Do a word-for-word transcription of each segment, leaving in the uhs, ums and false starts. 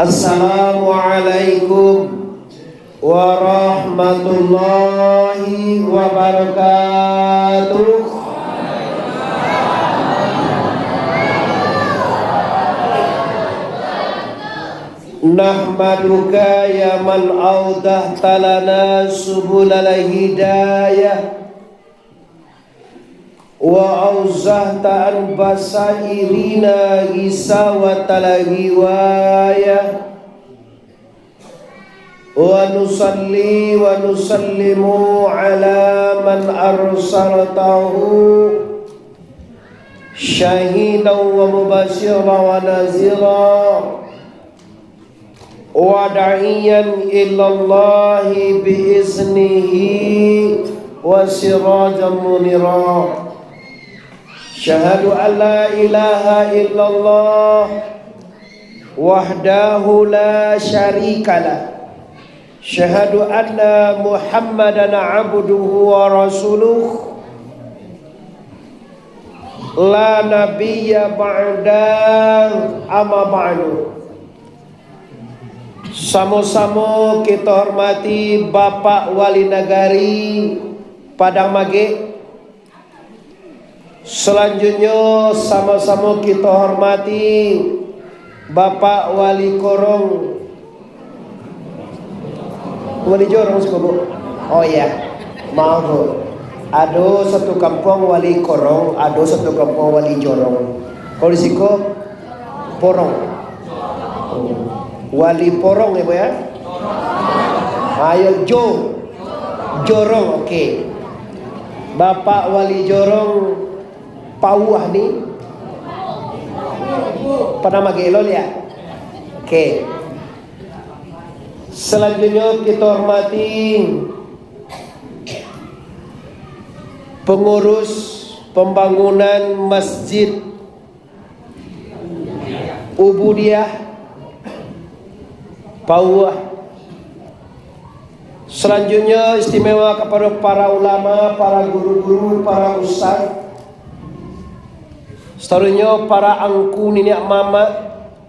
Assalamualaikum warahmatullahi wabarakatuh. Nahmaduka ya man awdahta lana subulal hidayah, wa auzahta an basairina ghisawatal ghiwayah, wa nusalli wa nusallimu ala man arsaltahu syahidan wa mubasyiran wa nazira, wa da'iyan ilallahi bi iznihi wa sirajan munira. Asyhadu an la ilaha illallah wahdahu la syarikalah. Asyhadu anna Muhammadan abduhu wa rasuluh. La nabiyya ba'da, amma ba'du. Samo-samo kito hormati Bapak Wali Nagari Padang Magek. Salanjutnyo, samo-samo kito hormati Bapak Wali Korong. Wali Jorong siko, Bu? Oh iya, maaf, Bu. Ado satu kampuang Wali Korong, ado satu kampuang Wali Jorong. Kalau di siko, Porong. Wali Porong ya, Bu ya? Ayo, Jo. Jorong, oke. Bapak Wali Jorong Pauah ni. Pernah magek lo liak? Oke. Selanjutnya kita hormati pengurus pembangunan Masjid Ubudiah Pauah. Selanjutnya, istimewa kepada para ulama, para guru-guru, para ustaz. Seterusnya, para angku, niniak mamak,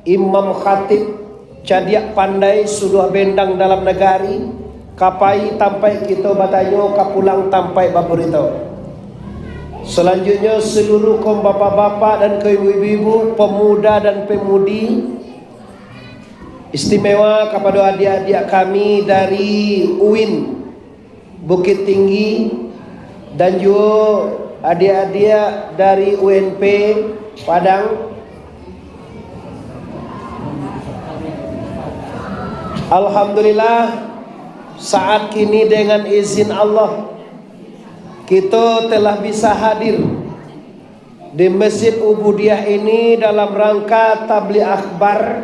imam khatib, cadiak pandai, suluah bendang dalam nagari, ka pai tampaik kito batanyo, ka pulang tampaik baburito. Selanjutnya, seluruh kaum bapak-bapak dan kaum ibu-ibu, pemuda dan pemudi, istimewa kepada adiak-adiak kami dari uin Bukittinggi dan juga adiak-adiak dari U N P Padang. Alhamdulillah, saat kini dengan izin Allah, kita telah bisa hadir di Masjid Ubudiah ini dalam rangka tabligh akhbar.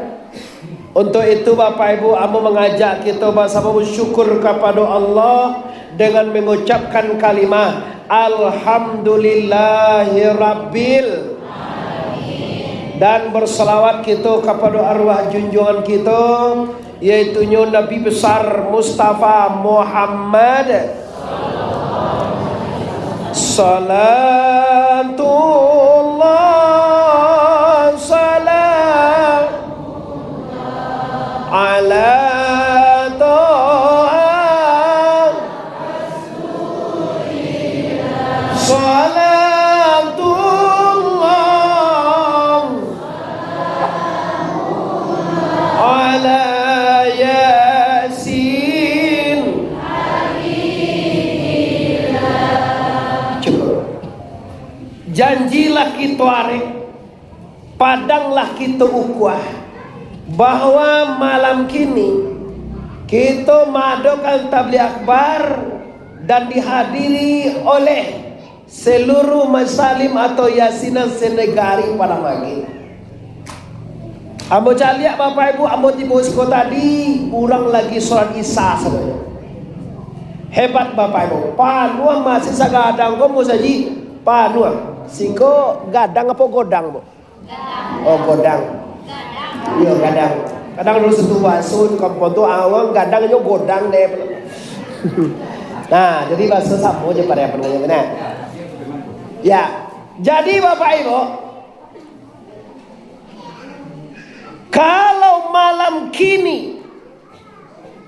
Untuk itu, Bapak Ibu, ambo mangajak kito basamo basyukur kapado Allah dengan mangucapkan kalimah Alhamdulillahirabbil, dan bersalawat kito kapado arwah junjungan kito, yaitunyo Nabi Besar Mustafa Muhammad. Salatullah salam ala Toha. Salatullah ala Yasin. Cukup. Janjilah kito arek, padanglah kito ukuah, bahwa malam kini kito maadokan tabligh akhbar dan dihadiri oleh seluruh Masalim atau Yasinan senegari Padang Magek. Ambo caliak, Bapak Ibu, ambo tibo siko tadi, urang lagi sholat Isya sadonyo. Hebat, Bapak Ibu. Panuah masih sagadang ko, musajik. Panuah. Siko gadang apo godang, Bu? Oh, godang. Iyo, gadang. Kadang dulu satu baso tu kampuang tu, awang gadang nyo godang deh. Nah, jadi baso samo je pada apa namanya, nah. Ya. Jadi, Bapak Ibu, kalau malam Kini,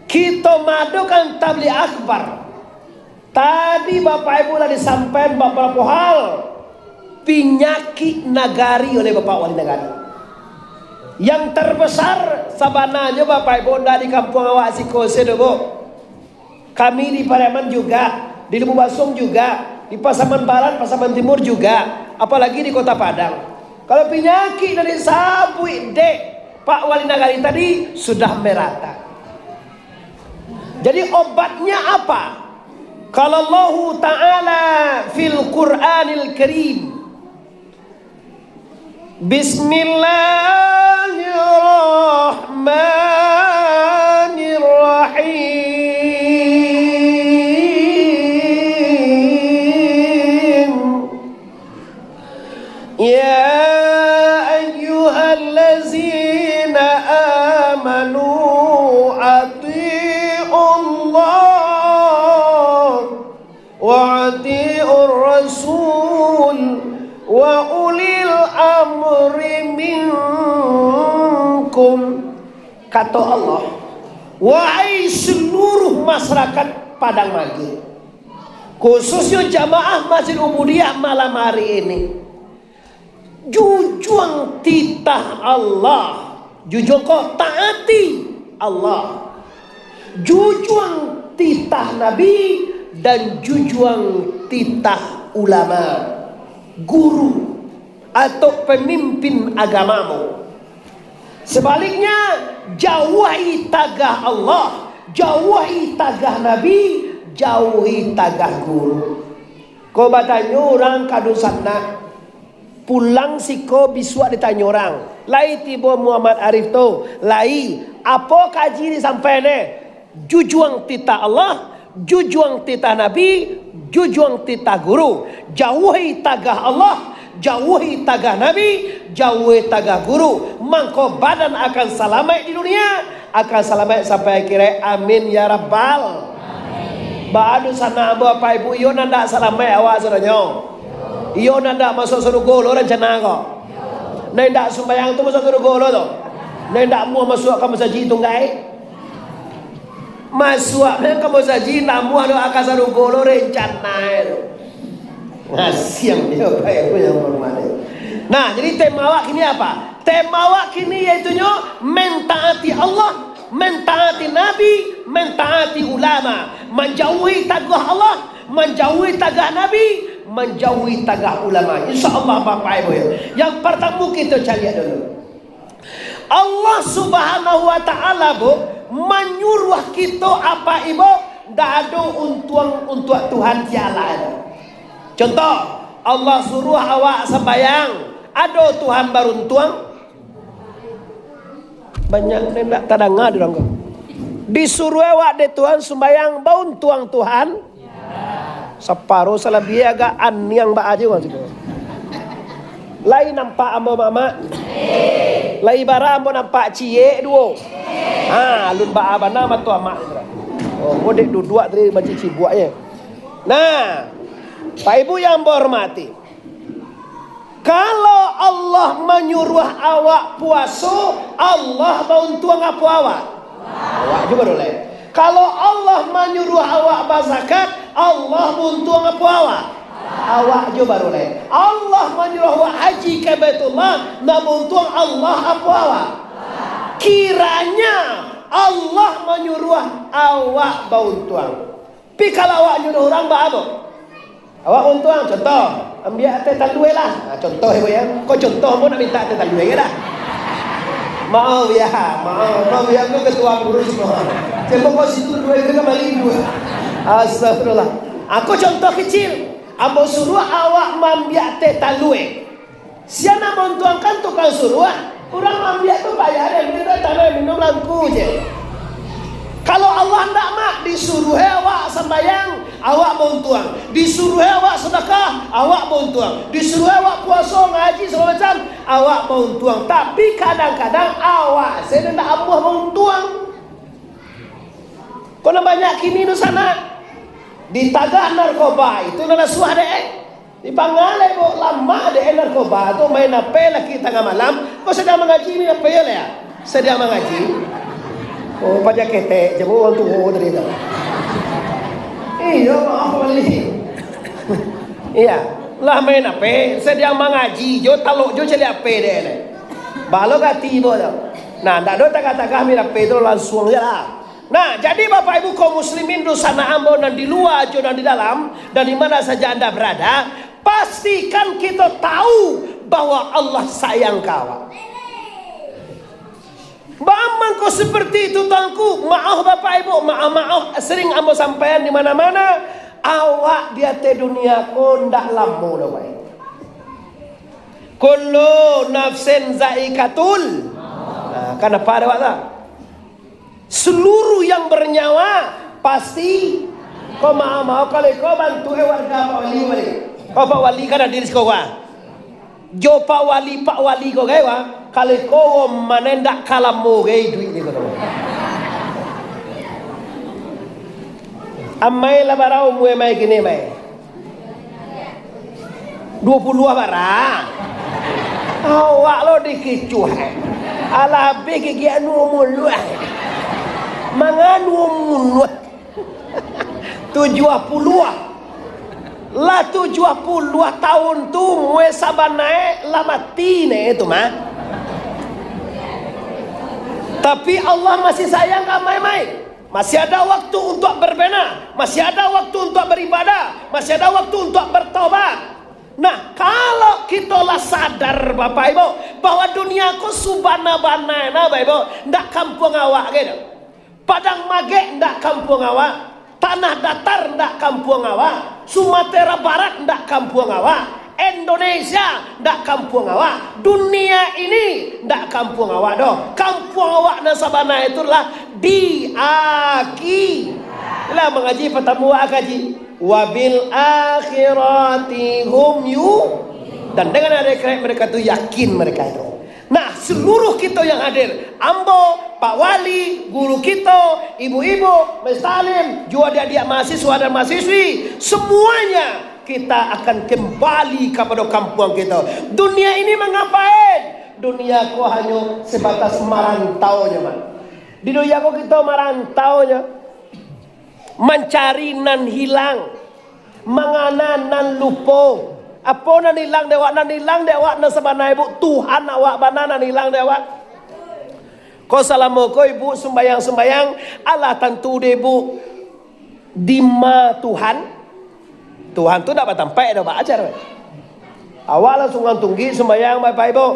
kito maadokan tabligh akbar. Tadi Bapak Ibu lah disampaikan babarapo hal pinyakik nagari oleh Bapak Wali Nagari. Yang terbesar sabananyo, Bapak Ibu, ndak di kampuang awak siko se doh, Bu. Kami di Pariaman juga, di Lubuak Basuang juga, di Pasaman Barat, Pasaman Timur juga, apalagi di Kota Padang. Kalau pinyakik nan disabuik dek Pak Wali Nagari tadi, sudah merata. Jadi, obatnya apa? Kalau Allahu Ta'ala fil Qur'anil Karim, Bismillahirrahmanirrahim. Ya ayyuhallazina amanu ati'ullah wa ati'ur rasul wa ulil amri minkum. Kato Allah, wahai seluruh masyarakat Padang Mage, khususnyo jamaah Masjid Ubudiyah malam hari ini, jujuang titah Allah, jujuang ko taati Allah, jujuang titah Nabi, dan jujuang titah ulama, guru, atau pemimpin agamamu. Sabaliknya, jauahi tagah Allah, jauahi tagah Nabi, jauahi tagah guru. Ko batanyo urang ka dunsanak, pulang siko bisuak ditanyo urang, "Lai tibo Muhammad Arif tu? Lai, apo kaji disampaian e?" Jujuang titah Allah, jujuang titah Nabi, jujuang titah guru. Jauahi tagah Allah, jauahi tagah Nabi, jauahi tagah guru. Mangko badan akan salamaik di dunia, akan salamaik sampai akhirat. Amin ya rabbal. Baa dunsanak ambo, Bapak Ibu, iyo nan dak salamaik awak sadonyo? Iyo nan dak masuak sarugo lo rancana ko? Nan dak sumbayang tu masuak sarugo lo tu? Nan dak muah masuak ka masajik tunggai? Masuak ka masajik, namuah doa ka sarugo lo rencana e tu. Ngasiang dia, Bapak Ibu yang hormati. Nah, jadi tema awak kini apa? Tema awak kini yaitunyo mentaati Allah, mentaati Nabi, mentaati ulama, manjauhi tagah Allah, manjauhi tagah Nabi, manjauhi tagah ulama. Insya Allah, Bapak Ibu, ya. Yang pertama kita cari dulu. Allah Subhanahu wa Ta'ala, Bu, manyuruah kito, Apak Ibu, ndak ado untuang untuak Tuhan tialah. Contoh, Allah suruah awak sambayang, ado Tuhan baruntuang? Banyak nan ndak tadanga di urang ko. Disuruah awak dek Tuhan sumbayang, bauntuang Tuhan? Saparo salabiah agak aniang baa juo urang siko. Lai nampak ambo, Mamak? Lai bara ambo nampak ciek duo? Ha, alun baa bana mato Amak. Oh, ambo dek duduak tadi bacicibuak je. Nah, Pak Ibu yang ambo hormati, kalau Allah manyuruah awak puaso, Allah bauntuang apo awak? Awak juo baroleh. Kalau Allah manyuruah awak bazakat, Allah bauntuang apo awak? Awak juo baroleh. Allah manyuruah awak haji ka Baitullah, nan bauntuang Allah apo awak? Kiranya Allah manyuruah, awak bauntuang. Tapi kalau awak nyuruah urang baa tu? Awak untuang, contoh, ambiak teh talua lah. Ha, contoh, ibu ya. Kok contoh, ambo nak mintak teh talua, ya dah? Maaf ya, maaf, maaf ya, aku ketua kurus, maaf. Cuma kau situ dua itu kan balik dua. Astagfirullah. Aku contoh kecil. Ambo suruah awak mambiak teh talua. Sia nan mauntuangkan tukang suruah, urang maambiak tu payah deh, minum tanah, minum langku je. Kalau Allah ndak, Mak, disuruah awak sambayang, awak bauntuang. Disuruah awak sedekah, awak bauntuang. Disuruah awak puaso, ngaji, segala macam, awak bauntuang. Tapi kadang-kadang awak se ndak amuah bauntuang. Kok nan banyak kini tu sanak? Ditagah narkoba itu nan lah suah dek. Dipangalai, Bu, lamak dek narkoba tu main ape laki tangah malam. Kok sadang mangaji main ape yo lah ya? Sadang mangaji. Oh, paja ketek, jago urang tuo tadi tu. Iyo, maaf, Wali. Iya, lah main ape? Sadiang mangaji jo, talok jo caliak ape dek. Balo gati bo tu. Nah, ndak ado tagah-tagah main ape tu, langsuang je lah. Nah, jadi Bapak Ibu kaum muslimin, dunsanak ambo nan di lua jo nan di dalam, dan di mana saja Anda berada, pastikan kita tahu bahwa Allah sayang ka awak. Baa mangko seperti itu, Tuanku? Maoh, Bapak Ibu, maoh-maoh, sering ambo sampaian di mana-mana, awak di ateh dunia ko ndak lamo doh, Bapak Ibu. Kullu nafsin zaikatul. Nah, kanapa ada awak tu? Seluruh yang bernyawa pasti. Ko maoh-maoh, kalau iko bantuak, eh, warga Pak Wali, Wali. Ko Pak Wali kan hadir siko, wah. Jo Pak Wali, Pak Wali ko gai, wah. Kalau iko, wah, mano ndak ka lamo gai iduik ni ko. Amai lah bara umua amai kini, mai? Duo puluah bara. Awak lo dikicuah, eh. Alah abih gigi anu muluah. Manganu muluah. Tujuah puluah. Lah tujuah puluah tahun tu, mue sabanae lah mati ne tu mah. Tapi Allah masih sayang ka amai-amai. Masih ada waktu untuk berbenah, masih ada waktu untuk beribadah, masih ada waktu untuk bertobat. Nah, kalau kita lah sadar, Bapak Ibu, bahwa dunia ko subana-bana, nah, Bapak Ibu, ndak kampuang awak gitu. Padang Magek ndak kampuang awak, Tanah Datar ndak kampuang awak, Sumatera Barat ndak kampuang awak, Indonesia ndak kampuang awak, dunia ini ndak kampuang awak doh. Kampuang awak nan sabana itu lah di akhi-, lah mangaji patamu wak kaji, "Wabil akhirati hum yu-," dan dengan hari akhirat mereka tu yakin mereka itu. Nah, seluruh kito yang hadir, ambo, Pak Wali, guru kito, ibu-ibu, Mister Alim, juo adiak-adiak mahasiswa dan mahasiswi, semuanya kita akan kembali kapado kampuang kito. Dunia ini mangapain? Dunia ko hanyo sebatas marantau nyo, Mak. Di dunia ko kito marantau nyo. Mancari nan hilang, mangana nan lupo. Apo nan hilang dek awak? Nan hilang dek awak nan sabana, Ibu, Tuhan awak bana nan hilang dek awak. Ko salamo ko Ibu sumbayang-sumbayang, alah tantu dek Ibu, dima Tuhan? Tuhan tu ndak batampaik doh, Pak, ajar. Awak lah Sungai Tunggi sumbayang, Bapak Ibu.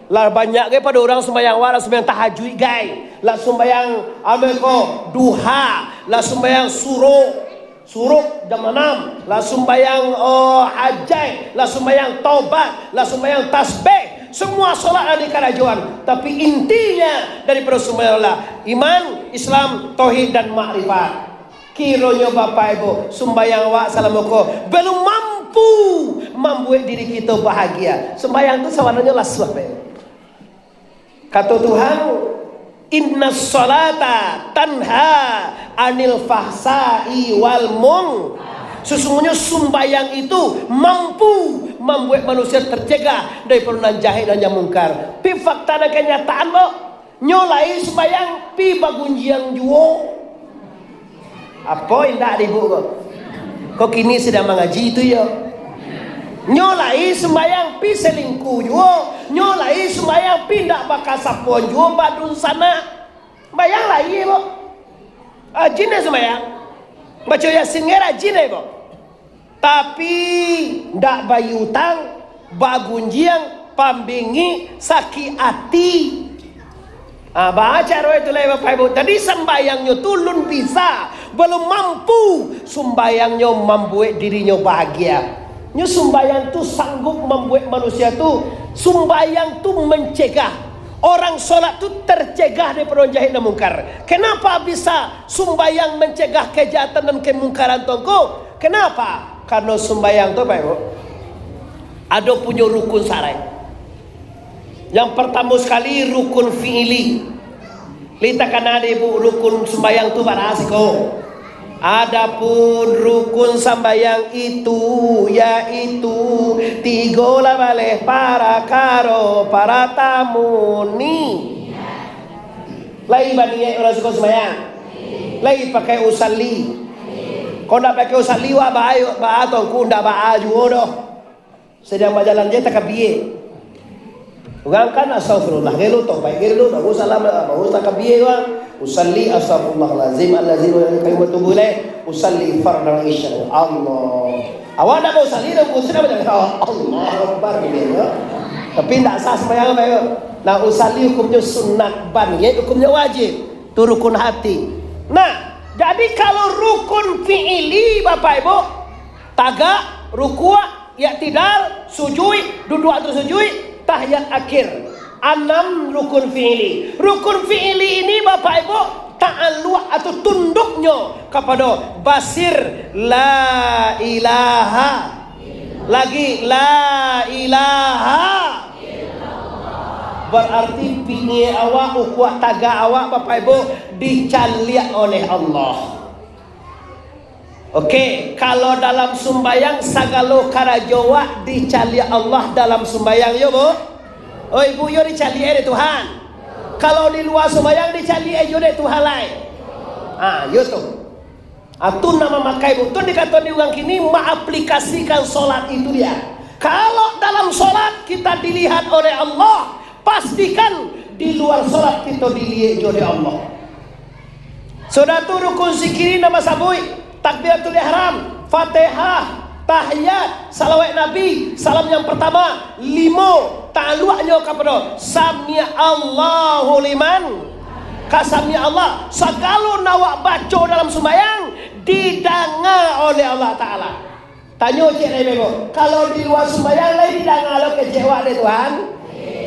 Lah banyak gai pado urang sumbayang awak, lah sumbayang tahajuik gai. Lah sumbayang, ame ko, duha. Lah sumbayang suruk. Suruk jam anam. Lah sumbayang, oh, hajai. Lah sumbayang taubat. Lah sumbayang tasbih. Semua solat lah dikarajoan. Tapi intinya daripada sumbayang lah iman, Islam, tauhid, dan makrifat. Kironyo Bapak Ibu, sumbayang awak salamo ko balum mampu mambuek diri kito bahagia. Sumbayang tu sabananyo lah suah, Bapak Ibu. Kato Tuhan, "Innas salata tanha anil fahsai wal mung." Sesungguhnya sumbayang itu mampu mambuek manusia tercegah daripada nan jahek dan nan mungkar. Pi fakta dan kenyataan, Bok. Nyo lai sumbayang, pi bagunjiang juo. Apo indak dek Ibu ko? Ko kini sadang mangaji tu yo. Nyo lai sumbayang, pi selingkuh juo. Nyo lai sumbayang, pi indak bakasapoan juo badunsanak. Sumbayang lai, Ibu. Rajin lah sumbayang. Baco Yasin gai rajin lah, Ibu. Tapi, ndak bayi utang, bagunjiang, pambingik, sakik ati. Ah, baa caro itu lai, Bapak Ibu. Jadi, sumbayangnyo tu lun bisa, balum mampu. Sumbayangnyo mambuek dirinyo bahagia. Nyo sumbayang tu sanggup mambuek manusia tu, sumbayang tu mancegah. Orang solat tu tercegah daripada nan jahek nan mungkar. Kenapa bisa sumbayang mancegah kejahatan dan kemungkaran tu, Ngku? Kenapa? Karena sumbayang tu, Bapak Ibu, ado punyo rukun sarai. Yang pertama sekali, rukun fi'ili. Lai takana dek Ibu rukun sumbayang tu bara siko. Adapun rukun sambayang itu, yaitu tigo lah baleh parakaro, paratamu ni. Lai baniaik urang siko sumbayang? Lai pakai usalli? Kok ndak pakai usalli, wak baa, baa tu, ngku ndak baa juo doh. Sadang bajalan je takabia. Urang kan astagfirullah, gelo tobaik, gelo baru salam, baru takabia urang. Usalli astagfirullahalazim, allazim, wa atubu ilaih. Usalli fardal isya. Allah. Awak ndak mau usalli, dah pusing, dah bajalan. Allahu Akbar, gitu, ya. Tapi ndak sah sembahyang, Bapak Ibu. Nah, usalli hukumnya sunat, baniaik hukumnya wajib. Tu rukun hati. Nah, jadi kalau rukun fi'ili, Bapak Ibu, tagak, rukuk, iktidal, sujuik, duduak atau sujuik, tahiyat akhir. Anam rukun fi'ili. Rukun fi'ili ini, Bapak Ibu, ta'alluq atau tunduknyo kapado basir, la ilaha. Lagi, la ilaha. Bararti piniak awak, ukuak tagak awak, Bapak Ibu, dicaliak oleh Allah. Oke, kalau dalam sumbayang, sagalo karajo wak dicaliak Allah dalam sumbayang, yo, Bu? Oi, Bu, yo dicaliak dek Tuhan. Kalau di lua sumbayang, dicaliak juo dek Tuhan lai. Ah, yo tu. Ah, tu nan mamakai, Bu. Tu dikatoi urang kini maaplikasikan solat itu dia. Kalau dalam solat kita dilihat oleh Allah, pastikan di luar solat kito diliek juo dek Allah. Sudah tu rukun zikiri nan basabuik, takbiratul ihram, Fatihah, tahiyat, salawat Nabi, salam yang pertama, limo, ta'alluqnyo kapado sami Allahu liman, ka sami Allah, sagalo nan awak baco dalam sumbayang didanga oleh Allah Taala. Tanyo ciek lai, Bebo, kalau di lua sumbayang lai didanga lo kecek awak dek Tuhan?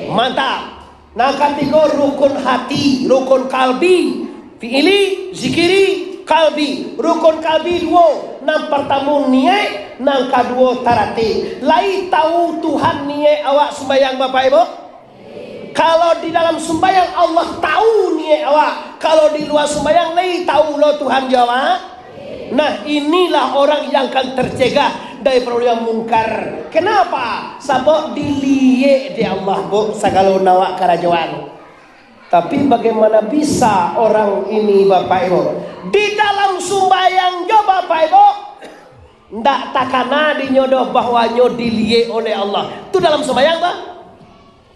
Mantap. Nan katigo, rukun hati, rukun kalbi, fi'ili, zikiri, kalbi. Rukun kalbi duo, nan partamo niaik, nan kaduo taratib. Lai tahu Tuhan niaik awak sumbayang, Bapak Ibu? Kalau di dalam sumbayang Allah tahu niaik awak, kalau di lua sumbayang lai tahu lo Tuhan jo awak? Nah, inilah orang yang akan tercegah dari perbuatan mungkar. Kenapa? Sabab diliek dek Allah, Bu, sagalo nan awak karajoan. Tapi bagaimana bisa orang ini, Bapak Ibu, di dalam sumbayang jo, Bapak Ibu, ndak takana dinyo doh bahwanyo diliek oleh Allah? Tu dalam sumbayang tu.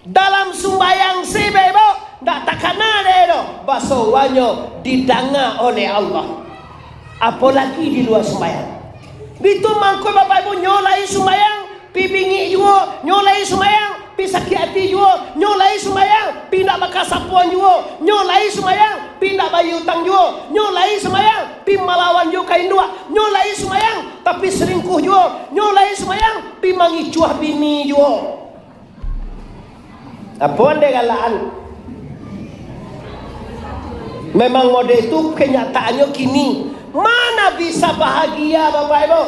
Dalam sumbayang se, Bebo, ndak takana dek doh baso wanyo didanga oleh Allah. Apolagi di lua sumbayang. Bitu mangko, Bapak Ibu, nyo lai sumbayang, pi bingik juo, nyo lai sumbayang, pi sakik ati juo, nyo lai sumbayang, pi ndak bakasapoan juo, nyo lai sumbayang, pi ndak bayia utang juo, nyo lai sumbayang, pi malawan jo ka induak, nyo lai sumbayang, tapi selingkuh juo, nyo lai sumbayang, pi mangicuah bini juo. Apo andai galaan? Memang model tu kenyataannyo kini. Mana bisa bahagia, Bapak Ibu?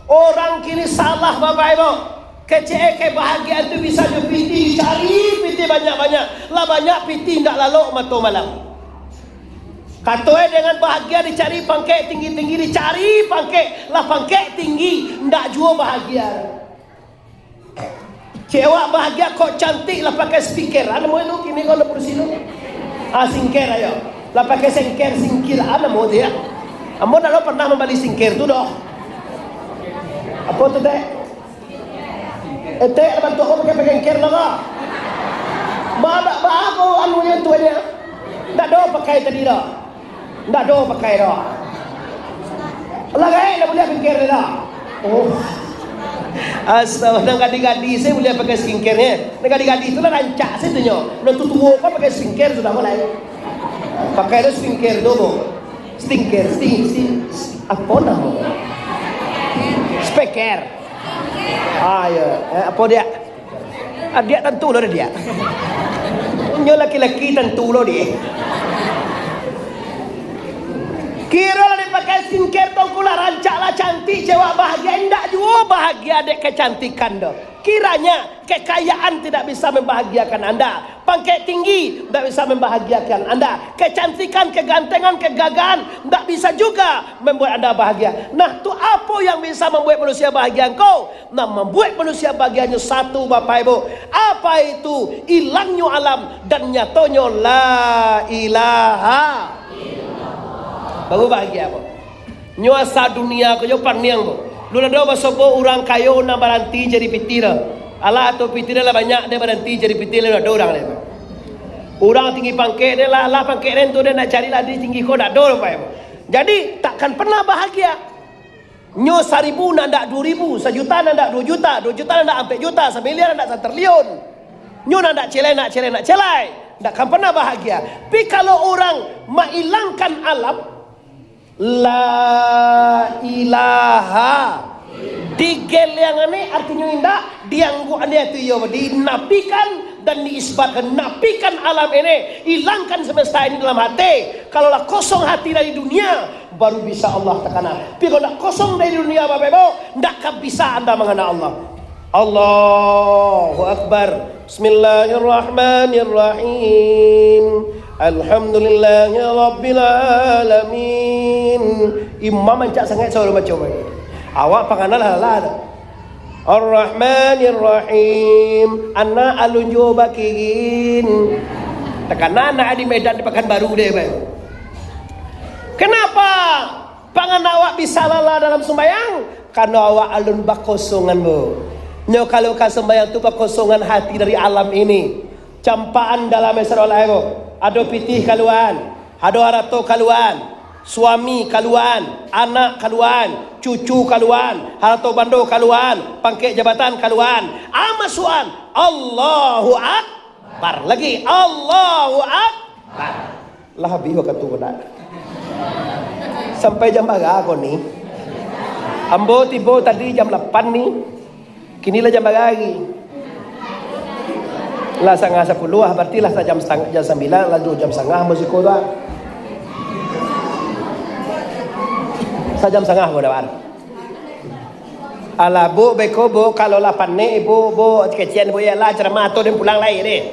Orang kini salah, Bapak Ibu. Kecek kebahagiaan tu bisa jo pitih, dicari pitih banyak-banyak. Lah banyak pitih, indak lalok mato malam. Kato e dengan bahagia dicari pangkek tinggi-tinggi, dicari pangkek, lah pangkek tinggi, indak juo bahagia. Cek awak bahagia kok cantik lah pakai speaker. Ado namo itu kini ko lah kursi tu. Ah, singker ayo. Lah pakai singker, singkir. Ado namo tu ya. Ambo ndak lo pernah mambali singker tu doh. Apo tu, Tek? Eh, Tek, bantuak ko pakai, pakai singker lah ko. Ba, ba, ba, ko anu yang tu aja. Ndak do pakai tadi doh. Ndak do pakai doh. Lah gaek lah buliah skincare doh. Oh. Astaga, nan gadih-gadih se buliah pakai skincare nyo. Nan gadih-gadih tu lah rancak se tu nyo. Nan tuo-tuo ko pakai skincare sudah mulai. Pakai lo skincare tu, Bu. Skincare, skin, skin, apo namo? Speaker. Ah, yo. Eh, apo dia? Adiak tantu lo adiak. Nyo laki-laki tantu lo dek. Kiro lah dipakai skincare tu, ngku lah rancak lah cantik, cewek bahagia, indak juo bahagia dek kecantikan tu. Kiranya kekayaan tidak bisa membahagiakan Anda, pangkek tinggi tidak bisa membahagiakan Anda, kecantikan, kegantengan, kegagahan tidak bisa juga membuat Anda bahagia. Nah, tu apo yang bisa mambuek manusia bahagia engkau? Nah, mambuek manusia bahagianyo satu, Bapak Ibu. Apa itu? Ilangnyo alam dan nyatonyo la ilaha. Baru bahagia, Bapak. Nyo asa dunia ko jo paniang tu. Lun ado basobok urang kayo nan baranti jadi pitih tu. Alah, atau pitih lah banyak, dia baranti jadi pitih, lun ado urang dia. Urang tinggi pangkek dia lah, lah pangkek dia tu dia nak cari lah di tinggi ko, dak ado lah, Pak. Jadi, takkan pernah bahagia. Nyo saribu nak ndak duo ribu, sajuta nak ndak duo juta, duo juta nak ndak ampek juta, samiliar nak satriliun. Nyo nak ndak celai, nak celai, nak celai. Takkan pernah bahagia. Tapi kalau urang mailangkan alam, La ilaha. Digeliangan ni artinyo indak, diangguk ni tu iyo, dinapikan dan diisbatkan, napikan alam ini, ilangkan semesta ini dalam hati. Kalau lah kosong hati dari dunia, baru bisa Allah takana. Tapi kalau ndak kosong dari dunia, Bapak Ibu, ndak akan bisa anda mangana Allah. Allahu Akbar. Bismillahirrahmanirrahim. Alhamdulillahirabbil alamin. Imam rancak sangaik suaro baco. Awak pangana lah, lah. Ar-Rahmanir-Rahim. Anak alun juo bakirin. Takana anak di Medan, di Pakanbaru deh, Bang. Kenapa? Pangana awak bisa lala dalam sumbayang, karano awak alun bakosongan, Bu. Nyo kalau ka sumbayang tu bakosongan hati dari alam ini. Campaan dalam Isra Mi'raj ko. Ado pitih kaluan, ado harato kaluan, suami kaluan, anak kaluan, cucu kaluan, harato bando kaluan, pangkek jabatan kaluan. Amasuan, Allahu Akbar. Lagi, Allahu Akbar. Lah abih wakatu ko nak. Sampai jam bara ko ni? Ambo tibo tadi jam lapan ni. Kini lah jam bara lagi? Lah sangah sapuluah, barati lah sajam satang-, jam sambilan, lah duo jam satangah ambo siko tu ah. Sajam satangah ambo dapat. Alah, Bu, beko, Bu, kalau lah panek, Bu, Bu, kecek, Bu, yo lah, ceramah tu den pulang lai deh.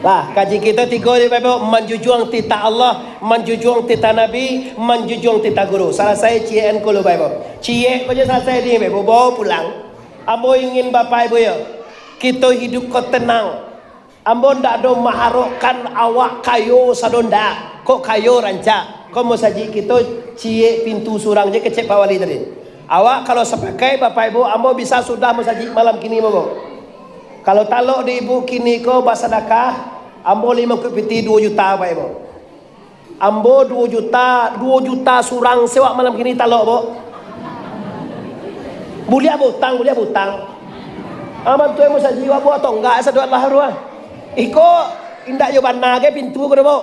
Lah, kaji kito tigo deh, Bapak, manjujuang titah Allah, manjujuang titah Nabi, manjujuang titah guru. Salasai ciek-an ko lu, Bapak. Ciek ko jo salasai deh, Bapak, bawa pulang. Ambo ingin Bapak Ibu yo, kito hidup ko tenang. Ambo ndak ado maharokkan awak kayo sado, ndak. Kok kayo rancak, kok masajik kito ciek pintu surang je, kecek Pak Wali tadi. Awak kalau sapakaik, Bapak Ibu, ambo bisa sudah masajik malam kini, Bapak. Kalau talok di ibu kini ko basadakah, ambo limo kuik pitih duo juta, Bapak Ibu. Ambo duo juta, duo juta surang sewak malam kini talok, Bu. Buliah bautang, buliah bautang. Ah, bantuan musajik, Bu, atau enggak, sado Allah tu, ah. Iko indak yo bana ge pintu ko, Bu.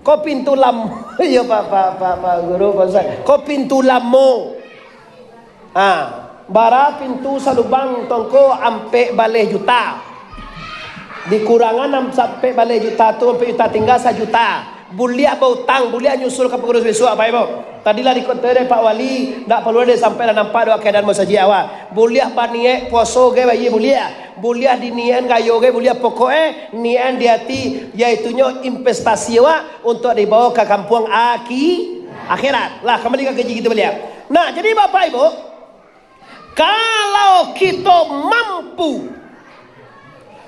Ko pintu lam-, yo, Pak, Pak, Pak, Pak Guru, Pak Ustaz. Ko pintu lamo. Ha, bara pintu salubang tongko ampek baleh juta. Dikurangan am-, ampek baleh juta tu, ampek juta tingga sajuta. Buliah bautang, buliah nyusul ka pangurus bisuak, Bapak Ibu. Tadi lah dikotoi dek Pak Wali, ndak paralu dek sampai lah nampak dek keadaan musajik awak. Buliah baniaik puaso ge bayi buliah. Buliah diniaik gayo ge buliah, pokok e niaik di ati, yaitunyo investasi awak untuak dibawa ka kampuang aki-, akhirat. Lah, kambali ka kaji kito baliak. Nah, jadi Bapak Ibu, kalau kito mampu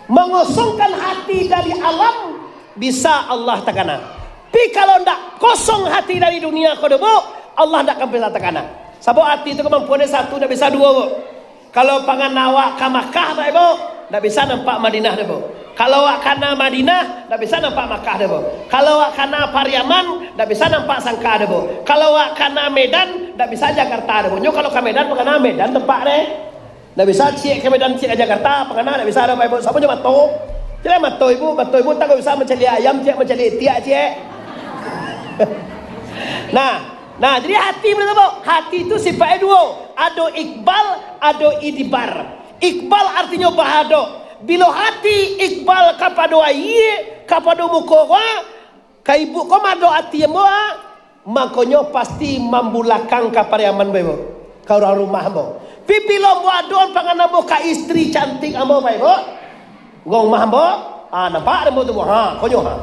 mangosongkan hati dari alam, bisa Allah takana. Tapi kalau ndak kosong hati dari dunia ko doh, Bu, Allah ndak akan bisa takana. Sabab ati tu kamampuannyo satu, ndak bisa duo, Bu. Kalau pangana awak ka Makkah, Bapak Ibu, ndak bisa nampak Madinah doh, Bu. Kalau awak kana Madinah, ndak bisa nampak Makkah doh, Bu. Kalau awak kana Pariaman, ndak bisa nampak Sangka doh, Bu. Kalau awak kana Medan, ndak bisa Jakarta doh, Bu. Nyo kalau ka Medan, pangana Medan tampak deh. Ndak bisa ciek ka Medan, ciek ka Jakarta, pangana ndak bisa doh, Bapak Ibu. Samo jo mato. Ciek mato Ibu, mato Ibu tak bisa mancaliak ayam, ciek mancaliak itiak, ciek. Nah, Nah, jadi hati, Bu, hati tu sifatnyo duo, ado ikbal, ado idbar. Ikbal artinyo bahadok. Bilo hati ikbal kapado ayie, kapado muko ko, ka ibu ko madok ati ambo, makonyo pasti mambulakang ka Pariaman, Bapak Ibu, ka urang rumah ambo. Pipi lo ambo adoan pangan ambo ka istri cantik ambo, Bapak Ibu. Urang rumah ambo, ah, nampak ambo tu, ha, konyo, ha.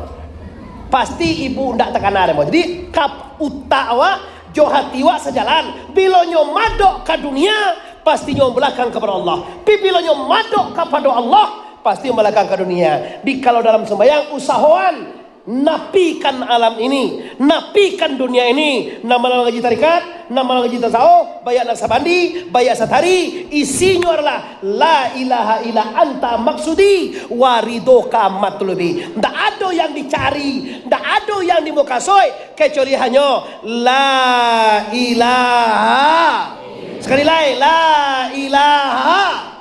Pasti ibu ndak takana ambo. Jadi, kap-, utak awak, jo hati awak sajalan. Bilo nyo madok ka dunia, pasti nyo balakang kapado Allah. Pi-, bilo nyo madok kapado Allah, pasti nyo balakang ka dunia. Di kalau dalam sumbayang, usahoan, napikan alam ini, napikan dunia ini, nan malah ngaji tarikat, nan malah ngaji tasawuf, baiak Naqsabandi, baiak Satari, isinyo adalah, "La ilaha illa anta maksudi, wa ridhoka matlubi." Ndak ado yang dicari, ndak ado yang dimukasuik, kecuali hanyo, "La ilaha." Sakali lai, "La ilaha."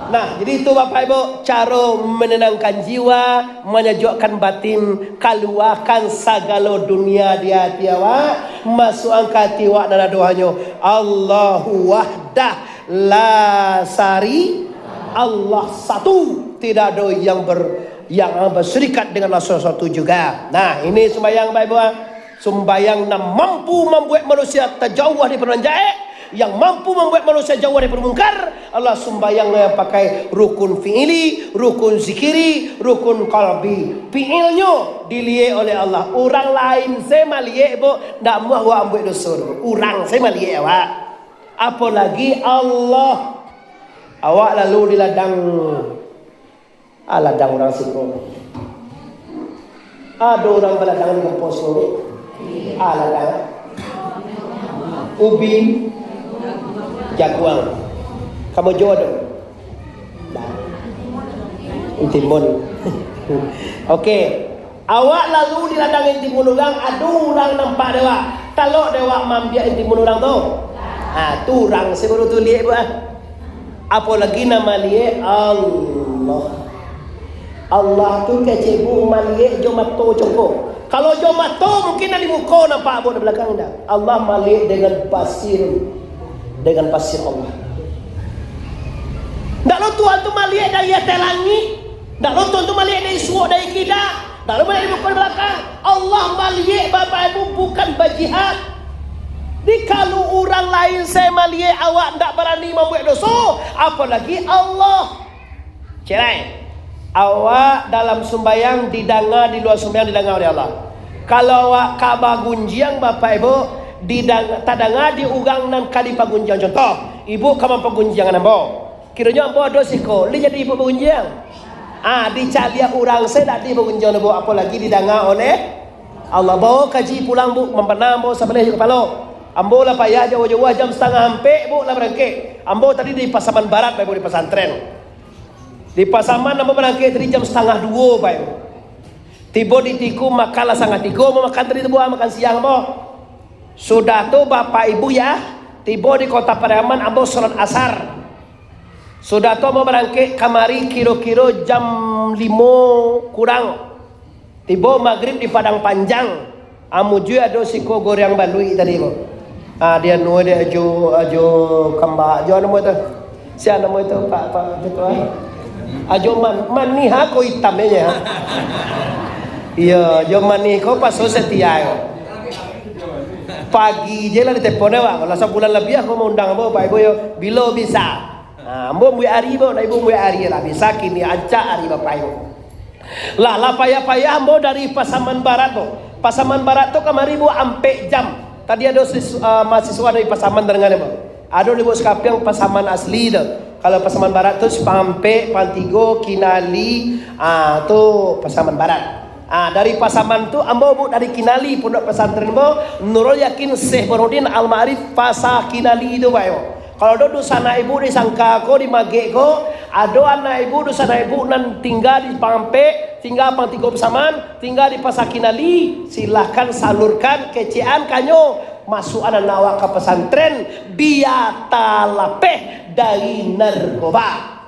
Nah, jadi itu Bapak Ibu, caro menenangkan jiwa, manyajuakkan batin, kaluakan sagalo dunia di ati awak, masuakan ka ati awak nan ado hanyo Allahu wahdah la sari, Allah satu, tidak ada yang ber-, yang berserikat dengan Allah sesuatu juga. Nah, ini sembahyang Bapak Ibu, ah. Sumbayang nan mampu mambuek manusia tajauah daripado nan jahek, yang mampu mambuek manusia jauah daripado mungkar, adalah sumbayang yang pakai rukun fi'ili, rukun zikiri, rukun qalbi. Fi'ilnyo diliek oleh Allah. Urang lain se maliek, Bu, ndak amuah awak mambuek doso tu. Urang se maliek awak. Apolagi Allah. Awak lalu di ladang. Ah, ladang urang siko. Ado urang baladang di kampuang siko. Ah, ladang. Ubi, jaguang. Kamboja ado? Nah. Timun. Oke. Awak lalu di ladang timun urang, ado urang nampak dek awak. Talok dek awak maambiak timun urang tu. Ah, tu urang siko tu liek, Bu, ah. Apolagi nan maliek Allah. Allah tu kecek, Bu, maliek jo mato congko. Kalau jo mato, mungkin dari muko nampak, Bu, dari balakang indak. Allah maliek dengan basir. Dengan basir Allah. Ndak lo Tuhan tu maliek dari ateh langik. Ndak lo Tuhan tu maliek dari suok, dari kida. Ndak lo maliek dari muko, dari balakang. Allah maliek, Bapak Ibu, bukan bajihad. Di kalau urang lain se maliek awak ndak barani mambuek doso, apolagi Allah. Cerai. Awak dalam sumbayang didanga, di lua sumbayang didanga oleh Allah. Kalau awak ka bagunjiang, Bapak Ibu, didang-, tadanga di urang nan ka dipagunjiang. Contoh, ibu ka mampagunjiangan ambo. Kironyo ambo ado siko, lai jadi ibu bagunjiang? Ah, dicaliak urang se dak di bagunjiang, Bu, apolagi didanga oleh Allah. Bao kaji pulang, Bu, mampana ambo sabaleh jo kapalo. Ambo lah payah jauah-jauah, jam satangah ampek, Bu, lah barangkek. Ambo tadi di Pasaman Barat, Bapak Ibu, di pasantren. Di Pasaman ambo barangkek tadi jam satangah duo, Bapak Ibu. Tibo di Tiku makan lah satangah tigo, ambo makan tadi tu, Bu, makan siang ambo. Sudah tu, Bapak Ibu, ya, tibo di Kota Pariaman, ambo salat Asar. Sudah tu, ambo barangkek kamari kiro-kiro jam limo kurang. Tibo Magrib di Padang Panjang. Ah, mujua ado siko goreang baluik tadi, Bu. Ah, di anu dek Ajo, Ajo Kambak, Ajo namo tu. Sia namo tu, Pak, Pak Ketua? Ajo Man-, Manih, ha, ko itam je, ha. Iyo, Ajo Manih ko paso setia ko. Pagi je lah ditelepon, Pak. Lah sabulan labiah ko maundang ambo, Pak Ibu yo. Bilo bisa? Ah, ambo buek ari, Bu, nak ibu buek ari lah. Bisa kini rancak ari Bapak Ibu. Lah, lah payah-payah ambo dari Pasaman Barat tu. Pasaman Barat tu kamari, Bu, ampek jam. Tadi ado sis-, ah, mahasiswa dari Pasaman, tadanga, Bu. Ado di Bu Sekapiang Pasaman asli tu. Kalau Pasaman Barat tu Simpang Ampek, Simpang Tigo, Kinali, ah, tu Pasaman Barat. Ah, dari Pasaman tu ambo, Bu, dari Kinali, Pondok Pesantren, Bu, Nurul Yakin Syekh Burhanuddin Al-Ma'arif, Pasar Kinali tu, Pak, yo. Kalau ado dunsanak ibu di Sangka ko, di Magek ko, ado anak ibu, dunsanak ibu nan tingga di Simpang Ampek, tingga Simpang Tigo Pasaman, tingga di Pasar Kinali, silahkan salurkan kecekan ka nyo, masuakan anak awak ka pesantren, bia talapeh dari narkoba.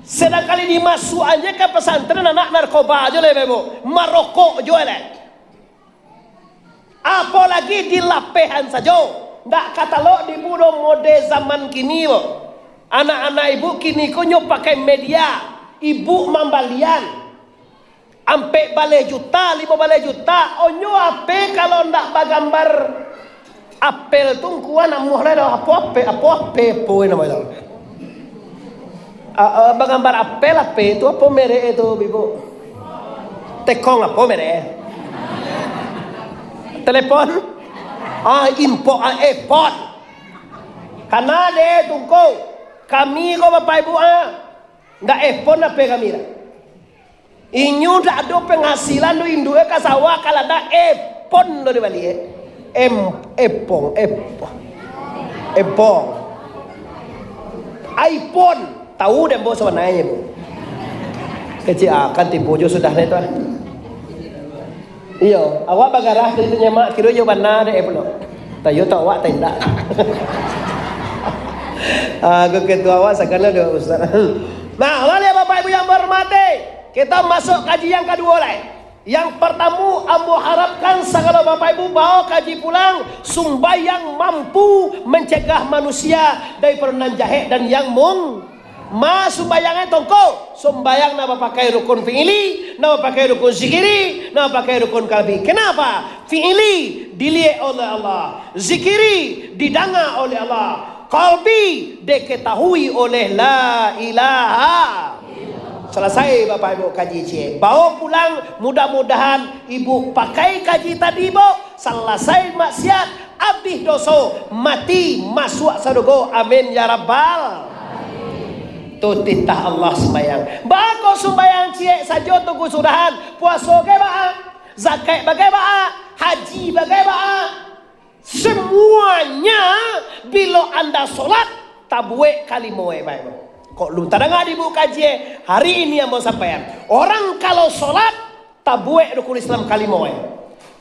Sadangkan dimasuakan je ka pesantren anak narkoba jo lai, Bapak Ibu, marokok jo lai. Apolagi dilapehan sajo. Ndak katalok di ibu do mode zaman kini, Bu. Anak-anak ibu kini ko nyo pakai media, ibu mambalian. Ampek baleh juta, limo baleh juta, onyo ape kalau ndak bagambar Apel tu ngku anak muah lai dah. Apo apel, apo apel, apo namo itu? A, a, bagambar apel, apel tu apo merek itu, Bibu? Tekong apo merek? Telepon? Ah, import, ah, iPhone. Kana deh tu ngku. Kami ko Bapak Ibu, ah, ndak iPhone apel kami dah. Inyo ndak ado penghasilan doh, induak ka sawah, ka ladang, iPhone lo dibali, eh. Em, epong, ep-, epong. iPhone. Tahu dek ambo sabananyo, Bu? Kecek akan tibo jo sudah tu, ah. Iyo, awak bagarah tadi tu nyemak, kiro iyo bana dek pulo. Tayo tu awak, tayo indak. Ah, ko ketua awak sakana dek Ustaz. Nah, awak lihat Bapak Ibu yang berhormati, kita masuk kaji yang kaduo lai. Yang pertama, ambo harapkan sagalo Bapak Ibu bawa kaji pulang, sumbayang mampu mencegah manusia daripada nan jahek dan yang mung-, ma sumbayang e tongko, sumbayang nan bapakai rukun fi'ili, nan bapakai rukun zikiri, nan bapakai rukun kalbi. Kenapa? Fi'ili diliek oleh Allah, zikiri didanga oleh Allah, kalbi diketahui oleh la ilaha. Salasai Bapak Ibu kaji ciek. Bawa pulang, mudah-mudahan Ibu pakai kaji tadi, Bu. Salasai maksiat, abih doso, mati, masuak sarugo. Amin ya rabbal. Tu titah Allah sumbayang. Bako sumbayang ciek sajo tu kasudahan. Puaso bagai baa? Zakat bagai baa? Haji bagai baa? Semuanya, bilo anda solat, tabuek kalimo e, Bapak Ibu. Kok lun tadanga di buku kaji e, hari ini ambo sampaian. Orang kalau solat, tabuek rukun Islam kalimo e.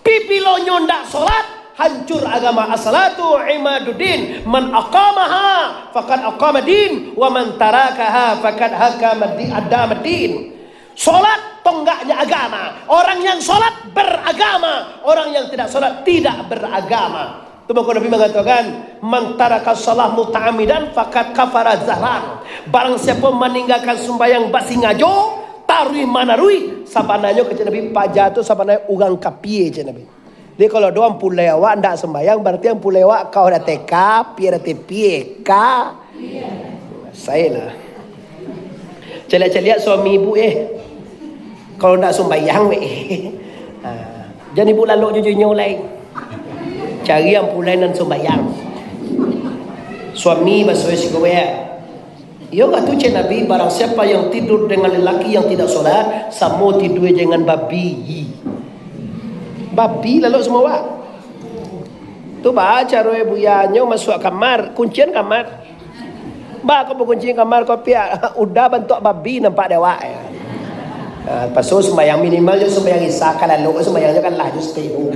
Pi bilo nyo ndak solat, hancur agama. As-salatu imaduddin, man aqamaha faqad aqama din, wa man tarakaha faqad hakama di-, adama din. Solat tonggaknya agama. Orang yang solat beragama, orang yang tidak solat tidak beragama. Tu mako Nabi mangatokan, "Man taraka shalah muta'ammidan faqad kafara zahran." Barang siapo maninggakan sumbayang basingajo, taruih manaruih, sabananyo kecek Nabi, paja tu sabananyo urang kapie, cek Nabi. Jadi, kalau ado ampulai awak ndak sumbayang, barati ampulai awak kau dah teka, pie dah tepie, ka. Salah. Caliak-caliak suami ibu, eh. Kalau ndak sumbayang, eh. Ha. Jan ibu lalok jo inyo lai. Cari ampulai nan sumbayang. Suami basuo siko, eh. Iyo ka tu, cek Nabi, barang siapa yang tidur dengan lelaki yang tidak solat, samo tidur dengan babi. Babi lalok samo awak. Tu baa caro e buyanyo masuak kamar, kuncian kamar. Baa ko bakunci kamar ko piak, udah bantuak babi nampak dek awak. Ha, paso sumbayang minimal jo sumbayang Isya, ka lalok sumbayangnyo kan lah jo setiru.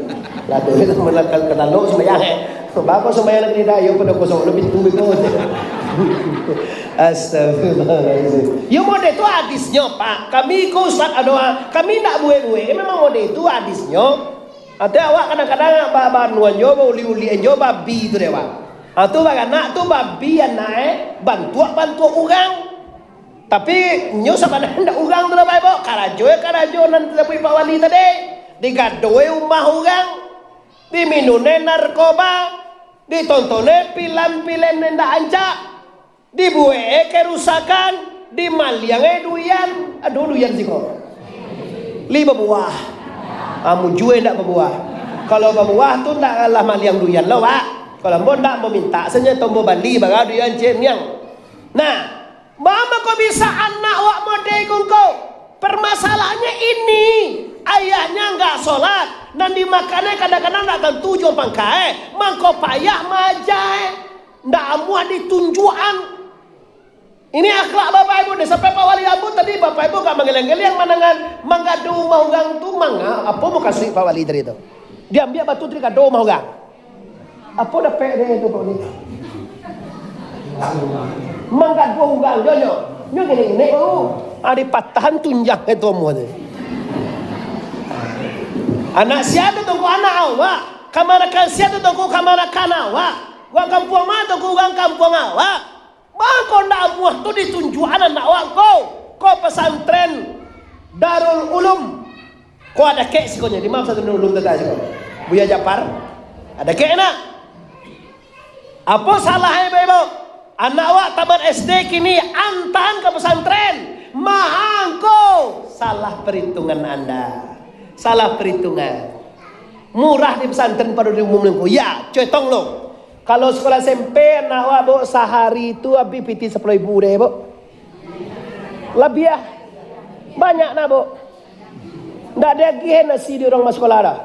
Lah tu, ka lalok sumbayang, eh. Baa ko sumbayang nan indak, yo pado kosong lo pintu beko. Astagfirullahalazim. Yo model tu hadisnyo, Pak. Kami ko ustaz ado, kami ndak buek-buek, memang model tu hadisnyo. Atau awak kadang-kadang ba-, banuan jo, bauli-uli jo babi tu dek awak. Ha, tu baranak tu babi anak e, bantuak-bantuak urang. Tapi nyo sabananyo ndak urang tu lah, Bapak Ibu. Karajo e karajo nan disabuik Pak Wali tadi. Digado e umah urang, diminum e narkoba, ditonton e pilam-pilam nan ndak ancak, dibuek e kerusakan, dimaliang e duian. Aduh, duian siko. Li babuah. Ah, mujua ndak babuah. Kalau babuah tu ndak lah maliang duian lo, Pak. Kalau ambo ndak, ambo mintak sajo tu ambo bali bara duian cek niang. Nah, baa mangko bisa anak awak model iko ngko? Permasalahannya ini, ayahnya nggak solat, nan dimakan e kadang-kadang ndak tantu jo pangka e, mangko payah maaja e, ndak amuah ditunjuakan. Ini akhlak Bapak Ibu deh. Sampai Pak Wali Abu tadi, Bapak Ibu gak manggeleng-geleng manangan, manggado umah urang tu, manga-, apo mukasuik Pak Wali tadi tu? Diambiak batu tadi gado umah urang. Apo dapek deh tu Pak Wali? Manggado urang, nyo, nyo. Nyo gini-gini baru. Ah, dipatahan tunjang itu umah tu. Anak sia tu tunggu anak awak. Kamanakan sia tu tunggu kamanakan awak. Urang kampuang ma tunggu urang kampuang awak. Mangko ndak amuah tu ditunjuakan anak awak ko, ko pesantren Darul Ulum. Ko ado kek sikonyo, di ma pesantren Darul Ulum tadi siko? Buya Japar. Ado kek nak? Apo salahnyo, Bapak Ibu? Anak awak tamat S D kini antaan ka pesantren. Mahangko. Salah perhitungan Anda. Salah perhitungan. Murah di pesantren pado di umum nangko. Ya, cuetong lo. Kalau sekolah S M P, anak awak, Buk, sahari tu habis pitih sapuluah ribu deh, Buk. Labiah. Banyak nah, Buk. Ndak diagiah nasi di urang masakolah dah.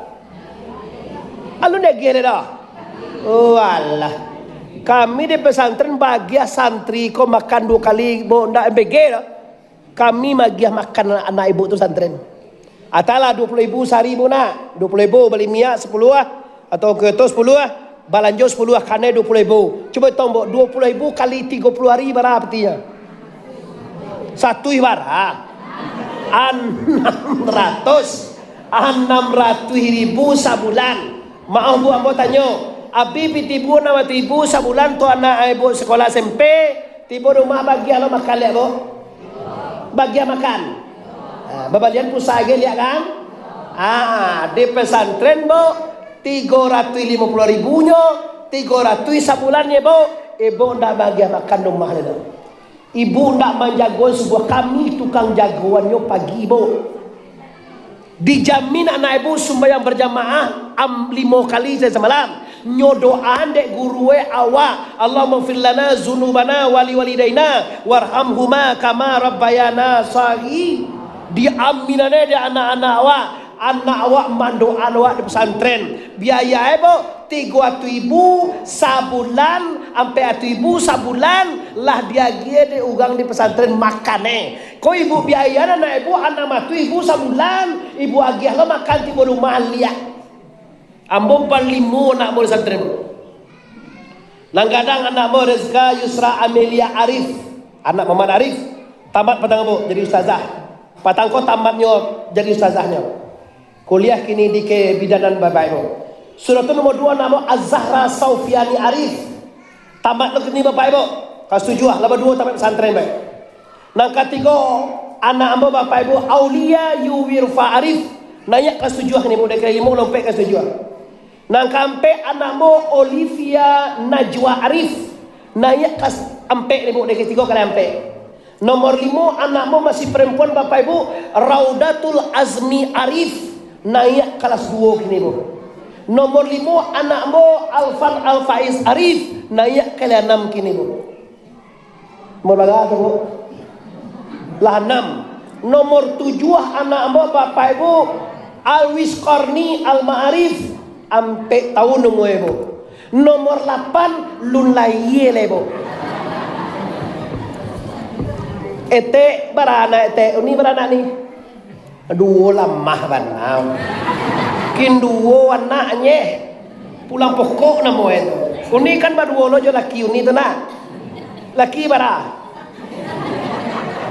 Alun diagiah deh dah. Oh, alah. Kami di pesantren bagiah santri ko makan duo kali, Buk, ndak M P G dah. Kami magiah makan anak, anak ibu tu santren. Atalah duo puluah ribu sahari, Buk, nak. Duo puluah ribu bali minyak sapuluah, atau karajo sapuluah, balanjo sapuluah, kanai duo puluah ribu. Cubo hitong, Buk, duo puluah ribu kali tigo puluah hari bara patinyo? Satu bara? Anam ratus. Anam ratus ribu sabulan. Maoh, Buk, ambo tanyo. Abih pitih Buk anam ratus ribu sabulan tu anak ibu sekolah S M P, tibo rumah bagiah lo makan liak, Buk? Bagiah makan. Ha, babalian pulsa agiah liak kan? Ha, di pesantren, Buk, tigo ratus limo puluah ribunyo, tigo ratus sabulannyo, Buk. Ibu ndak bagiah makan rumah tu. Ibu ndak manjago subuah, kami tukang jagoannyo pagi, Buk. Dijamin anak ibu sumbayang berjamaah am-, limo kali sahari samalam. Nyo doaan dek guru e awak, "Allahumma fir lana zunubana wali walidaina warhamhuma kama rabbayana shaghi." Diaminannya dek anak-anak awak, anak awak mandoaan awak di pesantren. Biaya e, Buk, tigo ratus ribu sabulan, ampek ratus ribu sabulan, lah diagiah dek urang di pesantren makan e. Ko ibu biaya anak ibu anam ratus ribu sabulan, ibu agiah lo makan tibo rumah liak. Ambo paling limo anak ambo di santren. Nan gadang anak ambo Rezka Yusra Amelia Arif, anak Muhammad Arif, tamat patang ambo jadi ustazah. Patang ko tamatnyo jadi ustazahnyo. Kuliah kini di kebidanan Bapak Ibu. Sudah tu nomor duo anak ambo Azahra Saufiani Arif. Tamat lo kini Bapak Ibu. Kelas tujuah, lah baduo tamat pesantren bae. Nan katigo, anak ambo Bapak Ibu Aulia Yuwirfa Arif, naiak kelas tujuah kini, Bu, dari kelas limo lo ampek kelas tujuah. Nan kaampek, anak ambo Olivia Najwa Arif, naiak kelas ampek ni, Bu, dari kelas tigo ka ampek. Nomor limo, anak ambo masih perempuan, Bapak Ibu, Raudatul Azmi Arif, naiak kelas duo kini, Bu. Nomor limo, anak ambo Alfan Alfaiz Arif, naiak kelas anam kini, Bu. Nomor bara tu, Bu? Lah anam. Nomor tujuah anak ambo, Bapak Ibu, Alwis Korni Al-Ma'arif, ampek tahun umua, Bu. Nomor lapan, lun lahia lai, Bu. Etek, bara anak etek? Uni bara anak ni? Duo lamah bana. Kin duo anaknye. Pulang pokok namo e tu. Uni kan baduo lo jo laki Uni tu nak. Laki bara?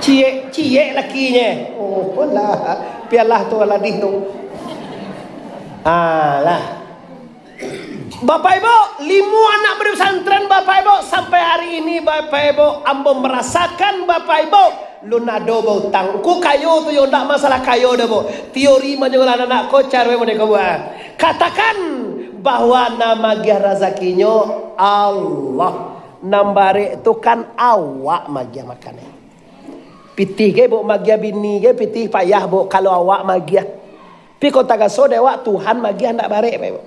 Ciek, ciek lakinye. Oh, lah. Pialah tu aladih tu. Alah. Bapak Ibu, limo anak di pesantren, Bapak Ibu, sampai hari ini, Bapak Ibu, ambo marasakan, Bapak Ibu, lun ado bautang. Ku kayo tu yo, ndak masalah kayo doh, Bu. Teori manyolah anak ko, caro model ko buah. Katakan bahwa nan magiah razakinyo Allah. Nan barek tu kan awak magiah makan e. Pitih ge, Bu, magiah bini ge, pitih payah, Bu, kalau awak magiah. Pi kota gaso dek awak, Tuhan magiah ndak barek, Bapak Ibu.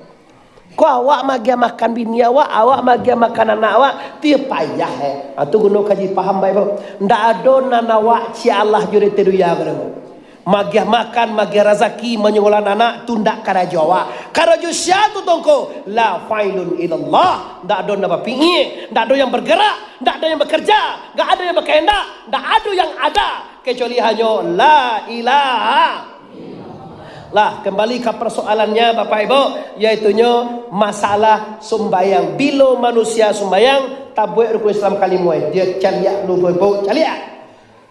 Ko awak magiah makan bini awak, awak magiah makan anak awak, tu yo payah, eh. Ha, tu guno kaji paham, Bapak Ibu. Ndak ado nan awak ciek alah jo dek dunia ko, Bapak Ibu. Magiah makan, magiah razaki, manyokolah anak, tu ndak karajo awak. Karajo sia tu tongko? La failun ilallah. Ndak ado nan bapikie, ndak ado yang bergerak, ndak ado yang bekerja, ndak ado yang berkehendak, ndak ado yang ada, kecuali hanyo la ilaha. Lah, kembali ka persoalannya, Bapak Ibu, yaitunyo masalah sumbayang. Bilo manusia sumbayang, tabuek rukun Islam kalimo, eh. Dia caliak dulu, Bapak Ibu, caliak.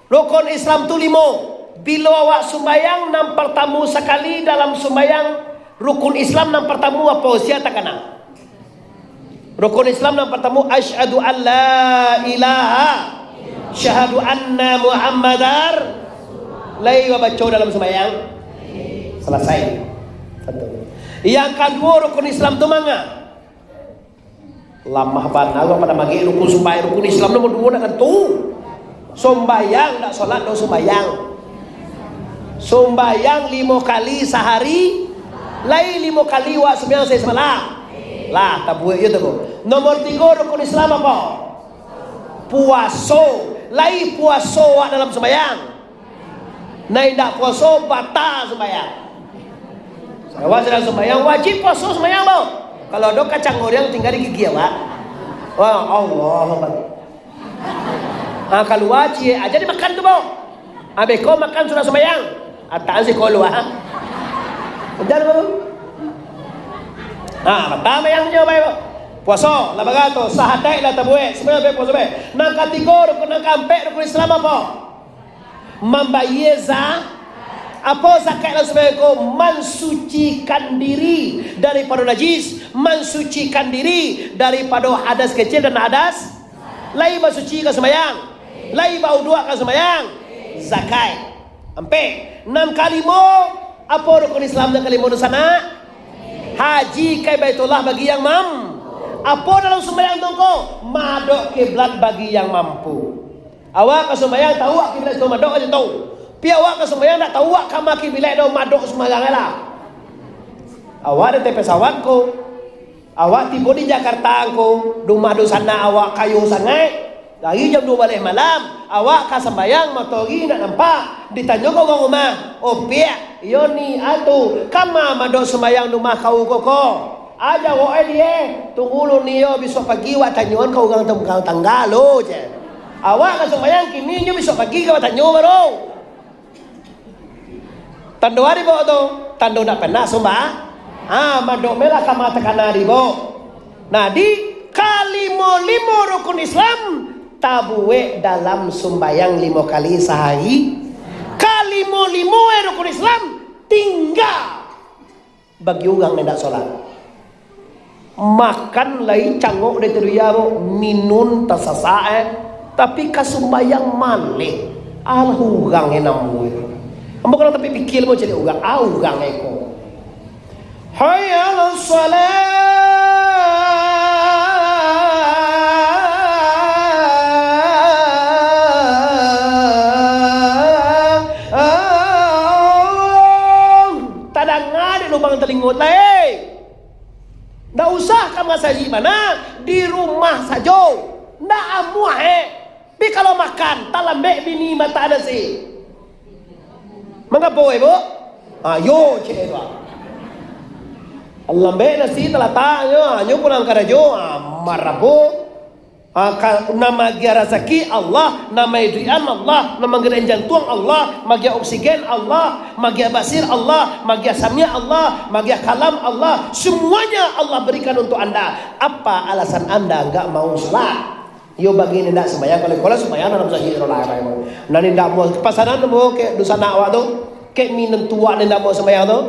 Rukun Islam tu limo. Bilo awak sumbayang, nan partamo sakali dalam sumbayang, rukun Islam nan partamo apo? Sia takana? Rukun Islam nan partamo, asyhadu an la ilaha, syahadu anna Muhammadar, lai babaco dalam sumbayang? Salasai. Satu. Yang kaduo, rukun Islam tu manga? Lamah bana urang pado magek rukun sumbayang, rukun Islam nomor duo nak tantu. Sumbayang, ndak solat, ndak sumbayang. Sumbayang limo kali sahari, lai limo kali wak sumbayang sahari samalam. Lah, tabuek je tu. Nomor tigo rukun Islam apo? Puaso. Lai puaso wak dalam sumbayang? Nan indak puaso, batal sumbayang. Awak sadang sumbayang, wajib puaso sumbayang, bo. Kalau ado kacang goreng tingga di gigi awak. Wah, Allah Akbar. Ah, kalua ciek aja dimakan tu, bo. Abih ko makan sudah sumbayang. Ataan si kalua. Jan ko. Ah, batal sumbayang nyo, baik, bo. Puaso, lah bagato, sahadaik lah tabuek, sumbayang baik, puaso baik. Nan katigo, rukun, nan kaampek, rukun Islam apo? Mambayie za-, apo zakat nan sumbayang ko? Mansucikan diri daripado najis, mansucikan diri daripado hadas kecil dan hadas. Lai basuci ka sumbayang, lai bauduak ka sumbayang, zakat. Ampek. Nan kalimo, apo rukun Islam nan kalimo, dunsanak? Haji ka Baitullah bagi yang mam-, apo dalam sumbayang tu ko? Madok kiblat bagi yang mampu. Awak ka sumbayang, tau awak kiblat tu madok aja tu. Pi awak ka sumbayang, ndak tau awak kama kiblat tu madok sumbayang lah. Awak di ateh pesawat ko, awak tibo di Jakarta ko, rumah dunsanak awak kayo sangaik. Dari jam duo baleh malam, awak ka sumbayang, matoari ndak nampak. Ditanyo ka urang rumah, "Oh, Piak, iyo ni atu, kama madok sumbayang rumah kau ko ko?" Aja awak, eh, die, tunggu lu ni yo, bisuak pagi wak tanyoan ka urang tangga-tangga lo, ceh. Awak ka sumbayang kini nyo, bisuak pagi ka wak tanyo baru. Tando ari bo tu, tando ndak pernah sumba-, ha, madok melah kama takana ari bo. Nah, di kalimo-limo rukun Islam, tabuek dalam sumbayang limo kali sahari. Kalimo-limo, eh, rukun Islam, tingga. Bagi urang nan indak solat, makan lai cangok dari taduya, minun tasasak, eh, tapi ka sumbayang maleh. Alah, urang e namo e. Ambo kadang tapi pikir, mau cari urang, ah, urang e ko. Hayya 'alas shalah. Tadanga di lubang talingo lai. Ndak usah ka masajik bana, di rumah sajo. Ndak amuah, eh. Pi kalau makan, talambek bini matak nasi. Mangapo, eh, Bu? Ah, yo, cek tu. Lambek nasi talatak nyo, ah, nyo pulang karajo, ah, marapo. Ah, ka-, nan maagiah rasaki Allah, nan maiduikan Allah, nan manggerekan jantuang Allah, maagiah oksigen Allah, maagiah basir Allah, maagiah samia Allah, maagiah kalam Allah, semuanya Allah berikan untuk anda. Apa alasan anda enggak mau sholat? Yo, bagi ni ndak sembahyang, kalau, kalau sembahyang dalam sahih rolah. Nan ni ndak mau, pasanan mau kek dunsanak awak tu, kek minantu awak ni ndak mau sembahyang tu.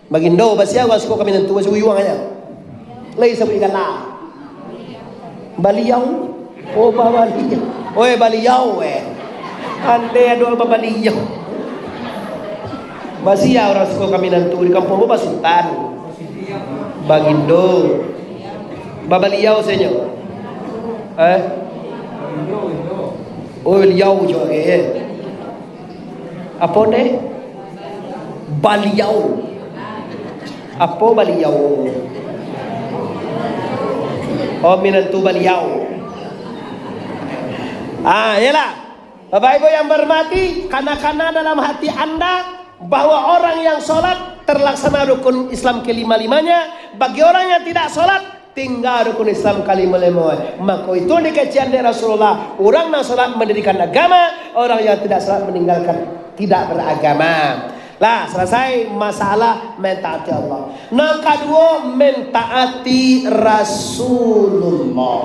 Bagindo, basiah urang siko ka minantu, basi uyuang aja. Lai sabuik gala. Baliau. Oh, babaliau. Oi, baliau, eh. Ande ado babaliau. Basiah urang siko ka minantu di kampuang bo basutan. Bagindo. Babaliau sajo. Eh? Oh, liau jo, eh. Apo nde? Baliau. Apo baliau? Oh, minantu baliau. Ah, iyalah. Bapak Ibu yang berhormati, kana-kana dalam hati anda bahwa orang yang sholat terlaksana rukun Islam kelima-limanya. Bagi orang yang tidak sholat, tingga rukun Islam kalimo-limo. Mako itu dikecekan dek Rasulullah, urang nan salat mendirikan agama, orang yang tidak salat meninggalkan, tidak beragama. Lah, selesai masalah mentaati Allah. Nan kaduo, mentaati Rasulullah.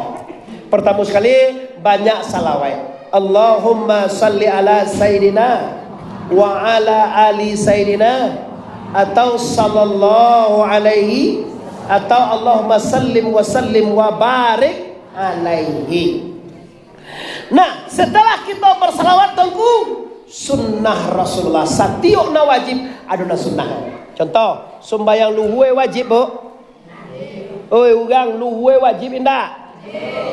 Pertama sekali, banyak salawat. Allahumma salli ala Sayyidina wa ala ali Sayyidina, atau sallallahu alaihi, atau Allahumma sallim wa sallim wa barik alaihi. Nah, setelah kita bersalawat, Tuanku, sunnah Rasulullah. Satiok nan wajib, ado nan sunnah. Contoh, sumbayang luhua wajib, Bu? Oi, urang luhua wajib indak?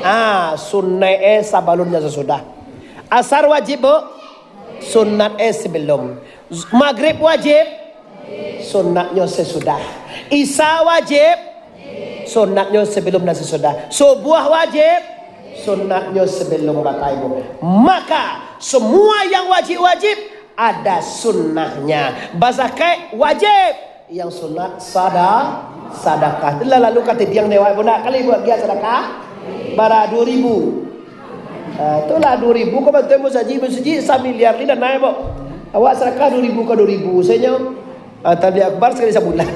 Ah, sunat e sabalum jo sasudah. Asar wajib, Bu? Sunat e sabalum. Magrib wajib? Sunatnyo sasudah. Isya wajib? Sunatnyo sabalum dan sasudah. Subuah wajib? Sunatnyo sabalum, Bapak Ibu. Maka, semua yang wajib-wajib ada sunnahnya. Bazakat wajib, yang sunat sada-, sadakah. Itulah lalu katidiang dewai pun nak kali buat gia sadakah. Bara duo ribu. Ah, itulah duo ribu ko bantuan musajik-musajik samiliar ni dan naik, Bok. Awak sadakah duo ribu ka duo ribu sajo. Ah, tabligh akbar sakali sabulan.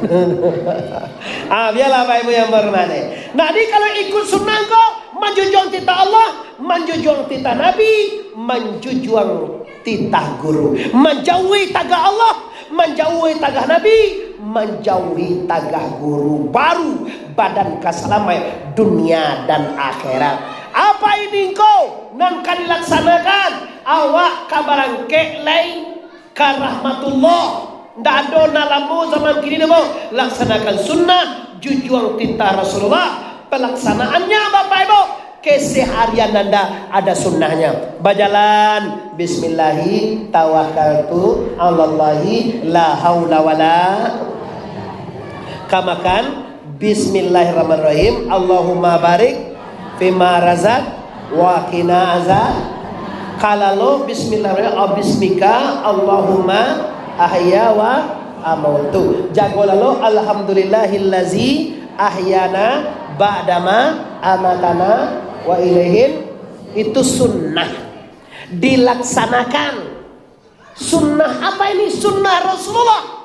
Ah, bialah Bapak Ibu yang berhormat. Nah, jadi kalau ikut sunnah ko, manjujuang titah Allah, manjujuang titah Nabi, manjujuang titah guru, manjauhi tagah Allah, manjauhi tagah Nabi, manjauhi tagah guru, baru badan ka salamaik dunia dan akhirat. Apa ini engkau nan ka dilaksanakan? Awak ka barangkek lai ka rahmatullah. Ndak ado nan lamo zaman kini doh, Bok. Laksanakan sunnah, jujuang titah Rasulullah. Pelaksanaannya, Bapak Ibu, keseharian anda ada sunnahnyo. Bajalan, bismillahi, tawakkaltu, alallahi, la haula wala. Ka makan, bismillahirrahmanirrahim, Allahumma barik fima razak wa qina azab. Ka lalok, bismillahirrahmanirrahim, bismika, Allahumma ahya wa amautu. Jago lalok, alhamdulillahillazi ahyana ba'dama amatana wa ilaihin. Itu sunnah. Dilaksanakan. Sunnah apa ini? Sunnah Rasulullah.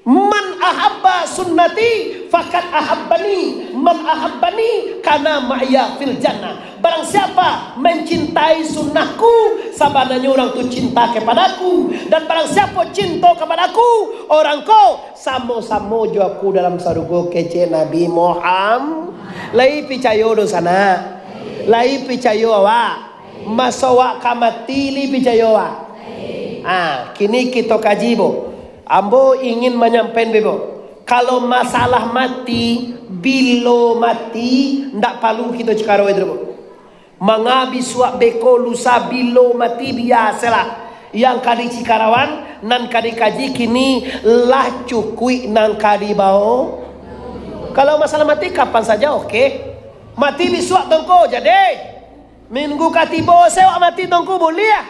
"Man ahabba sunnati faqad ahabbani, man ahabbani kana ma'iyya fil jannah." Barang siapa mencintai sunnahku, sabananyo urang tu cinta kepadaku. Dan barang siapa cinta kepadaku, orang ko samo-samo jo aku dalam sarugo, kecek Nabi Muhammad. Lai picayo doh sanak? Lai picayo awak? Maso awak ka mati, lai picayo awak? Ah, kini kito kaji, Bok. Ambo ingin manyampaian, Bok. Kalau masalah mati, bilo mati, ndak paralu kito cakaro itu, Bok. Manga bisuak beko lusa bilo mati, biasolah. Yang ka dicakarawan, nan ka dikaji kini lah cukuik nan ka dibao. Kalau masalah mati, kapan saja oke. Mati bisuak tongko, jadi. Minggu ka tibo se awak mati tongko, buliah.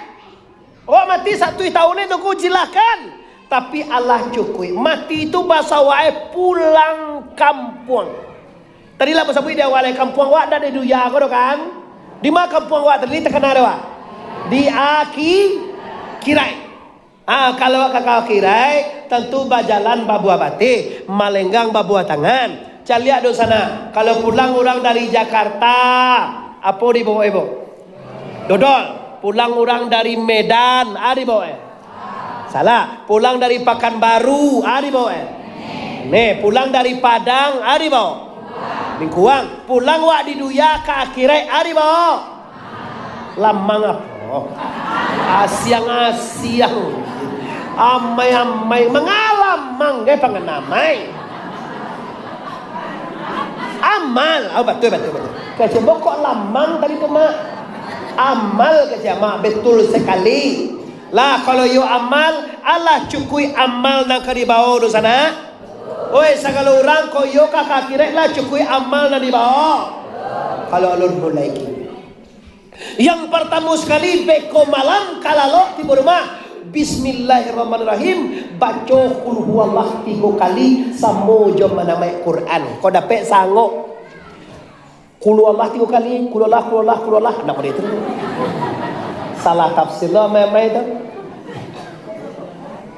Awak mati satu tahun ni tongko, silahkan. Tapi alah cukuik. Mati tu baso awak e pulang kampuang. Tadi lah basabuik di awal e, kampuang awak dak di dunia ko doh kan? Di ma kampuang awak tadi takana dek awak? Di aki-, akhirat. Ah, kalau ka, ka akhirat, tantu bajalan babuah bateh, malenggang babuah tangan. Caliak doh sanak, kalau pulang urang dari Jakarta, apo dibaok e, Bok? Dodol. Pulang urang dari Medan, a dibaok e? Salah. Pulang dari Pakanbaru, a dibaok e? Neh, pulang dari Padang, a dibaok? Lingkuang. Pulang wak di dunia ka akhirat, a dibaok? Lamang apo? Asiang-asiang. Amai-amai. Mangalamang, gai panganamai. Amal. Oh, batua, batua, batua. Kecek bokok lamang tadi tu, Mak. Amal kecek Mak, betul sekali. Lah, kalau iyo amal, alah cukuik amal nan ka dibao doh sanak. Oi, sagalo urang, kok iyo ka, ka akhirat lah cukuik amal nan dibao. Kalau alun mulai kini. Yang partamo sakali, beko malam ka lalok tibo rumah, bismillahirrahmanirrahim, baco Qul Huwallah tigo kali, samo jo manamaik Quran. Kok dapek sangok. Qul Huwallah tigo kali, Qul Huwallah, Qul Huwallah, Qul Huwallah, ndak boleh tu. Salah tafsir lo amai-amai tu.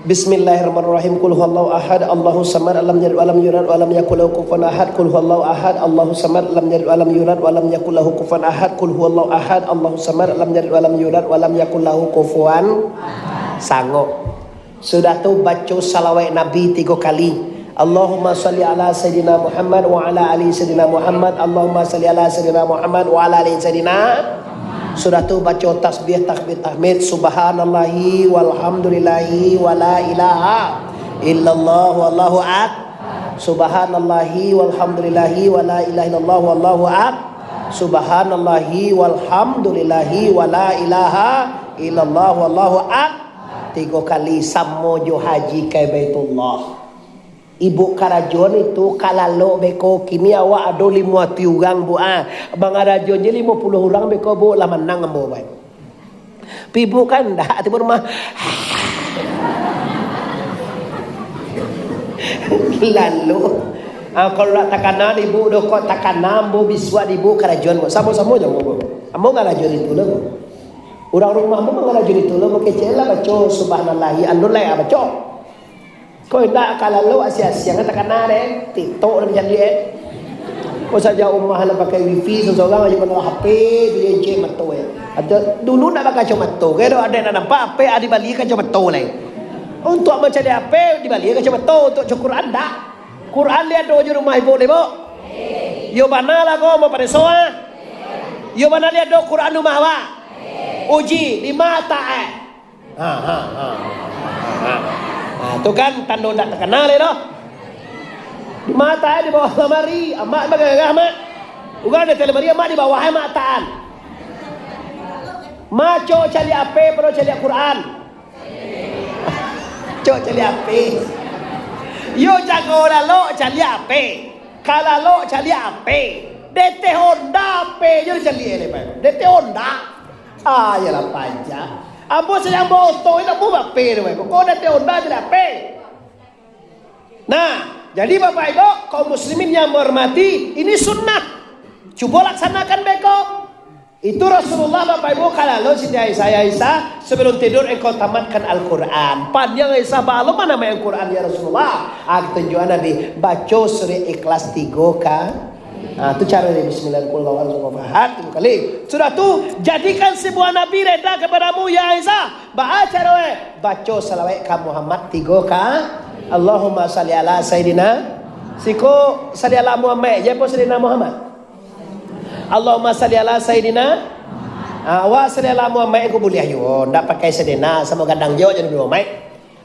Bismillahirrahmanirrahim. Qul huwallahu ahad, Allahu samad, lam yalid walam yulad, walam yakul lahu kufuwan ahad. Qul huwallahu ahad, Allahu samad, lam yalid walam yulad, walam yakul lahu kufuwan ahad. Qul huwallahu ahad, Allahu samad, lam yalid walam yulad, walam yakul lahu kufuwan. Sangok. Sudah tu baco salawat Nabi tigo kali. Allahumma salli ala Sayyidina Muhammad wa ala ali Sayyidina Muhammad. Allahumma salli ala Sayyidina Muhammad wa ala ali Sayyidina. Sudah tu baco tasbih, takbir, tahmid, subhanallahi walhamdulillahi wa la ilaha illallah wallahu ak-, Subhanallahi walhamdulillahi wala ilaha illallah wallahu ak. Subhanallahi walhamdulillahi wala ilaha illallah wallahu ak. Tigo kali samo jo haji ka Baitullah. Ibu karajoan itu kalalok beko, kini awak ado limo ati urang, Bu, ah. Mangarajoan je limo puluah urang beko, Bu, lah manang ambo, Bu. Pi ibu kan ndak, tibo rumah. Lalu, ah, kalau ndak takana di ibu doh, kok takana ambo bisuak di ibu karajoan, Bu. Samo-samo jo ambo, Bu. Ambo ngarajoan itu lah, Bu. Urang rumah ambo mangarajoan itu lah, Bu. Kecek lah baco subhanallahi, anu lah, ah, baco. Kok indak, kalalok asiang-asiang takana deh. TikTok lah jadi, eh. Kok sajak umah lah pakai wifi, sorang-sorang aja main H P, tu je encik mato, eh. Ada, dulu ndak bakacomato, kan, ado adaik ndak nampak, H P, ah, dibali kacomato lai. Untuak mancaliak H P, dibali kacomato, untuak baco Quran ndak. Quran lai ado jo rumah ibu lai, Bu? Iyo bana lah ko, mau pareso, ah. Iyo bana lai ado Quran rumah awak? Uji, di ma latak, eh? Ha, ha, ha, ha, ha. Ha, tu kan tando ndak takana lai doh. Di ma latak, eh, di bawah lamari, amak bagagah, Mak. Urang di ateh lamari, amak di bawah, eh, mak latakan. Ma cok caliak H P, pado caliak Quran. Cok caliak H P. Yo jago lalok caliak H P. Kalalok caliak H P. Deteh Honda H P jo caliak lai, Pak. Deteh Honda. Ah, iyolah paja. Ambo sayang baoto, indak mau ba-H P tu, Pak. Kok deteh Honda caliak H P. Nah, jadi Bapak Ibu, kaum muslimin yang menghormati, ini sunnah. Cubo laksanakan beko. Itu Rasulullah, Bapak Ibu, kalau Siti Aisyah, "Ya Aisyah, sebelum tidur engkau tamatkan Al-Quran." Panjang Aisyah, "Balun manamaik Al-Quran, ya Rasulullah." Ah, tunjukan Nabi, baco surah Ikhlas tigo ka-, ah, tu caro dia, "Bismillah, qul huwallahu ahad, tigo kali." Sudah tu, jadikan si buah Nabi reda kepadamu, ya Aisyah. Baa caro, eh? Baco salawat ka Muhammad tigo ka-, Allahumma salli ala Sayyidina. Siko salli ala Muhammad, je po Sayyidina Muhammad. Allahumma salli ala Sayyidina. Ah, awak salli ala Muhammad ko buliah juo. Ndak pakai Sayyidina, samo gadang juo jadi Muhammad.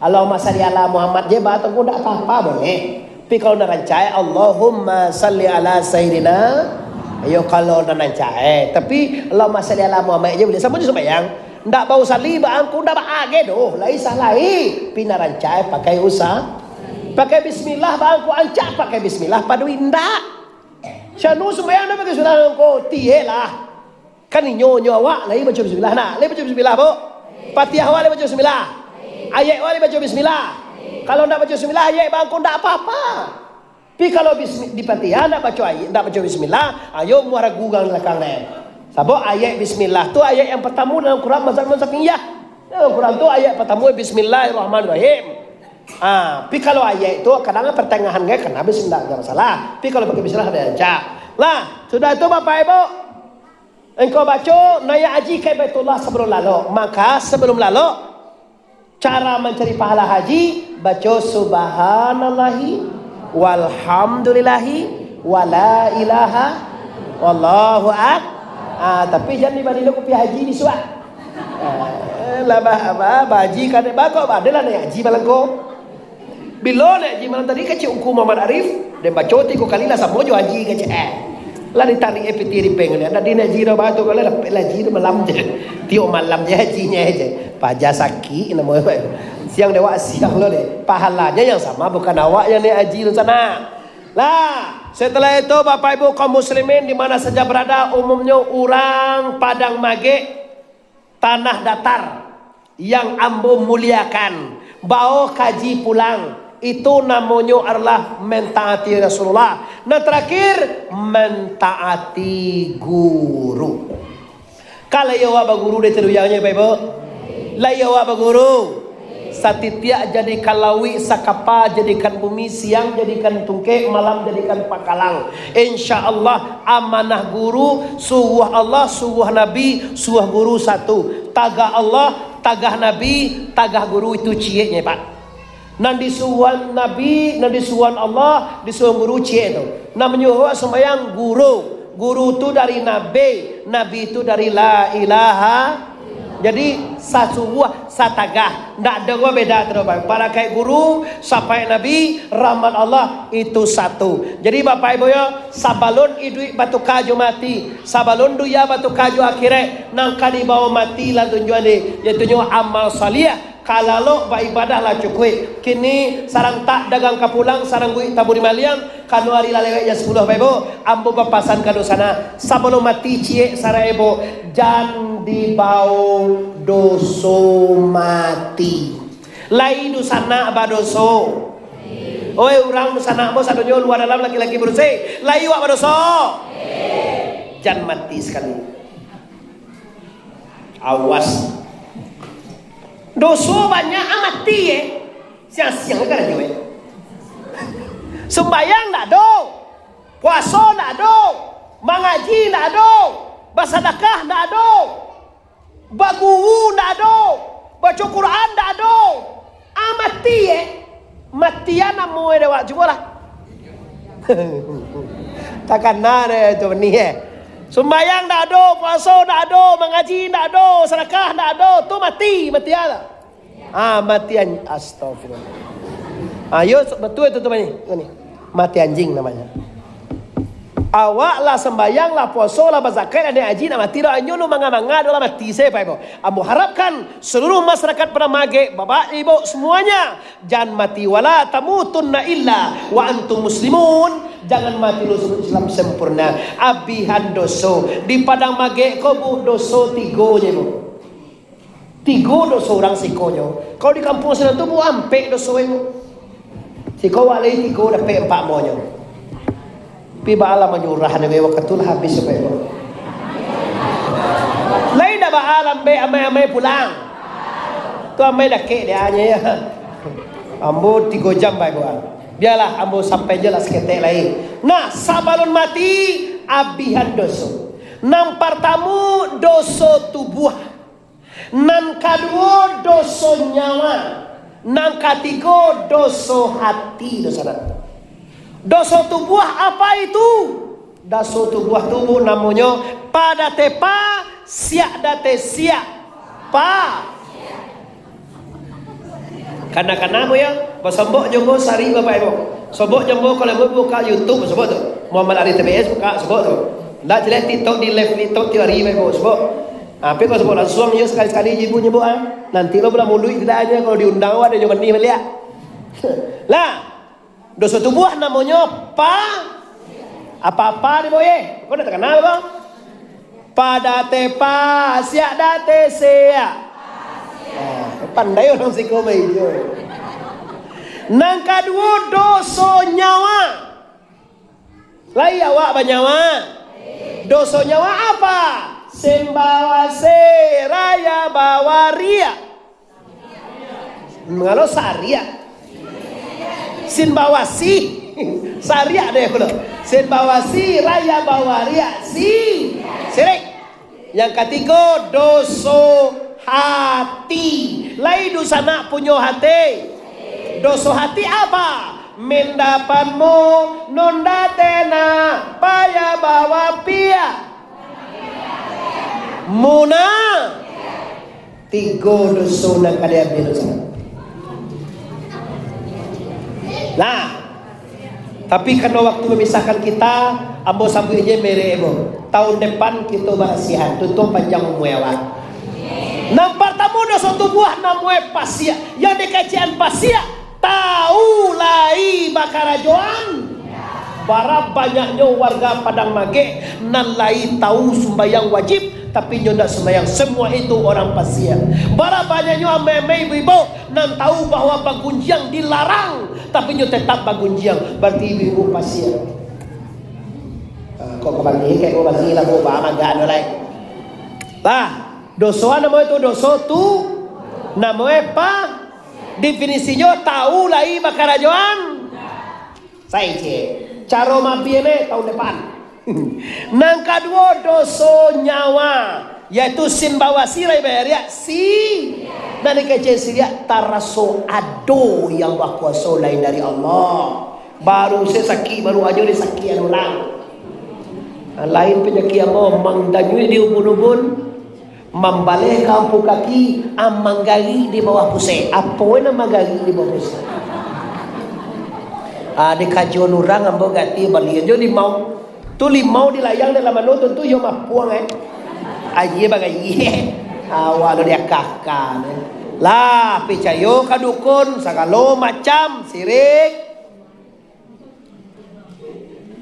Allahumma salli ala Muhammad je, ba tu ko ndak apa-apa, boleh. Tapi kalau nak rancak, Allahumma salli ala Sayyidina. Iyo, kalau nak rancak, eh. Tapi Allahumma salli ala Muhammad je boleh. Samo je sumbayang. Ndak bau salli, ba angku ndak ba age doh. Lai salai. Pi nak rancak, pakai usa-, pakai bismillah, ba angku ancak pakai bismillah, padui ndak. Sanu sumbayang ndak pakai bismillah, angku tiye lah. Kan inyo, nyo awak lai baco bismillah, nah, lai baco bismillah, Bu? Fatihah awak lai baco bismillah? Ayat awak lai baco bismillah? Kalau ndak baco bismillah, ayat bangko ndak apa-apa. Tapi kalau bismi-, di Fatihah ndak baco ayat, ndak baco bismillah, ayo muara gugang di balakang deh. Sabab ayat bismillah tu ayat yang pertama dalam Quran mazhab Imam Syafi'iyah. Dalam Quran tu ayat pertama bismillahirrahmanirrahim. Ah, tapi kalau ayat tu kadang pertengahan kan kena bismillah, ndak masalah. Tapi kalau pakai bismillah ada aja. Lah, sudah tu Bapak Ibu, engkau baco naiak haji ka Baitullah sebelum lalok. Maka sebelum lalok, cara mancari pahala haji, baco subhanallahi walhamdulillahi wala ilaha wallahu ak-, ah, tapi jan dibali lo kupiah haji disuak. Ah, lah bah, bah, bah haji ka dek bakok, bah, adalah naiak haji malam ko. Bilo naiak haji malam tadi, kecek Ungku Muhammad Arif, den baco tigo kali lah samo jo haji kecek, eh. Lah ditarik, eh, piti ripeng ni. Tadi naiak haji dah batu kalau dapek lah haji tu malam je. Tiok malam je hajinyo je. Paja sakik namo. Siang dewak siang lo deh. Pahalanya yang sama, bukan awak yang naiak haji tu sana. Lah, setelah itu Bapak Ibu kaum muslimin di mana saja berada, umumnya urang Padang Magek, Tanah Datar yang ambo muliakan, baok haji pulang, itu namonyo adalah mentaati Rasulullah. Nan terakhir, mentaati guru. Kan lai awak baguru dek Teruyangnyo, Bapak Ibu? Lai awak baguru? Satitiak jadikan lauik, sakapa jadikan bumi, siang jadikan tungkek, malam jadikan pakalang. Insya Allah, amanah guru, suruah Allah, suruah Nabi, suruah guru satu. Tagah Allah, tagah Nabi, tagah guru, itu cieknyo, Pak. Nan disuruahan Nabi, nan disuruahan Allah, disuruahan guru ciek tu. Nan manyuruah sumbayang guru. Guru tu dari Nabi, Nabi tu dari la ilaha. Jadi, sasubuah, satagah. Ndak ado beda tu, Bapak. Barakaik guru, sapaik Nabi, rahmat Allah, itu satu. Jadi, Bapak Ibu yo, sabalun iduik batuka jo mati, sabalun dunia batuka jo akhirat, nan ka dibawo mati lah tunjuan ni, yaitu nyo amal saleh. Ka lalok baibadah lah cukuik. Kini sarantak dagang ka pulang, sarangguik taburi maliang, kano ari lah lewek jam sapuluah, Bapak Ibu. Ambo bapasan ka dunsanak, sabalun mati ciek sarai, Ibu, jan dibawo doso mati. Lai dunsanak badoso? Oi, urang dunsanak ambo sadonyo lua dalam laki-laki barusuah, lai awak badoso? Jan mati sakali. Awas. Doso banyak, ah, mati, eh. Siang-siang karajo, eh. Sumbayang ndak ado. Puaso ndak ado. Mangaji ndak ado. Basadakah ndak ado. Baguru ndak ado. Baco Quran ndak ado. Ah, mati, eh. Matian namo e dek awak, cubolah. Takana dek tu benih, eh. Sumbayang ndak ado, puaso ndak ado, mangaji ndak ado, sadakah ndak ado, tu mati, matian lah. Ah, mati anj-, astagfirullah. Ah, yo, so-, betul itu tu, Bani. Ini. Mati anjing namanya. Awak lah sembayang, lah puaso, lah bazakat, lah naiak haji, nak mati dah. Anyo lu manga-manga, dah lah mati, saya, Pak Ibu. Ambo harapkan seluruh masyarakat Padang Magek, Bapak, Ibu, semuanya, jan mati, wala tamutunna illa wa antum muslimun. Jangan mati lu sebut Islam sempurna. Abihan doso. Di Padang Magek ko, Bu, doso tigo je, Bu. Tigo doso urang sikonyo. Kalau di kampuang sinan tu, Bu, ampek doso, Bu. Siko wak lai tigo, dapek ampak monyo. Tapi baalah manyurah, dek wakatu lah habis sampai ko. Lai dah baalah ambek amai-amai pulang. Tu amai dakek dia nyo, ya. Ambo tigo jam bae ko. Bialah ambo sampai je lah saketek lai. Nah, sabalun mati, abihan doso. Nan partamo, doso tubuah. Nan kaduo, doso nyawa. Nan katigo, doso hati, doso hati. Doso tubuah apa itu? Doso tubuah tu namonyo, pa date pa, siak date siak. Pa. Kana-kana, Bu, ya, basobok jo ambo sari, Bapak Ibu. Sobok jo ambo, kalau ambo buka YouTube, sobok tu. Muhammad Arif T B S, buka, sobok tu. Ndak jelek TikTok, di live TikTok tiok hari, Bapak Ibu, sobok. Tapi kalau sobok lansuang, yo, sakali-sakali je, Bu, nyebut, ah. Nanti lo bulan muluik tidak aja, kalau diundang, wah, ado nyo manih baliak. Lah, doso tubuah namonyo pa-, apa-apa ni, Bu, ye? Kau dah terkenal, Bang? Pa date pa, siak date siak. Ah, pandai urang siko maijo. Nan kaduo, doso nyawa. Lai awak banyawa. Doso nyawa apa? Simbawasi, raya bawariak. Mangalo sariak. Simbawasi. Sariak deh pulo. Simbawasi, raya bawariak. Si. Sirik. Yang katigo, doso hati. Lai dunsanak punyo hati. Doso hati apa? Mindapanmu, nunda tena, paya bawa pia. Muna. Tigo doso nan ka diambiak doso. Nah, tapi karano waktu memisahkan kita, ambo sabuik je merek ambo. Tahun depan kito barasiahan, tuntuang panjang umua awak. Nan partamo doso tubuah namonyo pasiak, yang dikecekan pasiak, tahu lai bakarajoan. Bara banyaknyo warga Padang Magek nan lai tahu sumbayang wajib, tapi nyo ndak sumbayang. Semua itu orang pasiak. Bara banyaknyo amai-amai, ibu-ibu nan tahu bahwa bagunjiang dilarang, tapi nyo tetap bagunjiang. Berarti ibu-ibu pasiak. Ah, kok ka bagi, kek kok bagi lah, kok ba-, magak nyo lai. Lah, doso namonyo tu, doso tu, namonyo pa, definisinyo tahu lai bakarajoan. Sae ciek. Caro mabianyo tahun depan. Nan kaduo, doso nyawa, yaitu simbawasi, raya bawariak, si. Nan dikecekan siriak, taraso ado yang bakuaso lain dari Allah. Baru se sakik, baru ajo disakikan urang. Lain panyakik ambo, Mang Danyuik di ubun-ubun. Mambaleh ka ampu kaki, a, manggarik di bawah pusek. Apo nan manggarik di bawah pusek? A, di kajuan urang ambo gati balian jo limau. Tu limau dilayang dalam anu, tantu iyo mapuang, eh. Ayie bagayie. Awak lo diakah-akah. Lah, picayo ka dukun, sagalo macam sirik.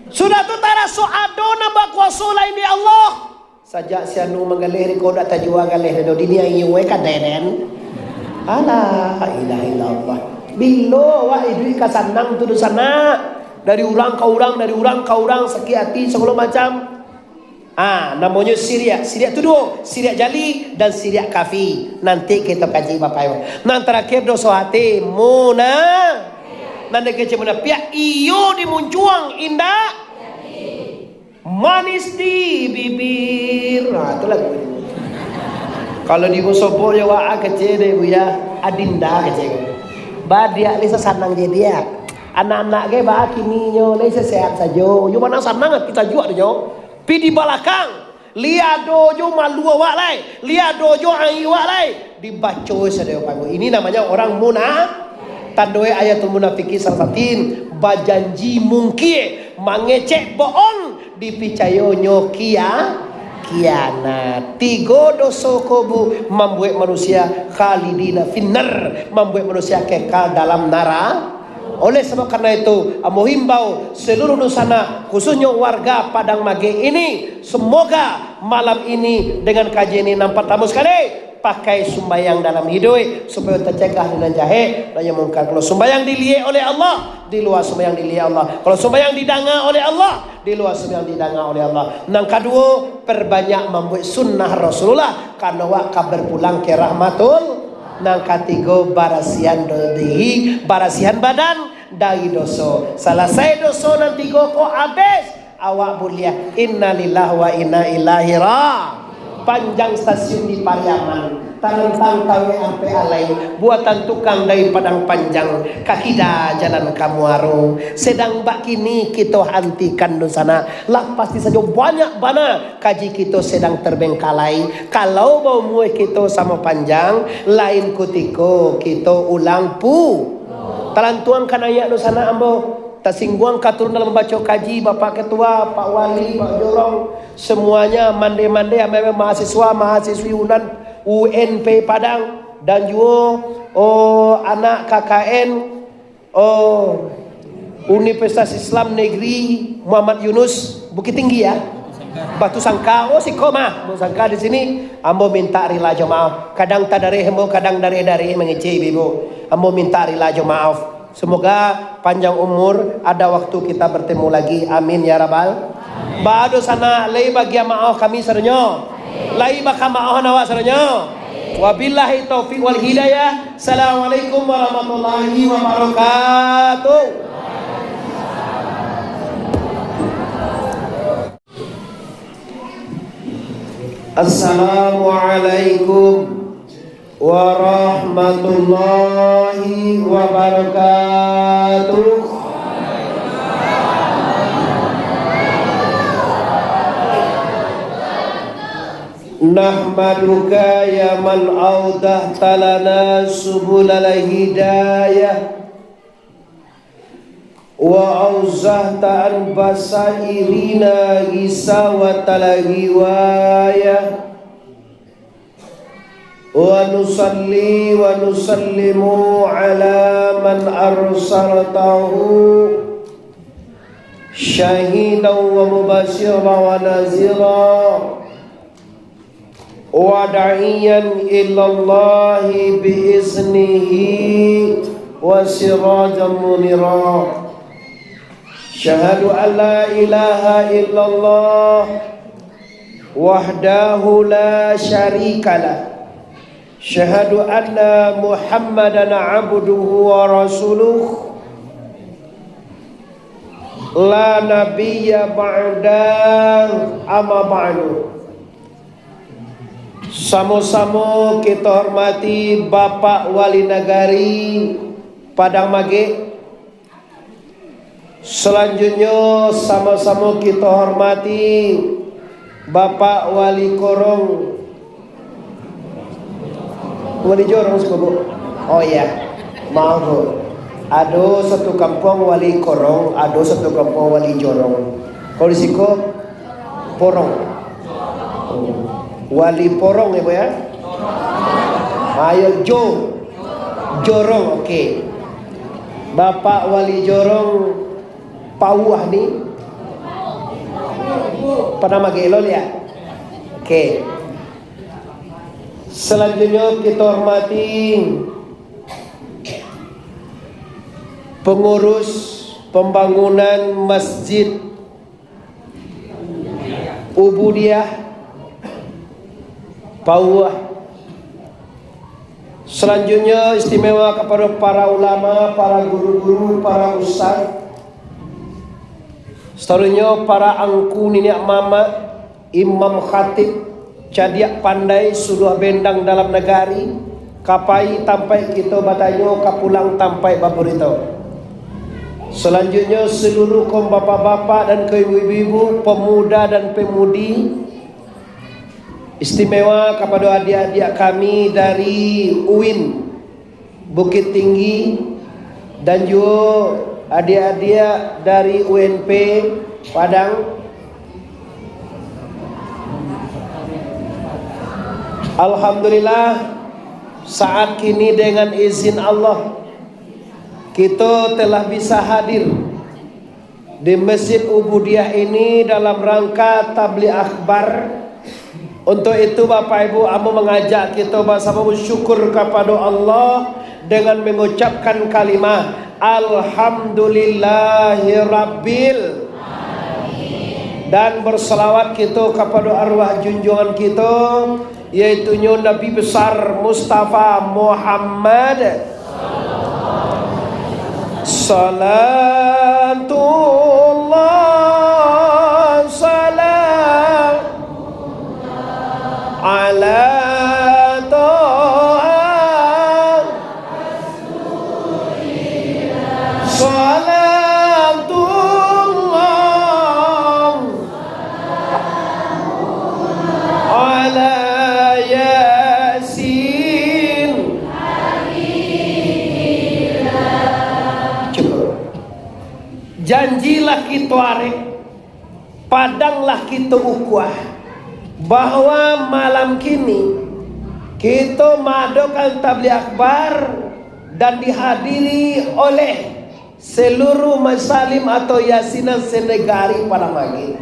Sudah tu taraso ado nan bakuaso lain di Allah. Sajak si anu manggaleh riko dak tajua galeh do, diniayo eh kadai den. Alah, ilaha illallah. Bilo awak iduik ka sanang tu dunsanak? Dari urang ka urang, dari urang ka urang, sakik ati, sagalo macam. Ah, namonyo siriak. Siriak tu duo, siriak jali dan siriak kafi. Nanti kito kaji, Bapak Ibu. Nan tarakhir doso ati, muna. Nan dikecek munapiak, iyo di muncuang, indak manis di bibir. Ah, tu lagu ni. Kalau di musopo yo, wak kecek deh, Buya. Adinda kecek. Badiak lai sasanang je diak. Anak-anak ge ba kininyo lai sehat sajo. Yo mana sanang ati sajo adonyo. Pi di balakang, liado jo malu awak lai, liado jo aia awak lai, dibaco sadonyo panggung. Ini namanya orang muna-, tandoe ayatul munafikin salah satin, bajanji mungkir, mangecek bohong, dipicayonyo kia-, kianat. Tigo doso ko bu mambuek manusia khalidina finnar, mambuek manusia kekal dalam nara-, Oleh sebab karena itu, ambo himbau seluruh dunsanak, khususnyo warga Padang Magek ini, semoga malam ini dengan kaji ini nan partamo sekali, pakai sumbayang dalam hiduik, supayo tacegah dari nan jahek, dari nan mungkar. Kalau sumbayang diliek oleh Allah, di lua sumbayang diliek Allah. Kalau sumbayang didanga oleh Allah, di lua sumbayang didanga oleh Allah. Nan kaduo, perbanyak mambuek sunnah Rasulullah, karena awak ka berpulang ke rahmatul. Nan katigo, barasihan do-, diri, barasihan badan dari doso. Salasai doso nan tigo ko, abih awak buliah. Innalillahi wa inna ilaihi ra-, panjang stasiun di Pariaman, tarantang tawe ampek alai, buatan tukang dari Padang Panjang, ka kida jalan ka Muaro. Sedang bak kini kito hantikan dunsanak, lah pasti sajo banyak bana kaji kito sedang terbengkalai. Kalau baumua kito samo panjang, lain kutiko kito ulang pu-, talantuang ka naiak dunsanak ambo. Tasingguang ka turun dalam mambaco kaji, Bapak Ketua, Pak Wali, Pak Jorong, semuanya mande-mande, ameh-ameh mahasiswa, mahasiswi Unan, U N P Padang, dan juo, oh, anak K K N, oh, Universitas Islam Negeri Muhammad Yunus, Bukittinggi, ya? Batusangka, oh, siko mah, Batusangka di sini, ambo minta rila jo maaf. Kadang tadareh ambo, kadang dareh-dareh mangecek ibu-ibu. Ambo minta rila jo maaf. Semoga panjang umur, ada waktu kita bertemu lagi. Amin ya rabbal. Baa dunsanak, lai bagian maoh kami sadonyo? Lai bakamaohan awak sadonyo? Wabillahi taufiq wal hidayah. Assalamualaikum warahmatullahi wabarakatuh. Assalamualaikum warahmatullahi wabarakatuh. Nahmaduka ya man awdahta lana subulal hidayah, wa auzahta an basairina ghisawatal ghiwayah. Wa nusalli wa nusallimu ala man arsaltahu syahidan wa mubasyiran wa nadhira, wa da'iyan ilallahi bi iznihi wa sirajan munira. Asyhadu an la ilaha illallah wahdahu la syarikalah. Asyhadu anna Muhammadan abduhu wa rasuluh. La nabiyya ba'dah, amma ba'du. Samo-samo kito hormati Bapak Wali Nagari Padang Magek. Salanjutnyo, samo-samo kito hormati Bapak Wali Korong, Wali Jorong siko, Bu? Oh iya. Maaf, Bu. Ado satu kampuang Wali Korong, ado satu kampuang Wali Jorong. Kalau di siko, Porong. Wali Porong ya, Bu ya? Ayo, Jo. Jorong, oke. Bapak Wali Jorong Pauah ni. Pernah mageh lo ya? Oke. Selanjutnya kita hormati pengurus pembangunan Masjid Ubudiah Pauah. Selanjutnya istimewa kepada para ulama, para guru-guru, para ustaz. Seterusnya para angku niniak mamak, imam khatib, cadiak pandai, suluah bendang dalam nagari, ka pai tampaik kito batanyo, ka pulang tampaik baburito. Selanjutnya seluruh kaum bapak-bapak dan kaum ibu-ibu, pemuda dan pemudi, istimewa kepada adik-adik kami dari uin Bukittinggi dan juo adik-adik dari U N P Padang. Alhamdulillah, saat kini dengan izin Allah, kito telah bisa hadir di Masjid Ubudiah ini dalam rangka tabligh akbar. Untuk itu, Bapak Ibu, ambo mangajak kito basamo bersyukur kapado Allah dengan mengucapkan kalimah Alhamdulillahirabbil, dan bersalawat kito kapado arwah junjungan kito, yaitunyo Nabi Besar Mustafa Muhammad. Salatullah salam ala Toha. Salatullah ala Yasin. Cukup. Janjilah kito arek, padanglah kito ukuah, bahwa malam kini kito maadokan tabligh akbar dan dihadiri oleh seluruh Masalim atau Yasinan senegari Padang Mageh.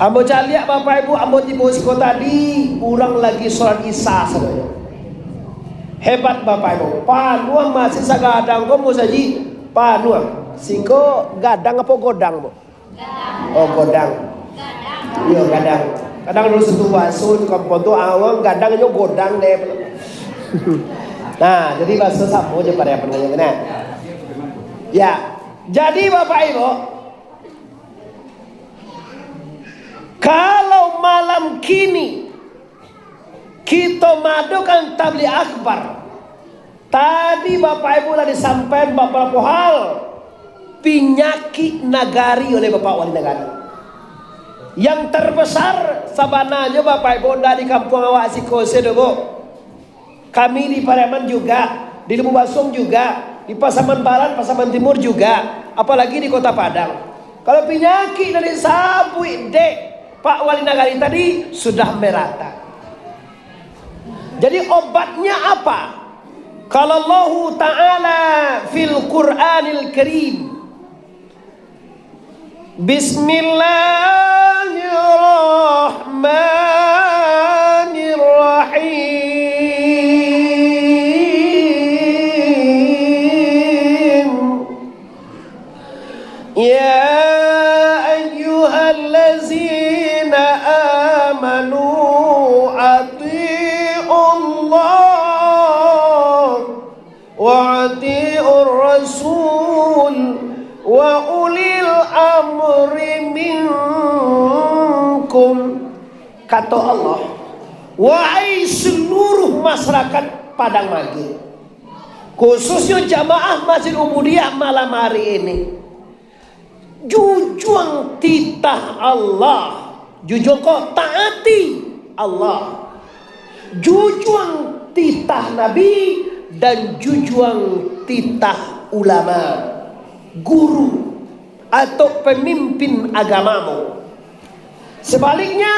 Ambo caliak, Bapak Ibu, ambo tibo siko tadi, urang lagi solat Isya sadonyo. Hebat, Bapak Ibu. Panuah masih sagadang ko, Musajik. Panuah. Siko gadang apo godang, Bu? Oh, godang. Iyo, gadang. Kadang dulu satu baso di kampung tu, awang gadang inyo godang deh. Nah, jadi baso samo je pada apa namanya, nah. Ya, jadi Bapak Ibu, kalau malam kini kito maadokan tabligh akbar, tadi Bapak Ibu lah disampaikan babarapo hal pinyakik nagari oleh Bapak Wali Nagari. Yang terbesar sabananyo, Bapak Ibu, ndak di kampuang awak siko se doh, Bu. Kami di Pariaman juga, di Lubuak Basuang juga, di Pasaman Barat, Pasaman Timur juga, apalagi di Kota Padang. Kalau pinyakik nan disabuik dek Pak Wali Nagari tadi, sudah merata. Jadi, obatnya apa? Kalau Allahu Ta'ala fil Qur'anil Karim, Bismillahirrahmanirrahim. Ya ayyuhallazina amanu ati'ullah wa ati'ur rasul wa ulil amri minkum. Kato Allah, wahai seluruh masyarakat Padang Mageh, khususnyo jamaah Masjid Ubudiah malam hari ini, jujuang titah Allah, jujuang ko taati Allah. Jujuang titah Nabi dan jujuang titah ulama, guru, atau pemimpin agamamu. Sabaliknya,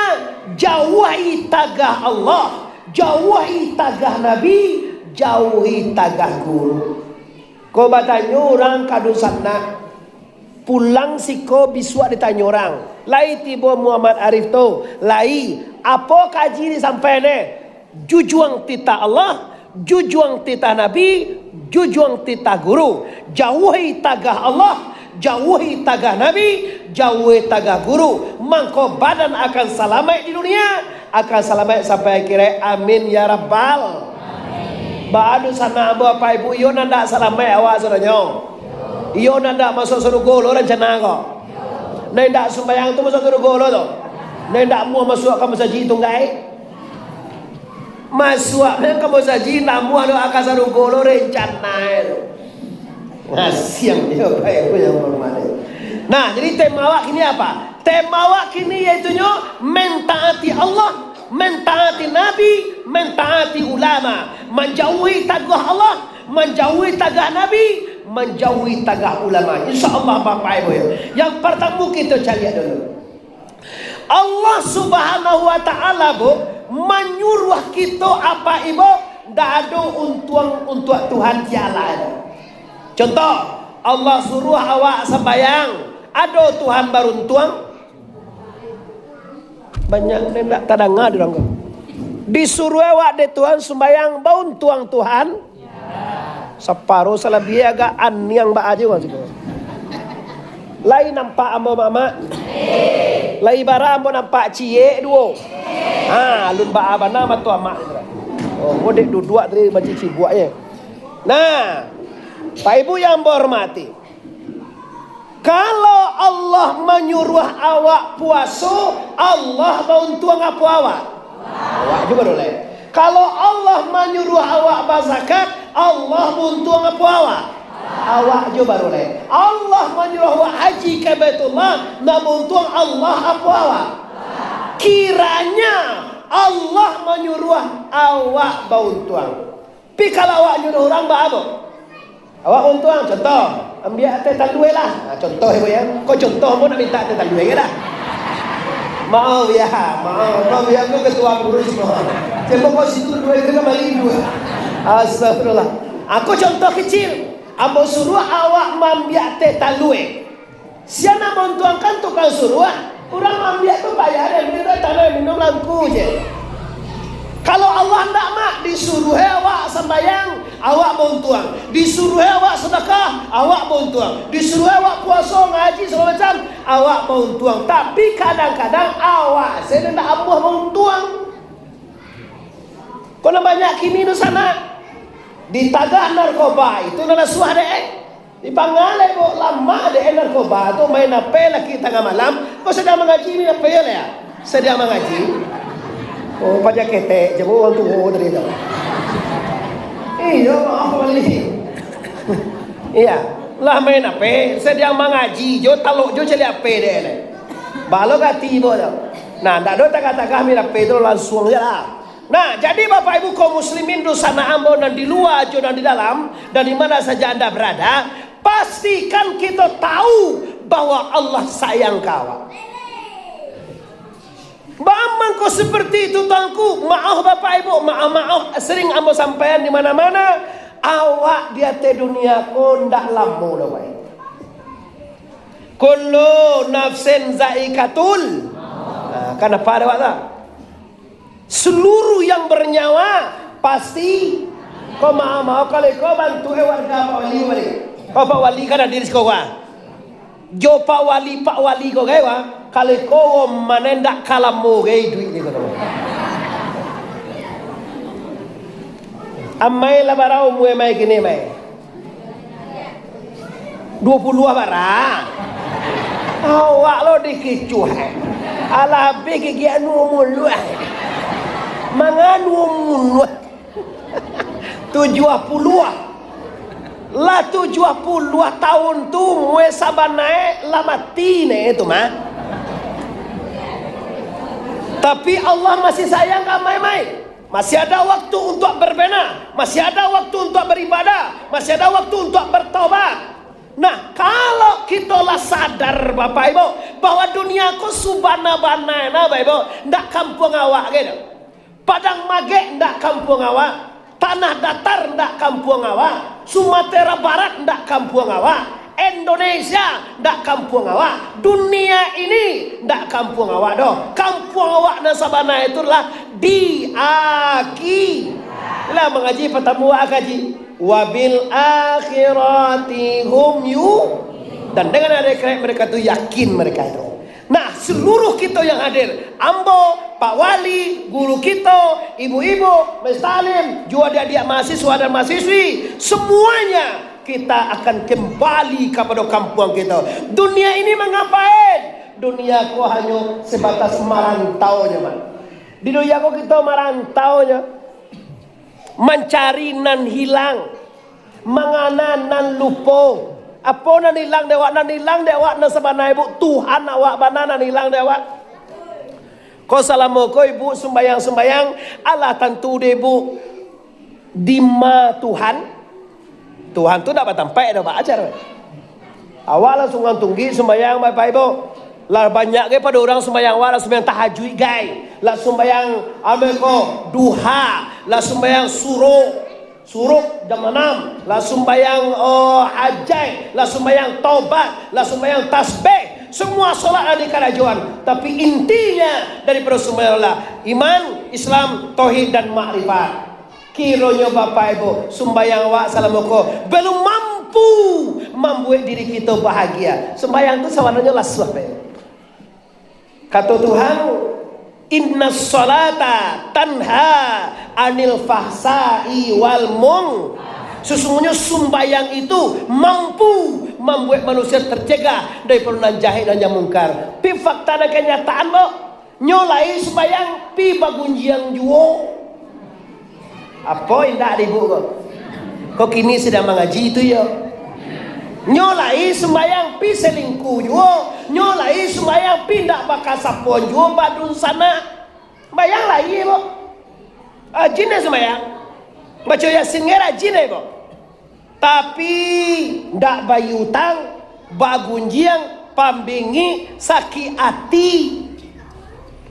jauahi tagah Allah, jauahi tagah Nabi, jauahi tagah guru. Ko batanyo urang ka dunsanak, pulang siko bisuak ditanyo urang, "Lai tibo Muhammad Arif tu, lai, apo kaji disampaian eh?" Jujuang titah Allah, jujuang titah Nabi, jujuang titah guru. Jauahi tagah Allah, jauahi tagah Nabi, jauahi tagah guru. Mangko badan akan salamaik di dunia, akan salamaik sampai akhirat. Amin ya rabbal. Baa dunsanak ambo, apak ibu, iyo nan dak salamaik awak sabananyo? Iyo nan dak masuak sarugo lo rancana ko? Nan indak sumbayang tu masuak sarugo lo tu? Nan indak amuah masuak ka masajik tunggai? Masuak meh ka masajik, namuah doa ka sarugo lo rencana tu. Ngasiang dia, Bapak Ibu yang hormati. Nah, jadi tema awak kini apa? Tema awak kini yaitunyo mentaati Allah, mentaati Nabi, mentaati ulama, manjauhi tagah Allah, manjauhi tagah Nabi, manjauhi tagah ulama. Insya Allah, Bapak Ibu, ya. Yang pertama kita cari dulu. Allah Subhanahu wa Ta'ala, Bu, manyuruah kito, apak ibu, ndak ado untuang untuak Tuhan tialah ado. Contoh, Allah suruah awak sambayang, ado Tuhan baruntuang? Banyak nan ndak tadanga di urang ko. Disuruah awak dek Tuhan sumbayang, bauntuang Tuhan? Saparo salabiah agak aniang baa jo urang situ. Lai nampak ambo, Mamak? Lai bara ambo nampak ciek duo? Ha, alun baa bana mato Amak tu. Oh, ambo dek duduak tadi bancicibuak je. Nah, Pak Ibu yang ambo hormati, kalau Allah manyuruah awak puaso, Allah bauntuang apo awak? Awak jo baroleh. Kalau Allah manyuruah awak bazakat, Allah bauntuang apo awak? Awak jo baroleh. Allah manyuruah awak haji ka Baitullah, nan bauntuang Allah apo awak? Kiranya Allah manyuruah, awak bauntuang. Pi kalau awak nyuruah urang baa, Bu? Awak untuang, contoh, ambiak teh talua lah. Nah, contoh, Ibu, ya. Kok contoh, ambo nak mintak teh talua je lah. Maaf, ya, maaf. Maaf, ya, aku ketua pengurus, maaf. Cuma kok situ dua itu kan balik dua. Astagfirullah. Aku contoh kecil. Ambo suruah awak mambiak teh talua. Sia nan mauntuangkan tukang suruah, urang maambiak tu payah deh, bali tanah minum langku je. Kalau Allah ndak, Mak, disuruah awak sambayang, awak mauntuang. Disuruah awak sedekah, awak mauntuang. Disuruah awak puaso, ngaji, segala macam, awak mauntuang. Tapi kadang-kadang awak se ndak amuah mauntuang. Kok nan banyak kini tu sanak, ditagah narkoba itu nan lasuah dek. Dipangalai, Bu, lamak dek narkoba tu, main H P laki tangah malam. Kok sadang mangaji, main H P lah ya? Sadang mangaji. Oh, pajak ketek je, Bu, urang tuo tadi tu. Iyo, maaf, Wali. Iya, lah main H P, sadang mangaji jo, talok jo caliak H P dek. Balo gati, Bu, tu. Nah, ndak ado tagah-tagah main H P tu, langsuang je lah. Nah, jadi Bapak Ibu kaum muslimin, dunsanak ambo nan di lua jo nan di dalam, dan di mana saja anda berada, pastikan kita tahu bahwa Allah sayang ka awak. Baa mangko seperti itu, Tuanku? Maoh Bapak Ibu, maoh-maoh, sering ambo sampaian di mana-mana, awak di ateh dunia ko ndak lamo doh, Bapak Ibu. Kullu nafsin zaikatul. Nah, kan apa ada awak tu? Seluruh yang bernyawa pasti. Ko maoh-maoh, kalau iko bantu eh warga Pak Wali, Wali. Ko Pak Wali kan hadir siko, wah. Jo Pak Wali, Pak Wali ko gai, wah. Kalau iko, wah, mano ndak ka lamo gai iduik ni ko. Amai lah bara umua amai kini, mai? Duo puluah bara. Awak lo dikicuah, eh. Alah habih gigi anu muluah, eh. Manganu muluah. Tujuah puluah. Lah tujuah puluah tahun tu, mue sabana e lah mati ne tu mah. Tapi Allah masih sayang ka amai, mai. Masih ada waktu untuk berbenah, masih ada waktu untuk beribadah, masih ada waktu untuk bertobat. Nah, kalau kito lah sadar, Bapak Ibu, bahwa dunia ko subana-bana, nah, Bapak Ibu, ndak kampuang awak gitu. Padang Magek ndak kampuang awak, Tanah Datar ndak kampuang awak, Sumatera Barat ndak kampuang awak, Indonesia ndak kampuang awak, dunia ini ndak kampuang awak doh. Kampuang awak nan sabana itu lah di akhi-, lah mangaji patamu awak kaji, "Wabil akhirati hum yu-," dan dengan hari akhirat mereka tu yakin mereka itu. Nah, seluruh kito yang hadir, ambo, Pak Wali, guru kito, ibu-ibu, Mister Alim, juo adiak-adiak mahasiswa dan mahasiswi, semuanya kita akan kembali kapada kampuang kito. Dunia ini mangapain? Dunia ko hanyo sebatas marantau nyo, Mak. Di dunia ko kito marantau nyo, mancari nan hilang, mangana nan lupo. Apo nan hilang dek awak? Nan hilang dek awak nan sabana, Ibu, Tuhan awak bana nan hilang dek awak. Ko salamo ko Ibu sumbayang-sumbayang, alah tantu dek Ibu, dima Tuhan? Tuhan tu ndak batampaik doh, Pak, ajar. Awak lah Sungguang Tunggi sumbayang, Bapak Ibu. Lah banyak gai pado urang sumbayang awak, lah sumbayang tahajuik gai. Lah sumbayang, ame ko, duha. Lah sumbayang suruk. Suruk jam anam. Lah sumbayang, oh, hajai. Lah sumbayang tobat. Lah sumbayang tasbih. Semua solat lah dikarajoan. Tapi intinya daripada sumbayang lah iman, Islam, tauhid, dan makrifat. Kironyo Bapak Ibu, sumbayang awak salamo ko belum mampu mambuek diri kito bahagia. Sumbayang tu sabananyo lasuah, Pak. Kato Tuhan, "Innas salata tanha anil fahsai wal mung." Sesungguhnya sumbayang itu mampu mambuek manusia tercegah daripada nan jahek dan yang mungkar. Tapi fakta dan kenyataan, Bok, nyo lai sumbayang pi bagunjiang juo. Apo indak dek Ibu ko? Ko kini sadang mangaji tu yo. Nyo lai sumbayang pi selingkuh juo. Nyo lai sumbayang pi indak bakasapon juo badunsanak. Sumbayang lai, Bok. Rajin nyo sumbayang. Baco Yasin nyo rajin nyo, Bok. Tapi, ndak bayi utang, bagunjiang, pambingik, sakik ati.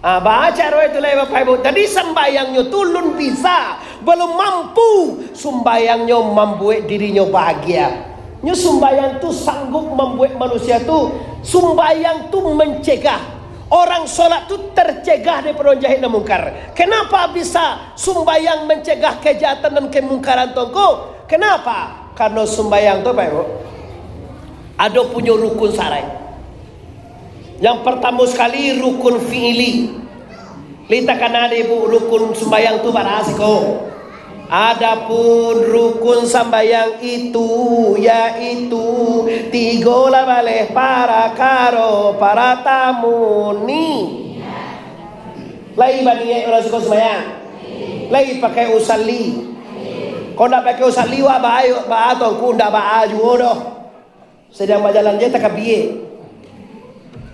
Ah, baa caro itu lai, Bapak Ibu. Jadi, sumbayangnyo tu lun bisa, balum mampu sumbayangnyo mambuek dirinyo bahagia. Nyo sumbayang tu sanggup mambuek manusia tu, sumbayang tu mancegah. Orang solat tu tercegah daripada urang jahek dan mungkar. Kenapa bisa sumbayang mancegah kejahatan dan kemungkaran tu ko? Kenapa? Karena sumbayang tu, Bapak Ibu, ado punyo rukun sarai. Yang pertama sekali, rukun fi'ili. Lai takana dek Ibu rukun sumbayang tu bara siko. Adapun rukun sambayang itu, yaitu tigo lah baleh parakaro paratamu ni. Lai baniaik urang siko sumbayang? Lai pakai usalli? Kok ndak pakai usalli, wak baa, baa tu, angku ndak baa juo doh. Sadang bajalan je takabia.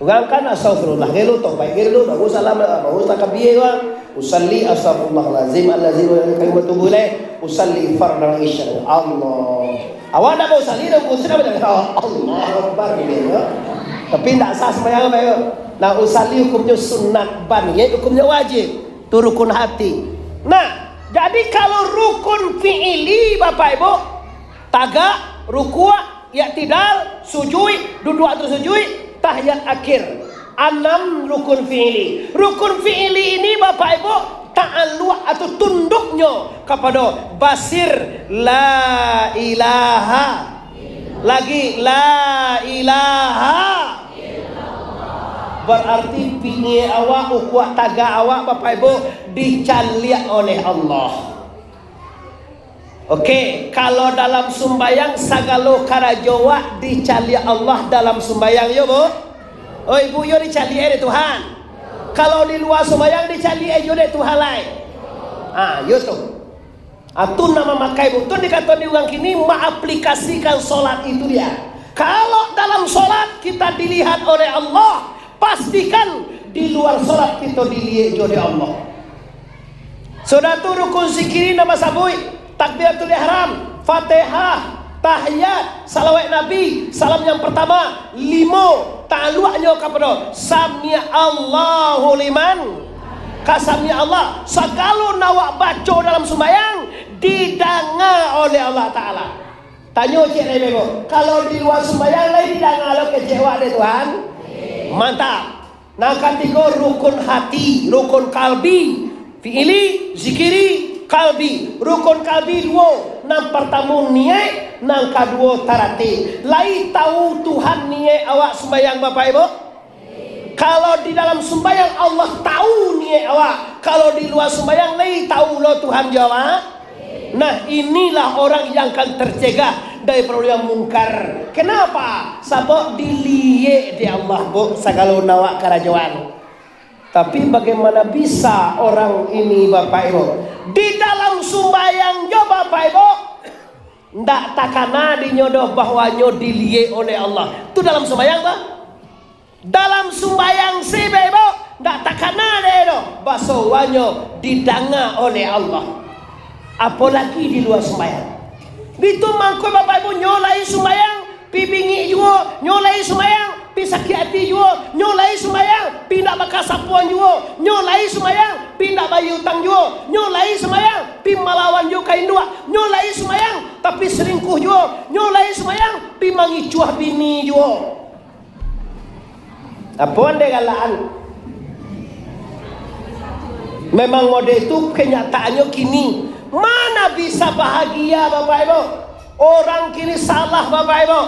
Urang kan astagfirullah, gelo tobaik, gelo baru salam, baru takabia urang. Usalli astagfirullahalazim, allazim, kami bertubuh lai. Usalli fardal isya. Allah. Awak ndak mau usalli, dah usalli, dah bajalan. Allah Akbar, gitu, ya. Tapi ndak sah sembahyang, Bapak Ibu. Nah, usalli hukumnya sunat, baniaik hukumnya wajib. Tu rukun hati. Nah, jadi kalau rukun fi'ili, Bapak Ibu, tagak, rukuk, iktidal, sujuik, duduak atau sujuik, tahiyat akhir. Anam rukun fi'ili. Rukun fi'ili ini, Bapak Ibu, ta'alluq atau tunduknyo kapado basir, la ilaha. Lagi, la ilaha. Berarti pingin awak, ukuak tagak awak, Bapak Ibu, dicaliak oleh Allah. Oke, kalau dalam sumbayang, sagalo karajo wak dicaliak Allah dalam sumbayang, yo, Bu? Oh, Ibu, yo dicaliak dek Tuhan. Kalau di lua sumbayang, dicaliak juo dek Tuhan lai. Ah, yo tu. Ah, tu nan mamakai, Bu. Tu dikatoi urang kini maaplikasikan solat itu dia. Kalau dalam solat kita dilihat oleh Allah, pastikan di luar solat kita dilihat juo dek Allah. Sudah tu rukun zikiri nan basabuik, takbiratul ihram, Fatihah, tahiyat, salawat Nabi, salam yang pertama, limo, taluaknyo kapado sami Allahu liman, ka sami Allah, sagalo nan awak baco dalam sumbayang, didanga oleh Allah Ta'ala. Tanyo ciek lai beko, kalau di lua sumbayang lai didanga lo kecek awak dek Tuhan? Mantap. Nan katigo, rukun hati, rukun kalbi, fi'ili, zikiri, kalbi. Rukun kalbi duo, nan partamo niaik, nan kaduo taratib. Lai tahu Tuhan niaik awak sumbayang, Bapak Ibu? Kalau di dalam sumbayang Allah tahu niaik awak, kalau di lua sumbayang lai tahu lo Tuhan jo awak? Nah, inilah orang yang akan tercegah dari perbuatan mungkar. Kenapa? Sabab diliek dek Allah, Bu, sagalo nan awak karajoan. Tapi bagaimana bisa orang ini, Bapak Ibu, di dalam sumbayang jo, Bapak Ibu, ndak takana dinyo doh bahwanyo diliek oleh Allah. Tu dalam sumbayang, bah? Dalam sumbayang se, Bapak Ibu, ndak takana dek doh bahwanyo didanga oleh Allah. Apolagi di lua sumbayang. Bitu mangko, Bapak Ibu, nyo lai sumbayang, pi bingik juo, nyo lai sumbayang, pi sakik ati juo, nyo lai sumbayang, pi indak bakasapoan juo, nyo lai sumbayang, pi indak bayia utang juo, nyo lai sumbayang, pi malawan jo ka induak, nyo lai sumbayang, tapi selingkuh juo, nyo lai sumbayang, pi mangicuah bini juo. Apo andai galaan? Memang model tu kenyataannyo kini. Mana bisa bahagia, Bapak Ibu? Orang kini salah, Bapak Ibu.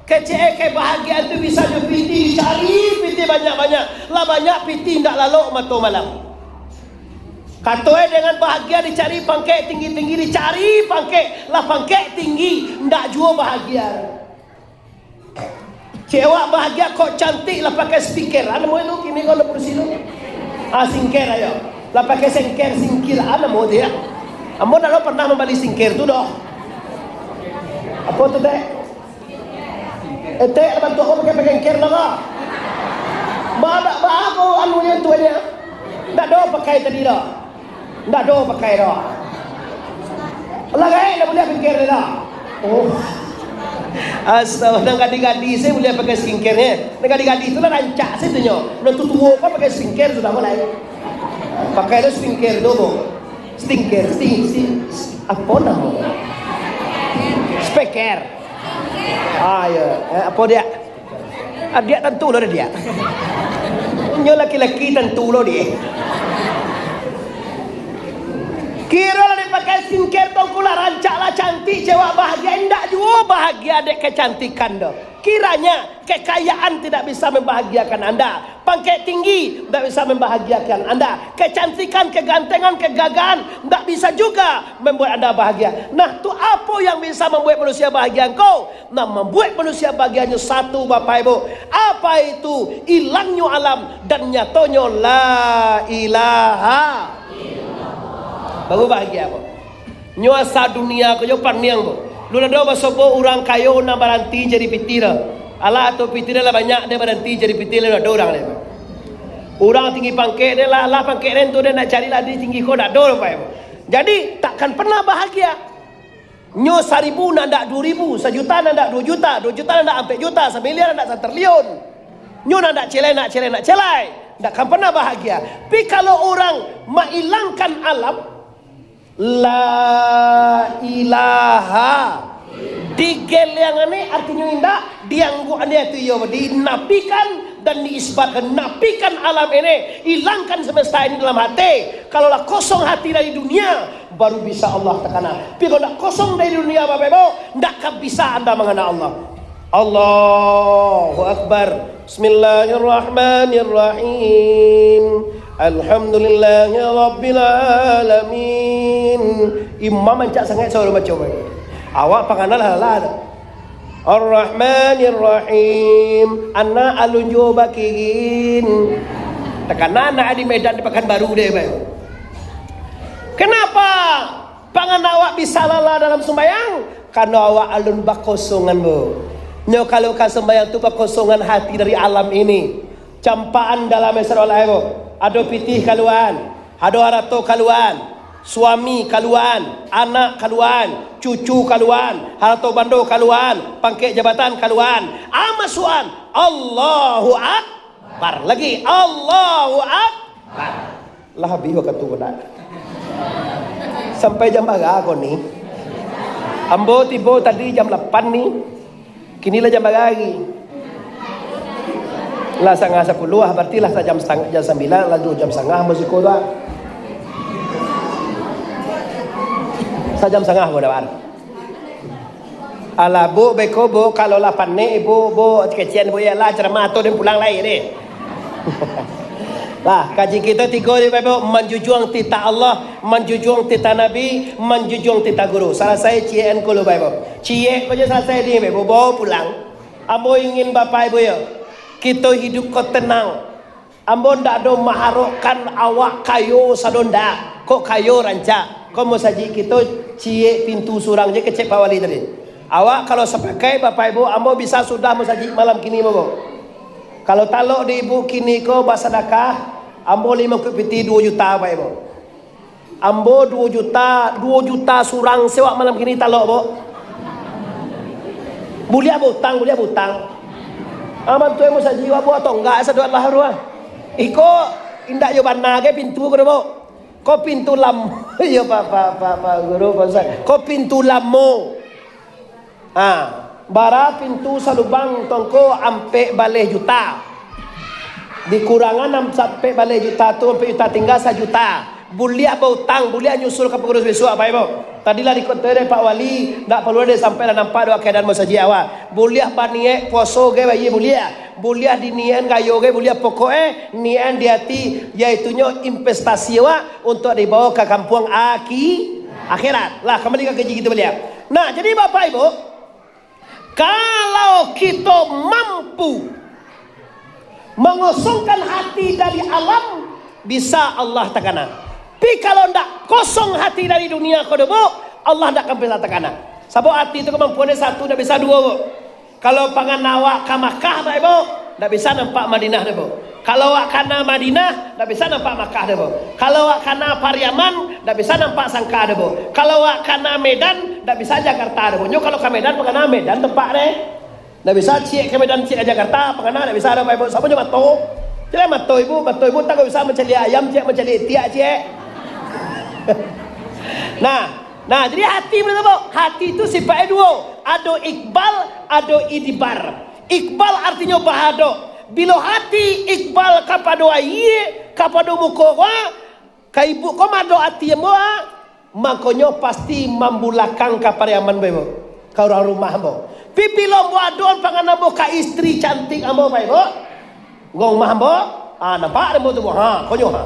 Kecek kebahagiaan tu bisa jo pitih dicari, pitih banyak-banyak. Lah banyak pitih, indak lalok mato malam. Kato e dengan bahagia dicari pangkek tinggi-tinggi, dicari pangkek, lah pangkek tinggi, indak juo bahagia. Cewek bahagia kok cantik lah pakai speaker. Anu mau itu kini kau nak kursi tu. Ah, singker ayo. Lah pakai sengker, singkir, anu mau dia. Ambo nak lo pernah membeli singker tu doh. Apa tu teh? Eh, teh, bantu aku pakai, pakai singker lah kau. Ba, ba, ba, aku anu yang tu aja. Ndak do pakai tadi doh. Ndak do pakai doh. Lah gaek ndak buliah pikir doh. Oh. Astaga, nan gadih-gadih se buliah pakai skincare-nyo. Nan gadih-gadih tu lah rancak se tu nyo. Nan tuo-tuo kan pakai skincare sudah mulai. Pakai lo skincare tu, Bu. Skincare, skin, skin, apo namo? Speaker. Ah, ya. Eh, apo dia? Adiak tantu lo adiak. Nyo laki-laki tantu lo dia. Kiro lah dipakai skincare tu, lah rancak lah cantik, cewek bahagia, indak juo bahagia dek kecantikan tu. Kiranya kekayaan tidak bisa membahagiakan anda, pangkek tinggi tidak bisa membahagiakan anda, kecantikan, kegantengan, kegagahan tidak bisa juga membuat anda bahagia. Nah, tu apo yang bisa membuat manusia bahagia engkau? Nan mambuek manusia bahagianyo satu, Bapak Ibu. Apa itu? Ilangnyo alam dan nyatonyo la ilaha. Baru bahagia, Bu. Nyo asa dunia ko nyo paniang, Bu. Lu nado basobo urang kayo nan baranti jadi pitih doh. Alah, atau pitih lah banyak, dia baranti jadi pitih, lah ado urang dia, Bu. Urang tinggi pangkek dia lah, lah pangkek dia tu dia nak cari lah di tinggi ko, ndak ado, Bapak Ibu. Jadi, takkan pernah bahagia. Nyo saribu nak ndak duo ribu, sajuta nak ndak duo juta, duo juta nak ndak ampek juta, samiliar nak ndak satriliun. Nyo nak ndak celai, nak celai, nak celai. Ndak akan pernah bahagia. Tapi kalau urang mailangkan alam, la ilaha. Digeliang ni artinyo indak, diangguak ni artinyo dinapikan dan diisbatkan. Napikan alam ini, ilangkan semesta ini dalam hati. Kalau lah kosong hati dari dunia, baru bisa Allah takana. Tapi kalau ndak kosong dari dunia, Bapak Ibu, ndak akan bisa anda mangana Allah. Allahu Akbar. Bismillahirrahmanirrahim. Alhamdulillahirabbil alamin. Imam rancak sangaik suaro baco. Awak pangana lah lah. Ar-Rahmanir-Rahim. Anak alun juo bakirin. Takana anak di Medan, di Pakanbaru deh, Bang. Kenapa pangana awak bisa lala dalam sumbayang? Karano awak alun bakosongan, Bu. Nyo kalau ka sumbayang tu bakosongan hati dari alam ini. Campaan dalam Isra Mi'raj, Bu. Ado pitih kaluan, ado harato kaluan. Suami kaluaan, anak kaluaan, cucu kaluaan, harato bando kaluaan, pangkek jabatan kaluaan. A masuakan, Allahu Akbar. Lagi, Allahu Akbar. Lah abih wakatu ko ndak? Sampai jam bara ko ni? Ambo tibo tadi jam lapan ni. Kini lah jam bara lai? Lah sangah sapuluah, barati lah sajam satang-, jam sambilan, lah duo jam satangah ambo siko tu ah. Sajam satangah ko dah, Bar. Alah, Bu, beko, Bu, kalau lah panek, Bu, Bu, kecek, Bu, iyolah, ceramah tu, den pulang lai deh. Lah, kaji kito tigo ni, Bapak Ibu, manjujuang titah Allah, manjujuang titah Nabi, manjujuang titah guru. Salasai ciek ko lu, Bapak Ibu. Ciek ko je salasai ni, Bapak Ibu, bawa pulang. Ambo ingin Bapak Ibu yo, kito hidup ko tenang. Ambo ndak ado maharokkan awak kayo sado ndak. Kok kayo rancak. Kok masajik kito ciek pintu surang je kecek Pak Wali tadi. Awak kalau sapakaik Bapak Ibu, ambo bisa sudah masajik malam kini, Bapak. Kalau talok di ibu kini ko basadakah, ambo limo kuik piti duo juta, Bapak Ibu. Ambo duo juta, duo juta surang se wak malam kini talok, Bok. Buliah bautang, buliah bautang. Aman tu musajik wak buah tonggak sadoan lah ruah. Iko indak yo bana ge pintu ko, Bok. Ko pintu lam-, yo, Pak, Pak, Pak, Pak Guru, Pak Ustaz. Ko pintu lamo. Ha, bara pintu salubang tongko ampek baleh juta. Dikurangan am-, ampek baleh juta tu, ampek juta tingga sajuta. Buliah bautang, buliah nyusul ka pangurus bisuak, Bapak Ibu. Tadi lah dikontoi dek Pak Wali, ndak paralu dek sampai lah nampak dek keadaan masajik awak. Buliah baniaik puaso ge bayi buliah. Buliah diniaik gayo ge buliah, pokok e niaik di ati, yaitunyo investasi awak untuak dibawa ka kampuang aki-, akhirat. Lah, kambali ka kaji kito baliak. Nah, jadi Bapak Ibu, kalau kito mampu mangosongkan hati dari alam, bisa Allah takana. Tapi kalau ndak kosong hati dari dunia ko doh, Bu, Allah ndak akan bisa takana. Sabab ati tu kamampuannyo satu, ndak bisa duo, Bu. Kalau pangana awak ka Makkah, Bapak Ibu, ndak bisa nampak Madinah doh, Bu. Kalau awak kana Madinah, ndak bisa nampak Makkah doh, Bu. Kalau awak kana Pariaman, ndak bisa nampak Sangka doh, Bu. Kalau awak kana Medan, ndak bisa Jakarta doh, Bu. Nyo kalau ka Medan, pangana Medan tampak deh. Ndak bisa ciek ka Medan, ciek ka Jakarta, pangana ndak bisa doh, Bapak Ibu. Samo jo mato. Jelas mato Ibu, mato Ibu tak bisa mancaliak ayam, ciek mancaliak itiak, ciek. Nah, Nah, jadi hati, Bapak Ibu, hati tu sifatnyo duo. Ado ikbal, ado idbar. Ikbal artinyo bahadok. Bilo hati ikbal kapado aia, kapado muko ko, ka ibu ko madok ati ambo, makonyo pasti mambulakang ka Pariaman, Bapak Ibu, ka urang rumah ambo. Pi bilo ambo adok pangana ambo ka istri cantik ambo, Bapak Ibu, Gong mah ambo, ah, nampak dek ambo tu, ha, konyo, ha.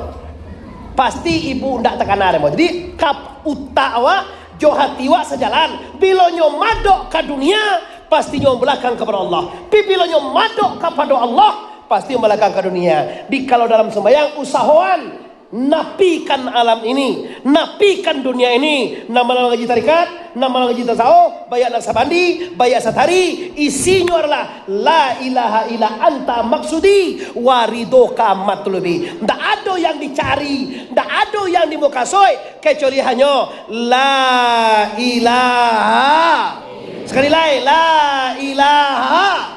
Pasti ibu ndak takana dek ambo. Jadi, kap-, utak awak, jo hati awak sajalan. Bilo nyo madok ka dunia, pasti nyo balakang kapado Allah. Tapi bilo nyo madok kapado Allah, pasti nyo balakang ka dunia. Di kalau dalam sumbayang, usahoan, napikan alam ini, napikan dunia ini. Nan malam ngaji tarikat, nan malam ngaji tasawuf, baiak Naksabandi, baiak Satari, isinyo adalah, "La ilaha illa anta maksudi, wa ridhoka matlubi." Ndak ado yang dicari, ndak ado yang dimukasuik, kecuali hanyo la ilaha. Sakali lai, la ilaha.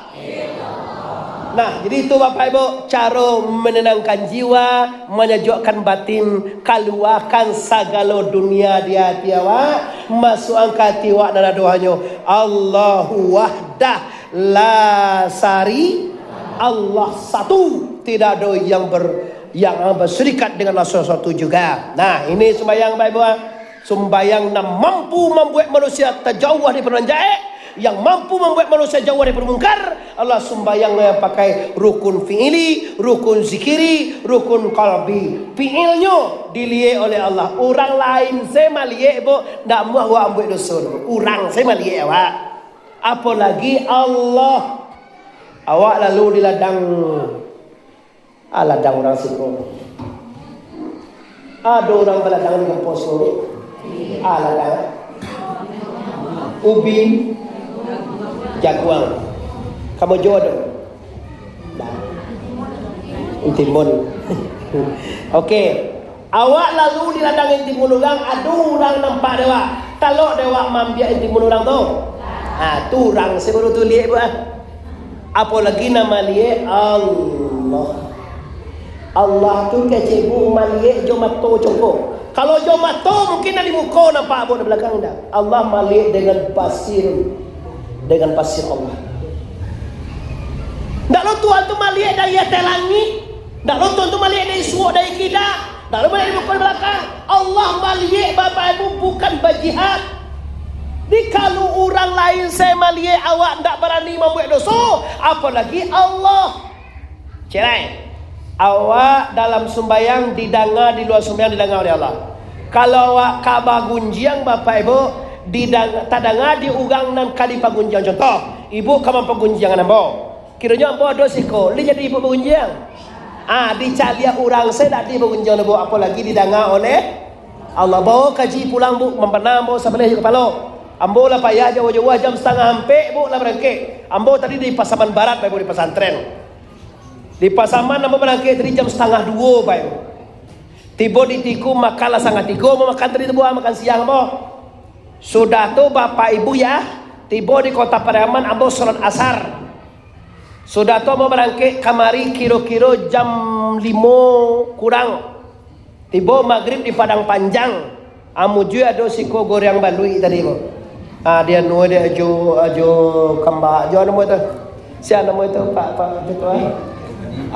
Nah, jadi itu Bapak Ibu, caro menenangkan jiwa, manyajuakkan batin, kaluakan sagalo dunia di ati awak, masuakan ka ati awak nan ado hanyo Allahu wahdah la sari, Allah satu, tidak ada yang ber-, yang berserikat dengan Allah sesuatu juga. Nah, ini sembahyang Bapak Ibu, ah. Sumbayang nan mampu mambuek manusia tajauah dari perbuatan jahek, yang mampu mambuek manusia jauah dari perbuatan mungkar, adalah sumbayang yang pakai rukun fi'ili, rukun zikiri, rukun qalbi. Fi'ilnyo diliek oleh Allah, urang lain se maliek, Bu, ndak amuah awak mambuek doso tu. Urang se maliek awak. Apolagi Allah. Awak lalu di ladang. Ah, ladang urang siko. Ado urang baladang di kampuang siko. Ah, ladang. Ubi, jaguang. Kamboja ado? Ndak. Timun. Oke. Awak lalu di ladang inti mulu urang, ado urang nampak dek awak, talok dek awak maambiak inti mulu urang tu. Ha, tu urang se baru tu liek, Bu, ah. Apolagi nan maliek Allah. Allah tu kecek, Bu, maliek jo mato congko. Kalau jo mato mungkin dari muko nampak, Bu, dari balakang ndak. Allah maliek dengan basir, dengan basir Allah. Ndak lo Tuhan tu maliek dari ateh langik, ndak lo Tuhan tu maliek dari suok, dari kida, ndak lo maliek dari muko, dari balakang. Allah maliek, Bapak Ibu, bukan bajihad. Di kalau urang lain se maliek awak ndak barani mambuek doso, apolagi Allah. Cerai. Awak dalam sumbayang didanga, di lua sumbayang didanga oleh Allah. Kalau awak ka bagunjiang, Bapak Ibu, didanga, tadanga di urang nan ka dipagunjiang. Contoh, ibu ka mampagunjiangan ambo. Kironyo ambo ado siko, lai jadi ibu bagunjiang? Ah, dicaliak urang se dak di bagunjiang, Bu, apolagi didanga oleh Allah. Bao kaji pulang, Bu, mampana ambo sabaleh jo kapalo. Ambo lah payah jauah-jauah, jam satangah ampek, Bu, lah barangkek. Ambo tadi di Pasaman Barat, Bapak Ibu, di pasantren. Di Pasaman ambo barangkek tadi jam satangah duo, Bapak Ibu. Tibo di Tiku, makan lah satangah tigo, ambo makan tadi tu, Bu, makan siang ambo. Sudah tu, Bapak Ibu, ya, tibo di Kota Pariaman, ambo salat Asar. Sudah tu, ambo barangkek kamari kiro-kiro jam limo kurang. Tibo Magrib di Padang Panjang. Amujuik ado siko goreang baluik tadi, Bu. Ah, di anu, di Ajo, Ajo Kambak, Ajo namo tu. Sia namo tu, Pak, Pak, Ajo tu, ah?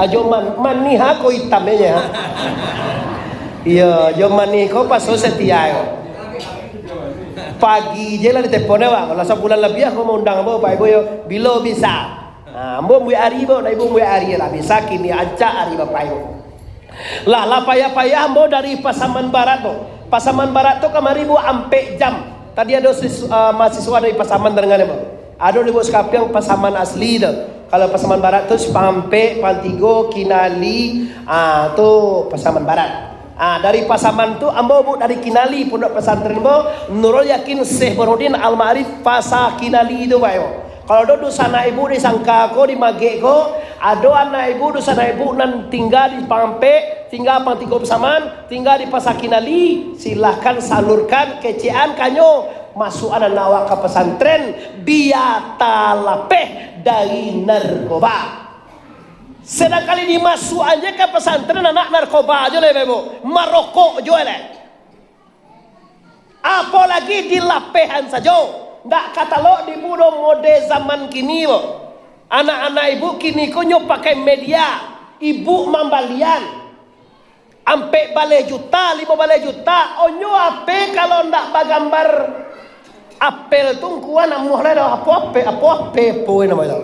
Ajo Man-, Manih, ha, ko itam je, ha? Iyo, Ajo Manih ko paso setia ko. Pagi je lah ditelepon, Pak. Kalau sabulan labiah ko maundang, Bu, Pak Ibu, yo. Bilo bisa? Ah, ambo buek ari, Bu, lah ibu buek ari lah. Bisa kini, ancak ari Bapak Ibu. Lah, lah payah-payah ambo dari Pasaman Barat tu. Pasaman Barat tu kamari, Bu, ampek jam. Tadi ado sis-, ah, mahasiswa dari Pasaman, tadanga, Bu. Ado di Lubuk Sikapiang Pasaman asli tu. Kalau Pasaman Barat tu Simpang Ampek, Simpang Tigo, Kinali, ah, tu Pasaman Barat. Ah, dari Pasaman tu ambo, Bu, dari Kinali, Pondok Pesantren, Bu, Nurul Yakin Syekh Burhanuddin Al-Ma'arif, Pasar Kinali tu, Pak, yo. Kalau ado dunsanak ibu di Sangka ko, di Magek ko, ado anak ibu, dunsanak ibu nan tingga di Simpang Ampek, tingga Simpang Tigo Pasaman, tingga di Pasar Kinali, silahkan salurkan kecekan ka nyo, masuakan anak awak ka pesantren, bia talapeh dari narkoba. Sadangkan dimasuakan je ka pesantren, anak narkoba jo lai, Bapak Ibu, marokok jo lai. Apolagi dilapehan sajo. Ndak ka talok di ibu do mode zaman kini, Bu. Anak-anak ibu kini ko nyo pakai media, ibu mambalian. Ampek baleh juta, limo baleh juta, onyo ape kalau ndak bagambar apel tu, ngku anak muah lai doh, apo ape, apo ape, apo namo itu?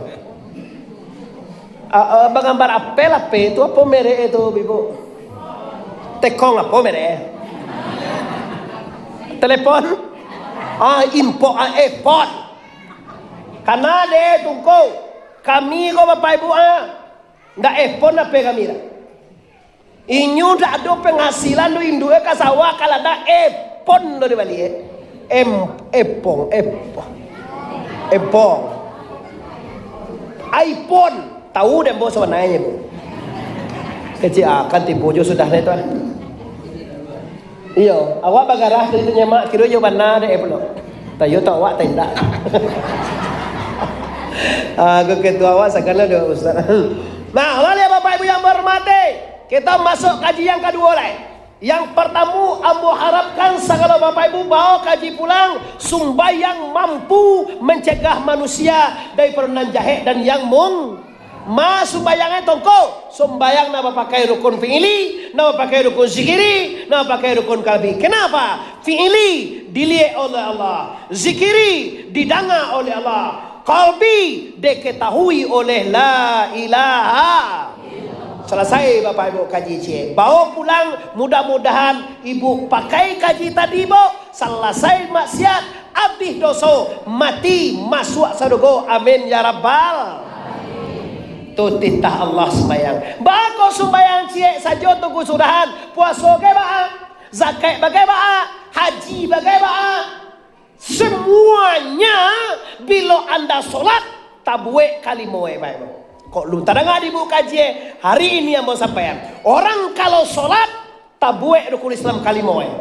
Ah, ah, bagambar apel, ape tu, apo merek itu, Ibu? Tekong apo merek? Telepon? Ah, impor, ah, iPhone. Kana deh tungku. Kami ko Bapak Ibu, ah, ndak iPhone ape kami dah. Inyo ndak ado penghasilan doh, induak ka sawah, ka ladang, iPhone doh dibali, eh. Em-, epong, epong. Epong. iPhone. Tahu dek ambo sabananyo, Bu. Kecek akan tibo jo sudah tu, ah. Iyo, awak bagarah tadi tu nyemak, kiro iyo bana dek, eh, pulo. Tayo tu awak tau indak. Ah, aku ketua awak sagalo dek Ustaz. Nah, awak lihat Bapak Ibu yang berhormati. Kita masuk kaji yang kaduo lai. Yang pertama, ambo harapkan sagalo Bapak Ibu bawa kaji pulang, sumbayang mampu mencegah manusia daripada nan jahek dan yang mung-, ma sumbayang e tongko, sumbayang nan bapakai rukun fi'ili, nan bapakai rukun zikiri, nan bapakai rukun kalbi. Kenapa? Fi'ili diliek oleh Allah, zikiri didanga oleh Allah, kalbi diketahui oleh la ilaha. Salasai Bapak Ibu kaji ciek. Bawa pulang, mudah-mudahan ibu pakai kaji tadi, Bu. Salasai maksiat, abih doso, mati, masuak sarugo. Amin ya rabbal. Tu titah Allah sumbayang. Bako sumbayang ciek sajo tu sudahan. Puaso bagai baa, zakat bagai baa, haji bagai baa. Semuanya, bilo anda solat, tabuek kalimo, eh, Bapak Ibu. Kok lu tadanga di buku kaji, eh? Hari ini ambo sampaian. Orang kalau solat, Tabuek rukun Islam kalimo, eh.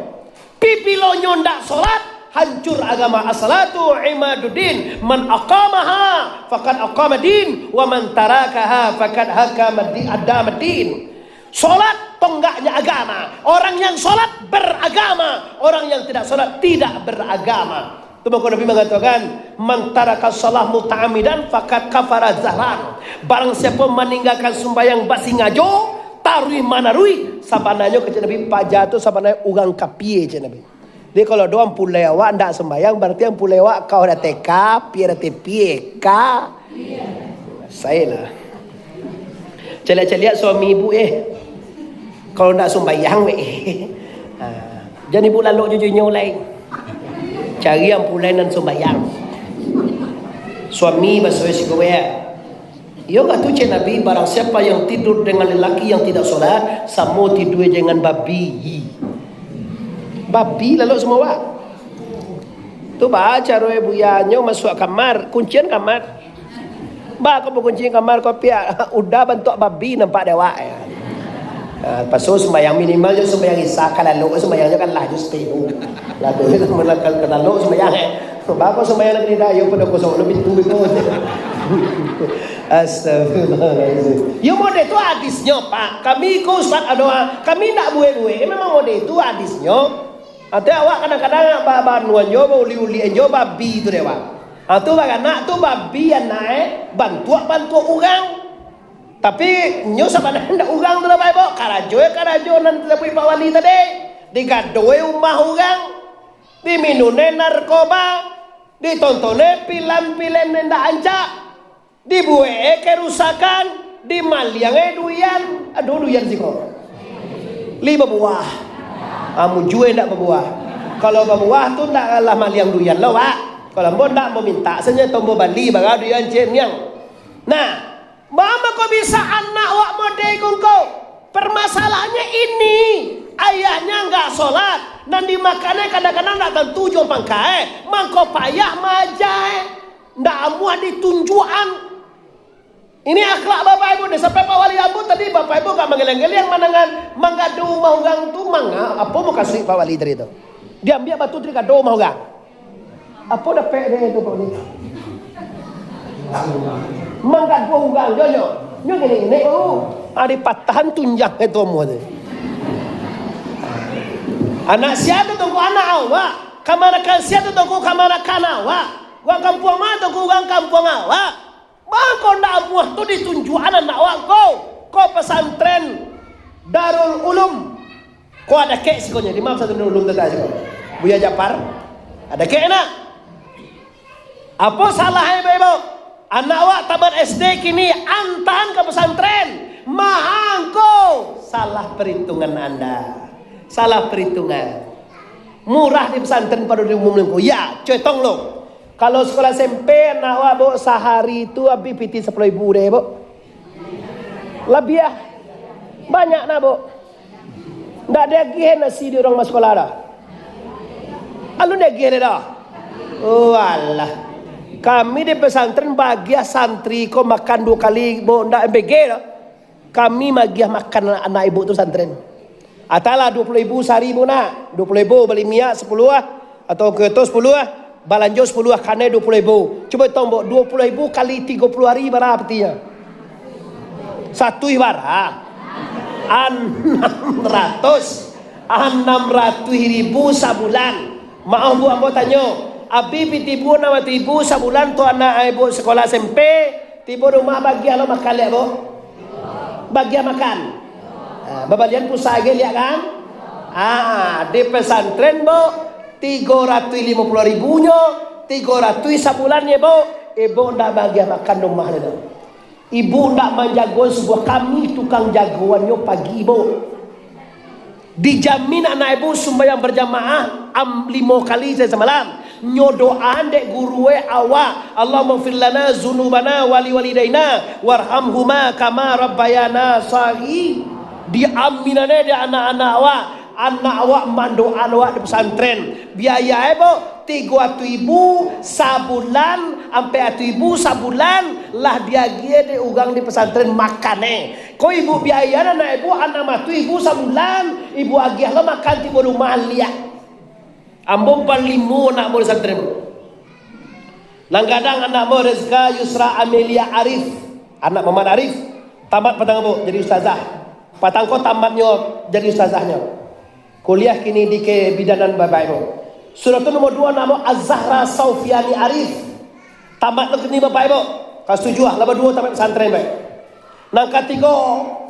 Pipilonyo ndak solat, hancur agama. As-salatu imaduddin, man aqamaha faqad aqama din, wa man tarakaha faqad hakama di-, adama din. Solat tonggaknya agama. Orang yang solat beragama, orang yang tidak solat tidak beragama. Tu mako Nabi mangatokan, "Man taraka shalah muta'ammidan faqad kafara zahran." Barang siapo maninggakan sumbayang basingajo, taruih manaruih, sabananyo kecek Nabi, paja tu sabananyo urang kapie, cek Nabi. Jadi kalau ado ampulai awak ndak sumbayang, bararti ampulai awak kau dah teka, pie dah tepie, ka. Sayolah. Caliak-caliak suami ibu, eh. Kalau ndak sumbayang, weh. Ha. Jan ibu lalok jo inyo lai. Cari ampulai nan sumbayang. Suami basuo siko, weh. Iyo ka tu, cek Nabi, barang siapa yang tidur dengan lelaki yang tidak solat, samo tidur dengan babi. Babi lalok samo awak. Tu baa caro buyanyo masuak kamar, kuncian kamar. Ba, kau bakunci kamar kau piak, udah bantuak babi nampak dek awak, ya. Ha, paso sumbayang minimal jo sumbayang Isya, kalau lalok sumbayang jo kan lah jo sepuluh. Lah tu, kalau lalok sumbayang, eh. Ba, kau sumbayang lagi dah, yo pada kosong, lebih tunggu itu. Astagfirullahaladzim. Yo model tu hadisnyo, Pak. Kami ko Ustaz ado, kami ndak buek-buek, memang model tu hadisnyo. Atau awak kadang-kadang ba-, banuan jo, bauli-ulian jo, babi tu dek awak. Ha, tu baranak tu babi anak, eh, bantuak-bantuak urang. Tapi, nyo sabananyo ndak urang tu lah, Bapak Ibu. Karajo, eh, karajo nan disabuik Pak Wali tadi. Digadoe umah urang. Diminune narkoba. Ditontone pilam-pilam nan ndak ancak. Dibuek, eh, kerusakan. Dimaliang, eh, duian. Aduh, duian siko. Li babuah. Ah, mujue ndak babuah. Kalau babuah tu ndak lah maliang duian lo, Pak. Kalau ambo ndak, ambo mintak sajo tombo bali, bara duian cek niang. Nah, mama kok bisa anak wak model ko ngko? Permasalahannya ini, ayahnya nggak sholat, nan dimakannya kadang-kadang ndak tantu jo pangkai, mangko payah maaja, ndak amuah ditunjuakan. Ini akhlak Bapak Ibu deh, sampai Pak Wali Ambo tadi, Bapak Ibu gak manggeleng-geleng manangan, manggado rumah urang tu, manga-, apo mukasuik Pak Wali tadi tu? Diambiak batu tadi gado rumah urang. Apo dapek deh tu, Pak Wali? Manggado urang, nyo, nyo. Nyo gini, ini, oh, ari patahan tunjang itu umur tu. Anak sia tu tunggu anak awak, kamanakan sia tu tunggu kamanakan awak, urang kampuang ma tunggu urang kampuang awak. Mangko ndak amuah tu ditunjuakan anak awak ko, ko pesantren Darul Ulum. Ko ado kek sikonyo, di ma pesantren Darul Ulum tadi siko? Buya Japar. Ado kek nak? Apo salah, eh, Bapak Ibu? Anak awak tamat S D kini antaan ka pesantren. Mangko salah perhitungan Anda. Salah perhitungan. Murah di pesantren pado di umum nangko. Ya, cetong lo. Kalau sekolah S M P, anak awak, Buk, sahari tu abih pitih sapuluah ribu deh, Buk. Labiah. Banyak nah, Buk. Ndak diagiah nasi di urang ma sekolah dah. Alun diagiah deh dah. Oh, alah. Kami di pesantren bagiah santri ko makan duo kali, Buk, ndak M B G dah. Kami magiah makan anak, anak ibu tu santren. Atalah duo puluah ribu sahari ibu nak. Duo puluah ribu bali minyak sapuluah, atau karajo sapuluah, balanjo sapuluah, kanai duo puluah ribu. Cubo hitong, Buk, duo puluah ribu kali tigo puluah hari bara patinyo? Satu bara? Anam ratus. Anam ratuih ribu sabulan. Maoh, Buk, ambo tanyo. Abih pitih ibu anam ratuih ribu sabulan tu anak ibu sekolah S M P, tibo rumah bagiah lo makan liak, Buk? Bagiah makan. Ha, babalian pusak agiah liak kan? Ha, di pesantren, Buk, tigo ratuih limo puluah ribunyo, tigo ratuih sabulan ye, Buk. Ibu ndak bagiah makan rumah tu. Ibu ndak manjago subuah, kami tukang jagoannyo pagi, Buk. Dijamin anak ibu sumbayang berjamaah am-, limo kali sahari samalam. Nyo doaan dek guru e awak, "Allahummaghfir lana dzunubana wa liwalidaina warhamhuma kama rabbayana shaghira." Diaminannya di anak-anak awak, anak awak mandoaan awak di pesantren. Biaya e, Buk, tigo ratuih ribu sabulan, ampek ratuih ribu sabulan, lah diagiah dek urang di pesantren makan e. Ko ibu biayakan anak ibu, anak matu ibu sabulan, ibu agiah lo makan tibo rumah liak. Ambo ampek limo anak ambo di santren, Bu. Nan gadang anak ambo Rezka Yusra Amelia Arif, anak Muhammad Arif, tamat patang, Bu, jadi ustazah. Patang ko tamatnyo jadi ustazahnyo. Kuliah kini di kebidanan, Bapak Ibu. Sudah tu nomor duo anak ambo Azahra Saufiani Arif. Tamat lo kini, Bapak Ibu. Kelas tujuah, lah baduo tamat pesantren, baik. Nan katigo,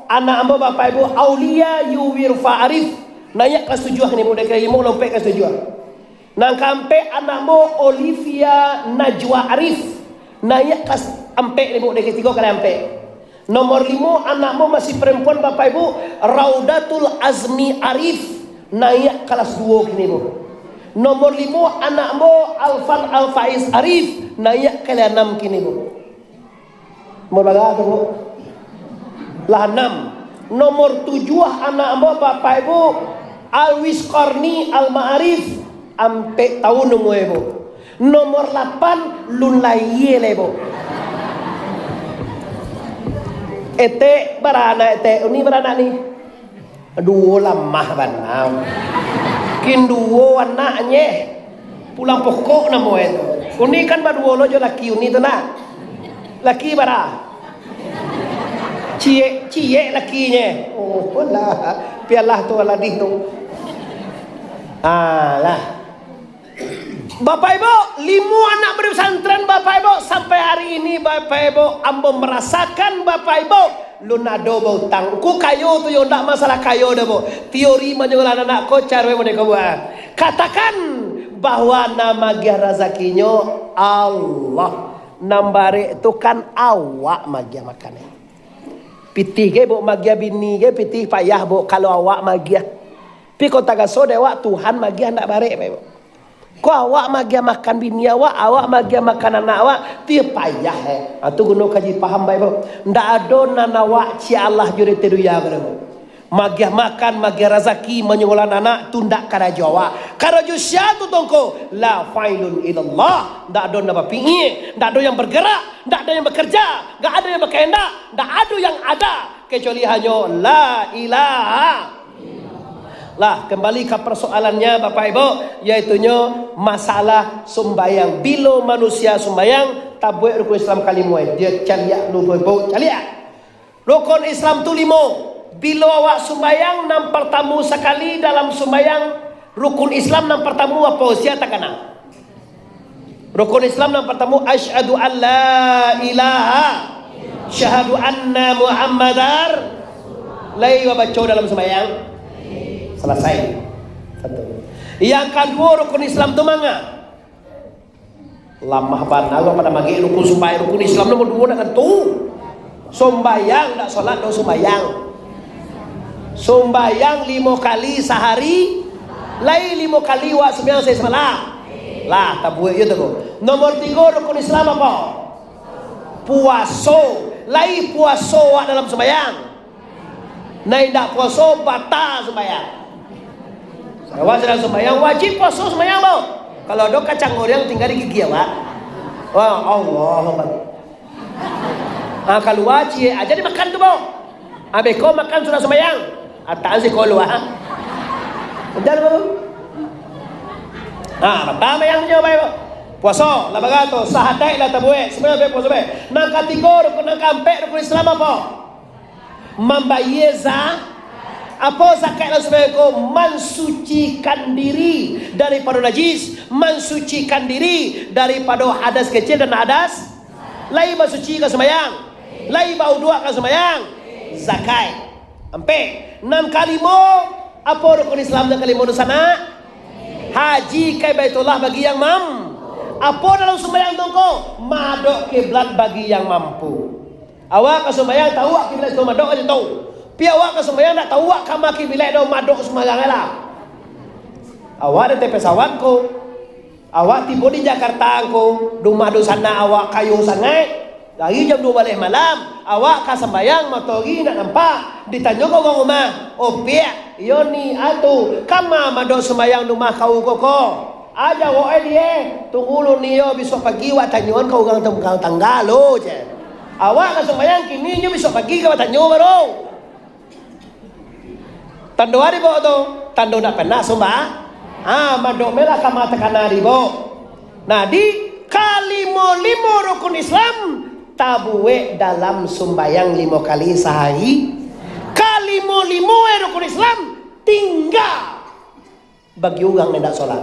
anak ambo Bapak Ibu Aulia Yuwirfa Arif, naiak kelas tujuah kini, Bu, dari kelas limo sampai kelas tujuah. Nan kaampek, anak ambo Olivia Najwa Arif, naiak kelas ampek ni, Bu, dari kelas tigo ka ampek. Nomor limo, anak ambo masih perempuan, Bapak Ibu, Raudatul Azmi Arif, naiak kelas duo kini, Bu. Nomor limo, anak ambo Alfan Alfaiz Arif, naiak kelas anam kini, Bu. Nomor bara tu, Bu? Lah anam. Nomor tujuah anak ambo, Bapak Ibu, Alwis Korni Al-Ma'arif, ampek tahun umua, Bu. Nomor lapan, lun lahia lai, Bu. Etek, bara anak etek? Uni bara anak ni? Duo lamah bana. Kin duo anaknyo. Pulang pokok namo e tu. Uni kan baduo lo jo laki Uni tu nak. Laki bara? Ciek, ciek lakinyo. Oh, lah. Pialah tu aladih tu. Ah, lah. Bapak Ibu, limo anak di pesantren, Bapak Ibu, sampai hari ini, Bapak Ibu, ambo marasakan, Bapak Ibu, lun ado bautang. Ku kayo tu yo, ndak masalah kayo doh, Bu. Teori manyolah anak ko, caro model ko buat. Katakan bahwa nan magiah razakinyo Allah. Nan barek tu kan awak magiah makan. Pitih ge, Bu, magiah bini ge, pitih payah, Bu, kalau awak magiah. Pi ko tagaso dek awak, Tuhan magiah ndak barek, Bapak Ibu. Ko awak magiah makan bini awak, awak magiah makan anak awak, tu yo payah, eh. Ha, tu guno kaji paham, Bapak Ibu. Ndak ado nan awak ciek alah jo di dunia ko, Bapak Ibu. Magiah makan, magiah razaki, manyokolah anak, tu ndak karajo awak. Karajo sia tu tongko? La fa'ilun ilallah. Ndak ado nan bapikia, ndak ado yang bergerak, ndak ado yang bekerja, ndak ado yang berkehendak, ndak ado yang ada kecuali hanyo la ilaha. Lah, kembali ka persoalannya, Bapak Ibu, yaitunyo masalah sumbayang. Bilo manusia sumbayang, tabuek rukun Islam kalimo, eh. Dia caliak, lu bau caliak. Rukun Islam tu limo. Bilo awak sumbayang, nan partamo sakali dalam sumbayang, rukun Islam nan partamo apo? Sia takana? Rukun Islam nan partamo, asyhadu an la ilaha, syahadu anna Muhammadar, lai babaco dalam sumbayang. Salasai. Satu. Yang kaduo, rukun Islam tu manga? Lamah bana lo pada magek rukun sumbayang, rukun Islam nomor duo nak tu. Sumbayang, ndak solat, ndak sumbayang. Sumbayang limo kali sahari, lai limo kali wak sumbayang sahari samalam. Lah, tabuek je tu. Nomor tigo rukun Islam apo? Puaso. Lai puaso wak dalam sumbayang? Nan indak puaso, bata sumbayang. Awak sadang sumbayang, wajib puaso sumbayang, bo. Kalau ado kacang goreng tingga di gigi awak. Wah, Allahu Akbar. Ah, kalua ciek aja dimakan tu, bo. Abih ko makan sudah sumbayang. Ataan si kalua. Jan, bo. Ah, bata sumbayang nyo, baik, bo. Puaso, lah bagato, sahadaik lah tabuek, sumbayang baik, puaso baik. Nan katigo, rukun, nan kaampek, rukun Islam apo? Mambayie za-, apo zakat nan sumbayang ko? Mansucikan diri daripado najis, mansucikan diri daripado hadas kecil dan hadas. Lai basuci ka sumbayang, lai bauduak ka sumbayang. Zakat. Ampek. Nan kalimo, apo rukun Islam nan kalimo tu sanak? Haji ka Baitullah bagi yang mam-, apo dalam sumbayang tu ko? Madok kiblat bagi yang mampu. Awak ka sumbayang, tahu awak kiblat tu madok aja tahu. Pi awak ka sumbayang, ndak tahu awak kama kiblat do, madok sumbayang lah. Awak di ateh pesawat ko, awak tibo di Jakarta ko, rumah dunsanak awak kayo sangaik. Lagi jam duo baleh malam, awak ka sumbayang, matoari ndak nampak. Ditanyo ka urang rumah, "Oh, Piak, iyo ni, atu, kama madok sumbayang rumah kau ko ko?" Aja wak eh die, tunggu lu ni yo, bisuak pagi wak tanyoan ka urang tunggang tangga lo, je. Awak ka sumbayang kini, nyo bisuak pagi ka batanyo baru. Tando ari, Bok, tu? Tando ndak pernah sumba-, ah, madok melah ka mata kana ari, Bok. Nah, di kalimo-limo rukun Islam tabuek dalam sumbayang limo kali sahari. Kalimo-limo rukun Islam tingga bagi urang nan indak solat.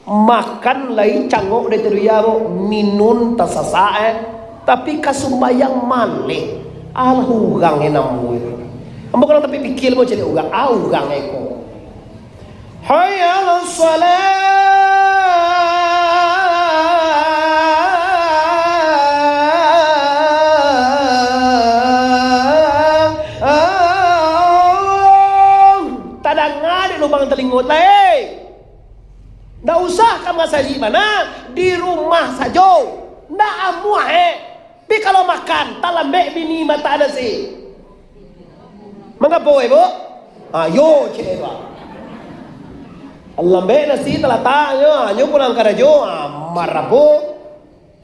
Makan lai cangok dari taduya, Bok, minun tasasak, eh. Tapi ka sumbayang maleh. Alah, urang e namo itu. Ambo kadang tapi pikir, Bok, cari urang. Ah, urang eko. Hayya 'alas shalah. Tadanga di lubang talingo lai. Ndak usah ka masajik bana, di rumah sajo. Ndak amuah, eh. Pi kalau makan, talambek bini matak nasi. Mangapo, eh, Bok? Ayo, cek, Bok. Lambek nasi talatak, nyo, nyo pulang karajo, ah, marapo.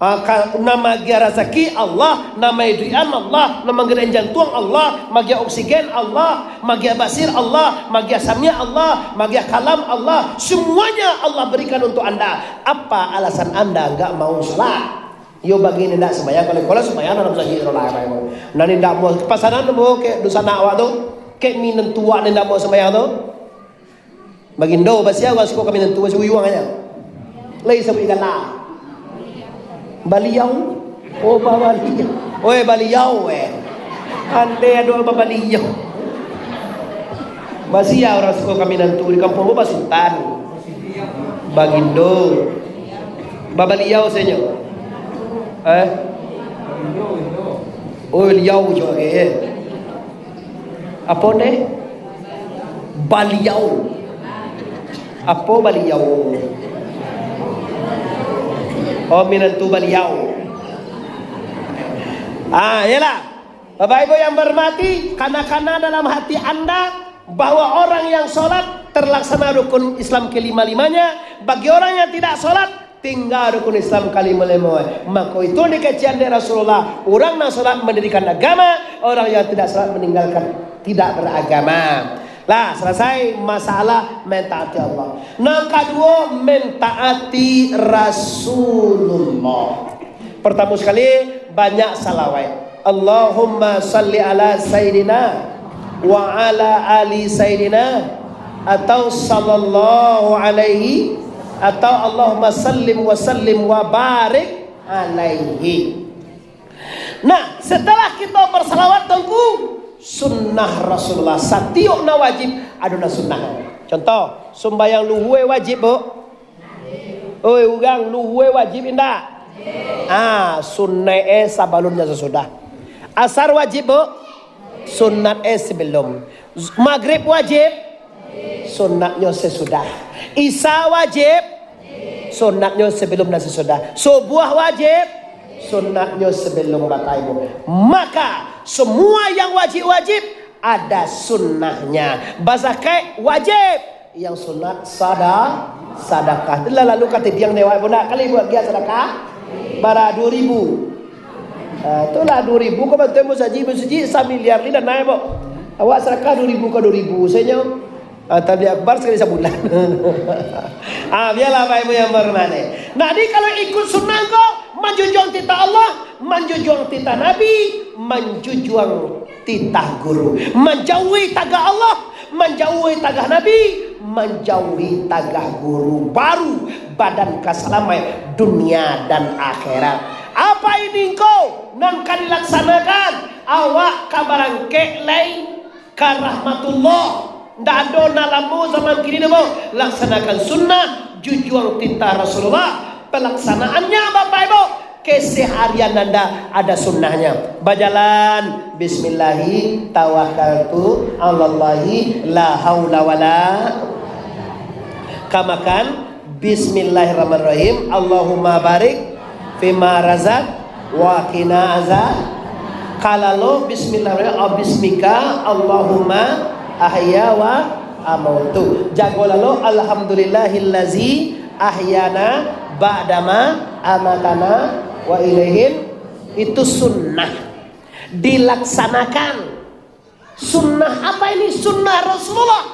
Ah, ka, nan maagiah rasaki Allah, nan maiduikan Allah, nan manggerekan jantuang Allah, maagiah oksigen Allah, maagiah basir Allah, maagiah samiak Allah, maagiah kalam Allah, semuanya Allah berikan untuk anda. Apa alasan anda enggak mau sholat? Yo, bagi nan indak sumbayang, kalau, kalau sumbayang dalam sajik tu lah, Bapak Ibu. Nan indak mau, pasanan mau kek dunsanak awak tu, kek minantu awak nan indak mau sumbayang tu. Bagindo, basiau urang siko ka minantu, basiau uyuang aja. Lai sabuik gala. Baliau. Oh, babaliau. Oi, baliau, eh. Ande ado babaliau. Basiau urang siko ka minantu di kampuang ko basutan. Bagindo. Babaliau sajo. Eh? Oh, liau jo, eh. Apo ne? Baliau. Apo baliau? Oh, minantu baliau. Ah, iyalah. Bapak Ibu yang berhormati, kana-kana dalam hati anda bahwa orang yang sholat terlaksana rukun Islam kelima-limanya, bagi orang yang tidak sholat, tingga rukun Islam kalimo-limo. Mako itu dikecekan dek Rasulullah, urang nan salat mandirikan agama, urang yang tidak salat maninggalkan, tidak baragama. Lah, salasai masalah mentaati Allah. Nan kaduo, mentaati Rasulullah. Partamo sakali, banyak salawat. Allahumma salli ala Sayyidina wa ala ali Sayyidina, atau sallallahu alaihi, atau Allahumma sallim wa sallim wa barik alaihi. Nah, setelah kita bersalawat, Tuanku, sunnah Rasulullah. Satiok nan wajib, ado nan sunnah. Contoh, sumbayang luhua wajib, Buk? Oi, urang, luhua wajib indak? Ah, sunat e sabalum jo sasudah. Asar wajib, Buk? Sunat e sabalum. Magrib wajib? Sunatnyo sasudah. Isya wajib? Sunatnyo sabalum dan sasudah. Subuah wajib? Sunatnyo sabalum, Bapak Ibu. Maka, semua yang wajib-wajib ada sunnahnya. Bazakat wajib, yang sunat sada-, sadakah. Tu lah lalu ka tidiang dek awak, Bunda. Kali buat dia sadakah? Bara duo ribu. Ah, tu lah duo ribu ko bantuan musajik-musajik samiliar ni dah naik, Bok. Awak sadakah duo ribu ka duo ribu sajo. Ah, tabligh akbar sakali sabulan. Ah, bialah, Bapak Ibu yang berhormati. Nah, jadi kalau ikut sunnah ko, manjujuang titah Allah, manjujuang titah Nabi, manjujuang titah guru, manjauhi tagah Allah, manjauhi tagah Nabi, manjauhi tagah guru, baru badan ka salamaik dunia dan akhirat. Apa ini engkau nan ka dilaksanakan? Awak ka barangkek lai ka rahmatullah. Ndak ado nan lamo zaman kini doh, Buk. Laksanakan sunnah, jujuang titah Rasulullah. Pelaksanaannya, Bapak Ibu, keseharian anda ada sunnahnya. Bajalan, bismillahi tawakkaltu alallahi la haula wala. Ka makan, bismillahirrahmanirrahim. Allahumma barik fima razak wa qina azab. Ka lalo, bismillahirrahmanirrahim. Bismika Allahumma ahya wa amautu. Jago lalo, alhamdulillahillazi ahyana ba'dama amatana wa ilaihin. Itu sunnah. Dilaksanakan. Sunnah apa ini? Sunnah Rasulullah.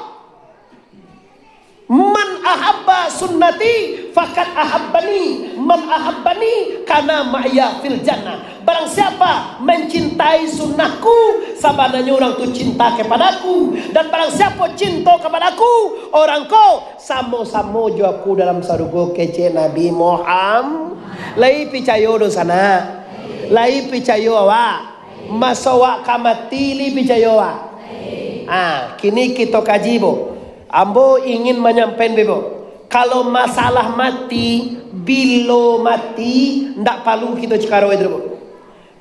"Man ahabba sunnati, fakat ahabbani. Man ahabbani, kana ma'ya fil jannah." Barang siapa mencintai sunnahku, sabananyo urang tu cinta kepadaku. Dan barang siapa cinta kepadaku, orang ko samo-samo jo aku dalam sarugo, kecek Nabi Muhammad. Lai picayo do sanak? Lai picayo awak? Maso awak ka mati, lai picayo awak? Ah, kini kito kaji, bo. Ambo ingin manyampaikan, bo. Kalau masalah mati, bilo mati, ndak palu kito cakaro itu, bo.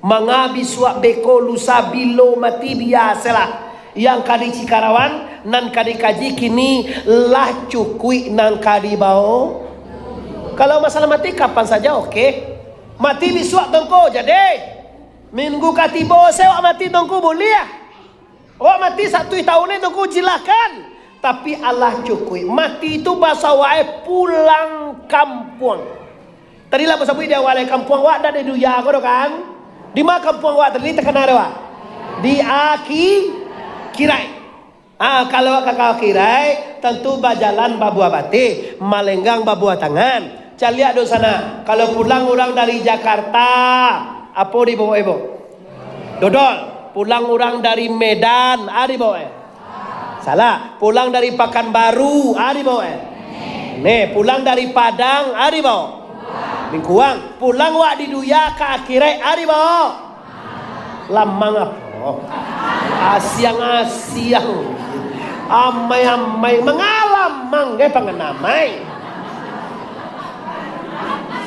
Manga bisuak beko lusa bilo mati, biasolah. Yang ka dicakaraoan, nan ka dikaji kini, lah cukuik nan ka dibao. Kalau masalah mati, kapan saja oke. Mati bisuak tu ngko, jadi. Minggu ka tibo se awak mati tu ngko, buliah. Awak mati satuih tahun ni tu ngko, silahkan. Tapi alah cukuik. Mati tu baso awak e pulang kampuang. Tadi lah basabuik di awal e, kampuang awak ndak di dunia ko doh kan? Di ma kampuang awak tadi takana tu, Wak? Di aki-, akhirat. Ah, kalau ka, ka akhirat, tantu bajalan babuah bateh, malenggang babuah tangan. Caliak do sanak, kalau pulang urang dari Jakarta, apo dibaok e, bo? Dodol. Pulang urang dari Medan, a dibaok e? Salah. Pulang dari Pakanbaru, a dibaok e? Neh, pulang dari Padang, a dibaok? Lingkuang. Pulang wak di dunia ka akhirat, a dibaok? Lamang apo? Asiang-asiang. Amai-amai. Manga lamang gai panganamai.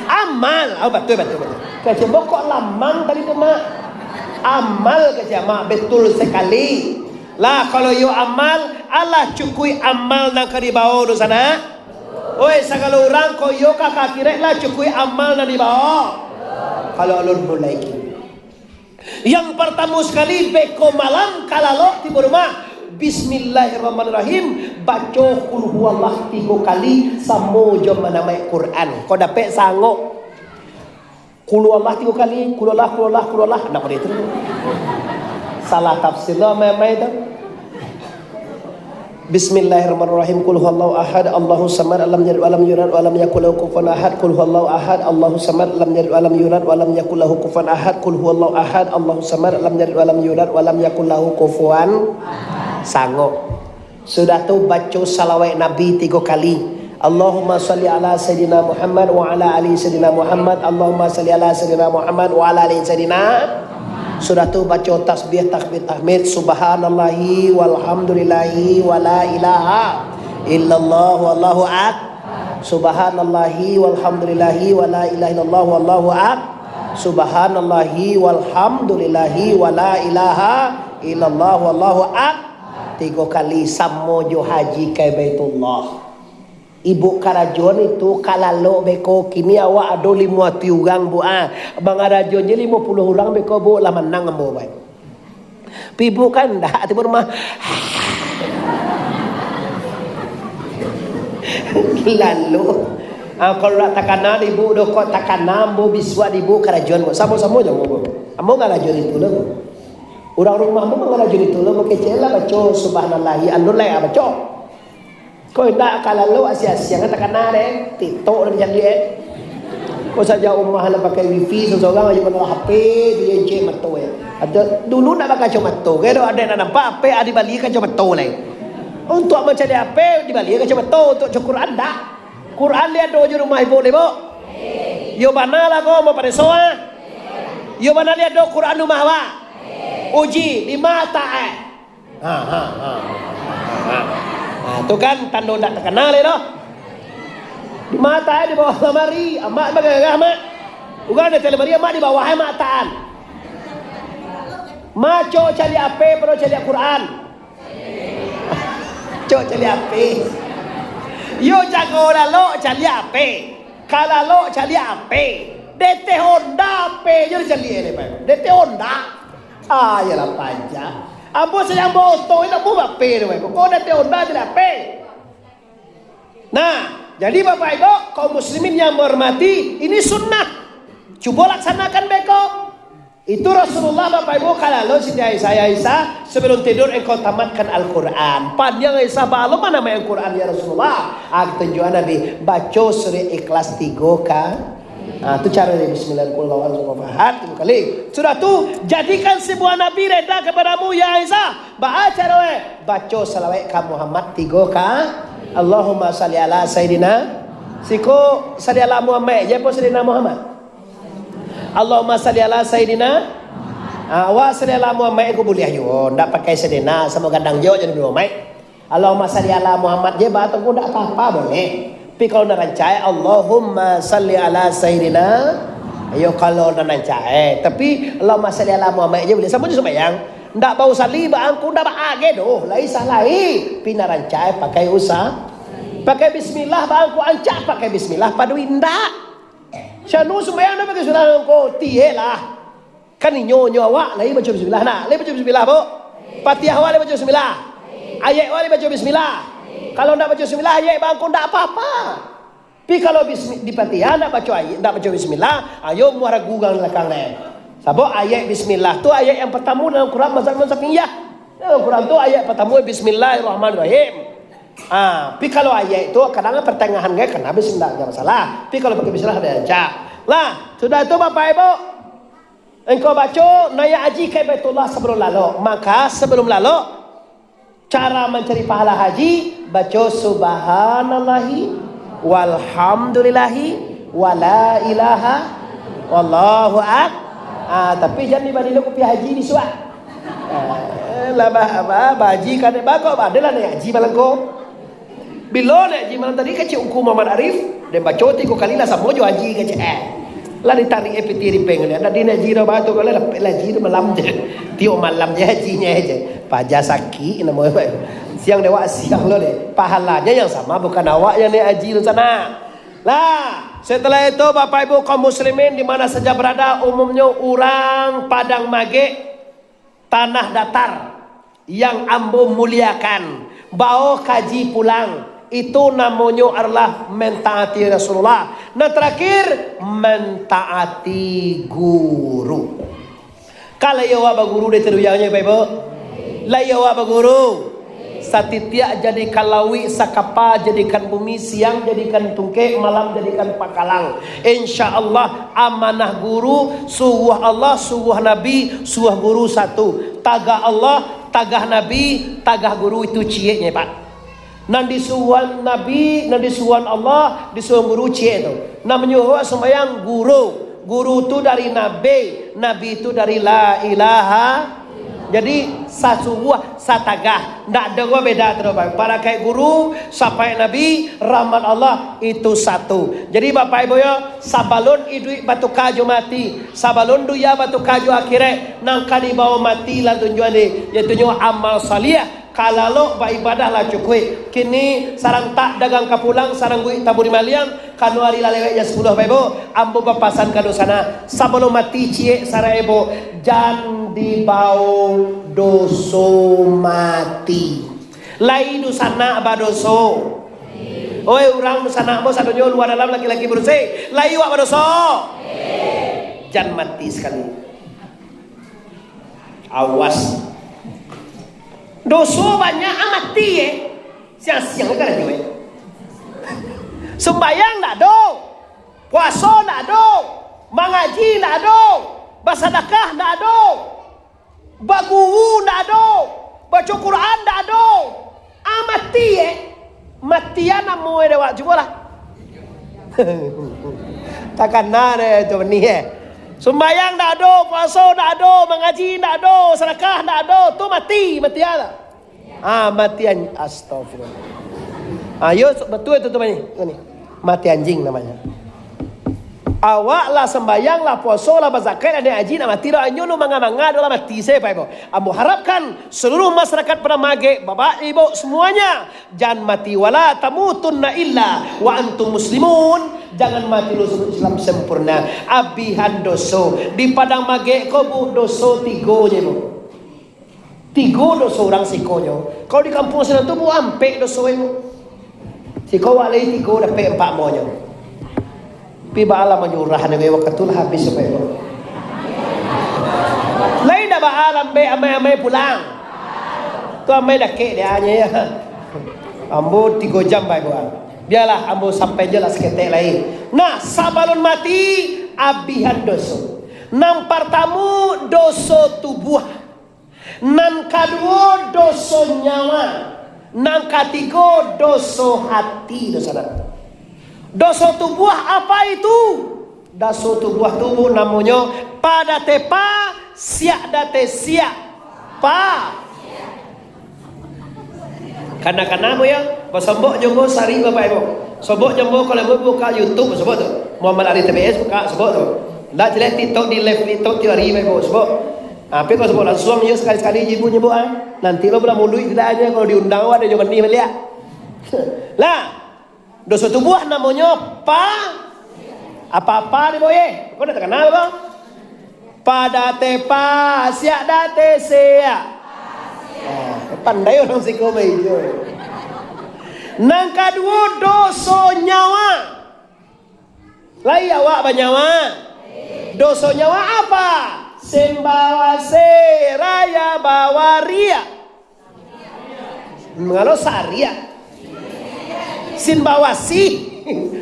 Amal. Oh, batua, batua, batua. Kecek ambo kok lamang tadi tu, Mak? Amal, kecek Mak. Betul sakali. Lah, kalau iyo amal, alah cukuik amal nan ka dibao tu sanak. Oi, sagalo urang, kok iyo ka, ka akhirat lah cukuik amal nan dibao. Kalau alun mulai kini. Yang partamo sakali, beko malam ka lalok tibo rumah, Bismillahirrahmanirrahim, baco Qul Huwallah tigo kali, samo jo manamaik Quran. Kok dapek sangok. Qul Huwallah tigo kali, Qul Huwallah, Qul Huwallah, Qul Huwallah, ndak boleh tu. Salah tafsir lo amai-amai tu. Bismillahirrahmanirrahim. Qul huwallahu ahad, Allahus samad, lam yalid walam yulad, walam yakul lahu kufuwan ahad. Qul huwallahu ahad, Allahus samad, lam yalid walam yulad, walam yakul lahu kufuwan ahad. Qul huwallahu ahad, Allahus samad, lam yalid walam yulad, walam yakul lahu kufuwan. Sangok. Sudah tu baco salawat Nabi tigo kali. Allahumma salli ala Sayyidina Muhammad wa ala ali Sayyidina Muhammad. Allahumma salli ala Sayyidina Muhammad wa ala ali Sayyidina. Sudah tu baco tasbih, takbir, tahmid, subhanallahi walhamdulillahi wa la ilaha illallah wallahu ak-, subhanallahi walhamdulillahi wa la ilaha illallah wallahu ak-, subhanallahi walhamdulillahi wa la ilaha illallah wallahu ak-, tigo kali samo jo haji ka Baitullah. Ibuk karajoan itu ka lalok beko, kini awak ado limo ratuih urang, Bu, ah. Mangarajoan je limo puluah urang beko, Bu, lah manang ambo, bai. Pi ibuk kan ndak, tibo rumah. Lalu, ah, kalau ndak takana di ibuk doh, kok takana ambo bisuak di ibuk karajoan, Bu. Samo-samo jo ambo, Bu. Ambo ngarajoan itu lah, Bu. Urang rumah ambo mangarajoan itu lah, Bu. Kecek lah baco subhanallahi, alun lai, ah, baco. Ko indak ka lalu asiang-asiang takana deh. TikTok lah dijadi eh. Ko sajak umah lah pakai wifi, sorang-sorang aja bana H P, tu je encik mato eh. Ada dulu ndak bakacomato, kiro ada nak nampak H P, ah, dibali kacomato lai. Untuk mancari H P dibali kacomato, untuk baco Quran ndak. Quran lai ado jo rumah ibuk lai, Bu? Iyo bana lah ko, mau pareso ah. Iyo bana lai ado Quran rumah awak? Uji, di ma tak eh? Ha, ha, ha. Ha, tu kan tando ndak takana lai doh. Di ma tak eh, di bawah lamari, amak bagagah, Mak. Urang di atas lamari, amak di bawah, eh, Mak taan. Maco caliak H P, pado caliak Quran. Cok caliak H P. Yo jago lalok caliak H P. Ka lalok caliak H P. Deteh Honda H P jo dicaliak deh, Pak. Deteh Honda. Ah, iyolah panjang. Ambo sayang baoto, indak mau H P deh, Pak. Kok deteh Honda caliak H P. Nah, jadi Bapak Ibu, kaum muslimin yang menghormati, ini sunnah. Cubo laksanakan beko. Itu Rasulullah, Bapak Ibu, kalau Siti Aisyah, "Ya Aisyah, sebelum tidur engkau tamatkan Al-Quran." Panjang Aisyah, "Ba lo ma namaik Al-Quran, ya Rasulullah?" Ah, tunjuakan Nabi, "Baco surah Ikhlas tigo ka-," ah, tu caro dia, "Bismillah, Qul Huwallahu Ahad, tigo kali." Sudah tu, "Jadikan si buah Nabi reda kepadamu, ya Aisyah." Baa caro, eh? "Baco salawat ka Muhammad tigo ka-," Allahumma salli ala Sayyidina. Siko salli ala Muhammad, je po Sayyidina Muhammad? Allahumma salli ala Sayyidina. Ah, awak salli ala Muhammad ko buliah juo, ndak pakai Sayyidina, samo gadang juo jadi Muhammad. Allahumma salli ala Muhammad je, ba tu ko ndak apa-apa, buliah. Tapi kalau nak rancak, Allahumma salli ala Sayyidina. Iyo, kalau nak rancak, eh. Tapi Allahumma salli ala Muhammad je buliah, samo jo sumbayang. Ndak bausalli, ba angku ndak ba age doh, lai salah, eh. Tapi nak rancak, eh, pakai usa-, pakai bismillah, ba angku rancak pakai bismillah, paduik ndak. Sanu sumbayang dah pakai bismillah, angko tiek lah. Kan inyo, nyo awak lai baco bismillah, nah, lai baco bismillah, Bu. Fatihah awak lai baco bismillah. Ayat awak lai baco bismillah. Kalau ndak baco bismillah, ayat bangko ndak apa-apa. Tapi kalau bismi-, di Fatihah ndak baco ayat, ndak baco bismillah, ayo muah ragu urang di balakang deh. Sabab ayat bismillah tu ayat yang pertama dalam Quran mazhab Imam Syafi'iyah. Dalam Quran tu ayat pertama Bismillahirrahmanirrahim. Ah, tapi kalau ayat tu kadang pertengahan kan kena bismillah, ndak masalah. Tapi kalau pakai bismillah ada aja. Lah, sudah tu Bapak Ibu, engkau baco naiak haji ka Baitullah sebelum lalok. Maka sebelum lalok, cara mancari pahala haji, baco subhanallahi walhamdulillahi wala ilaha wallahu ak-, ah, tapi jan dibali lo kupiah haji disuak. Ah, lah ba-, ba-, bahaji ka dek bagok, ba-, adalah naiak haji malam ko. Bilo naiak haji malam tadi, kecek Ungku Muhammad Arif, den baco tigo kali lah samo jo haji kecek, eh. Lah ditarik eh pitih di bank ni. Dak di naiak haji dah batu kalau dapek lah haji tu malam je. Tiok malam je hajinyo je. Paja sakik namo. Siang dewak siang lo deh. Pahalanya yang sama, bukan awak yang naiak haji tu sana. Lah, setelah itu Bapak Ibu kaum muslimin di mana saja berada, umumnyo urang Padang Magek, Tanah Datar yang ambo muliakan, bao kaji pulang, itu namonyo adalah mentaati Rasulullah. Nan terakhir, mentaati guru. Kan lai awak baguru dek Teruyangnyo, Bapak Ibu? Lai awak baguru? Satitiak jadikan lauik, sakapa jadikan bumi, siang jadikan tungkek, malam jadikan pangkalang. Insya Allah, amanah guru, suruah Allah, suruah Nabi, suruah guru satu. Tagah Allah, tagah Nabi, tagah guru itu cieknyo, Pak. Nan disuruahan Nabi, nan disuruahan Allah, disuruahan guru ciek tu. Nan manyuruah sumbayang guru. Guru tu dari Nabi, Nabi tu dari la ilaha. Jadi, sasuruah, satagah. Ndak ado beda tu, Bapak. Barakaik guru, syafaat Nabi, rahmat Allah, itu satu. Jadi, Bapak Ibu yo, sabalun iduik batuka jo mati, sabalun dunia batuka jo akhirat, nan ka dibao mati lah tunjuan ni, yaitunyo amal salih. Ka lalok baibadah lah cukuik. Kini sarantak dagang ka pulang, sarangguik taburi maliang, kano ari lah lewek jam sapuluah, Bapak Ibu. Ambo bapasan ka dunsanak, sabalun mati ciek sarai, Ibu, jan dibao doso mati. Lai dunsanak badoso. Oi, urang dunsanak ambo sadonyo lua dalam, laki-laki barusuah. Lai awak badoso? Jan mati sakali. Awas. Doso banyak, ah, mati, eh. Siang-siang karajo, eh. Sumbayang ndak ado. Puaso ndak ado. Mangaji ndak ado. Basadakah ndak ado. Baguru ndak ado. Baco Quran ndak ado. Ah, mati, eh. Matian namo, eh, dek awak, cubolah. Takana deh tu benih, eh. Sumbayang ndak ado, puaso ndak ado, mangaji ndak ado, sadakah ndak ado, tu mati, mati lah. Ah, mati an-, astagfirullah. Ah, yo, betul itu tu, ni. Tu ni. Mati anjing namanya. Awak lah sembayang, lah puaso, lah bazakat, lah naiak haji, nak mati dah. Anyo lu manga-manga, dah lah mati, saya, Pak Ibu. Ambo harapkan seluruh masyarakat Padang Magek, bapak, ibu, semuanya, jan mati, wala tamutunna illa wa antum muslimun. Jangan mati lu sebelum Islam sempurna. Abihan doso. Di Padang Magek ko, Bu, doso tigo je, Bu. Tigo doso urang siko nyo. Kalau di kampuang sinan tu, Bu, ampek doso, Bu. Siko wak lai tigo dapek ampak mo nyo. Tapi baalah manyurah nyo, wakatu lah habis sampai tu. Baa lambek amai-amai pulang? Tu amai dakek dia nyo, ya. Ambo tigo jam bai buah. Bialah, ambo sampai je lah saketek lai. Nah, sabalun mati, abihan doso. Nan partamo, doso tubuah. Nan kaduo, doso nyawa. Nan katigo, doso hati, doso nan. Doso tubuah apa itu? Doso tubuah tu namonyo, pa date pa, siak date siak. Pa. Kana-kana mo ya, basobok jo ambo sari bapak ibu. Sobok jo ambo kalau ambo buka YouTube, sobok tu. Muhammad Ali T B S buka, sobok tu. Ndak jelek TikTok di live TikTok tiap hari bapak ibu, sobok. Tapi kalau sobok lansuang yo sakali-sakali jibu nyebut ah. Nanti lo bulan muluik tidak aja kalau diundang awak ada jo manih baliak. Lah, doso tubuah namonyo pa, apa-apa di boye. Kau dah terkenal bang? Pa date pa, siak date siak. Ah, pandai urang siko maijo. Nan kaduo, doso nyawa. Lai awak banyawa? Doso nyawa apa? Simbawasi, raya bawariak. Mangalo sariak? Simbawasi.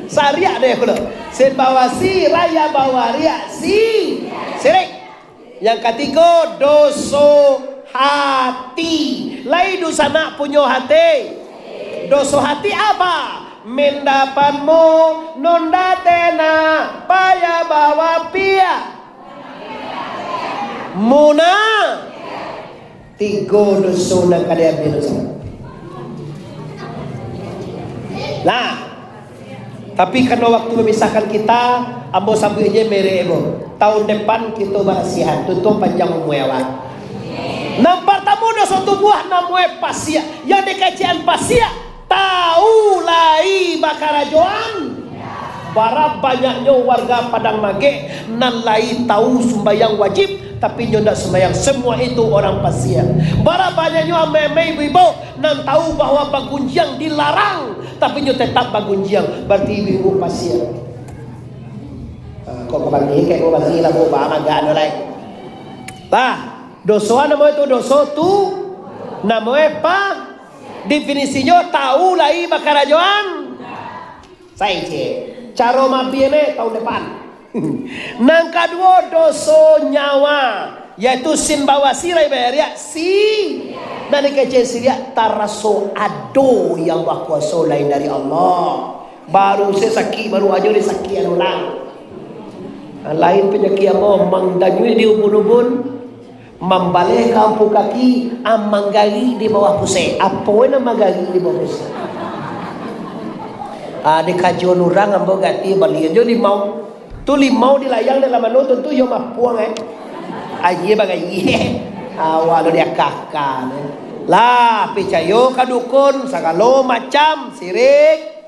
Sariak deh pulo. Simbawasi, raya bawariak, si, sirik. Yang katigo, doso hati. Lai dunsanak punyo hati. Doso hati apa? Mindapanmu, nunda tena, paya bawa pia. Muna. Tigo doso nan ka diambiak doso. Nah, tapi karena waktu memisahkan kita, ambo sabuik je merek ambo. Tahun depan kita barasihan, tuntung panjang umur awak. Nan partamo doso tubuah namonyo pasiak. Yang dikecekan pasiak, tahu lai bakarajoan. Bara banyaknyo warga Padang Magek nan lai tahu sumbayang wajib, tapi nyo ndak sumbayang. Semua itu orang pasiak. Bara banyaknyo amai-amai ibu-ibu nan tahu bahwa bagunjiang dilarang, tapi nyo tetap bagunjiang. Berarti ibu-ibu pasiak. Ah, kok ka bangih, kek kok bangih lah, kok ba-, magak nyo lai. Lah, doso namonyo tu, doso tu, namonyo pa, definisinyo tahu lai bakarajoan. Sai ciek. Caro mabianyo tahun depan. Nan kaduo, doso nyawa, yaitu sin bawah sirai bayariak si. Nan dikecek siriak taraso ado yang bakuaso lain dari Allah. Baru se sakik, baru ajo disakik urang. Lain panyakik ambo, mangdanyuik di ubun-ubun, mambaleh ka ampu kaki, ah, manggari di bawah pusek. Apo nan manggari di bawah pusek? Ah, di kajuan urang ambo gati bali ajo limau. Tu limau di layang dalam anu tu, tu yo mapuang, eh. Aie bagayie. Awak lo diakah-akah, eh. Lah, picayo ka dukun, sagalo macam sirik.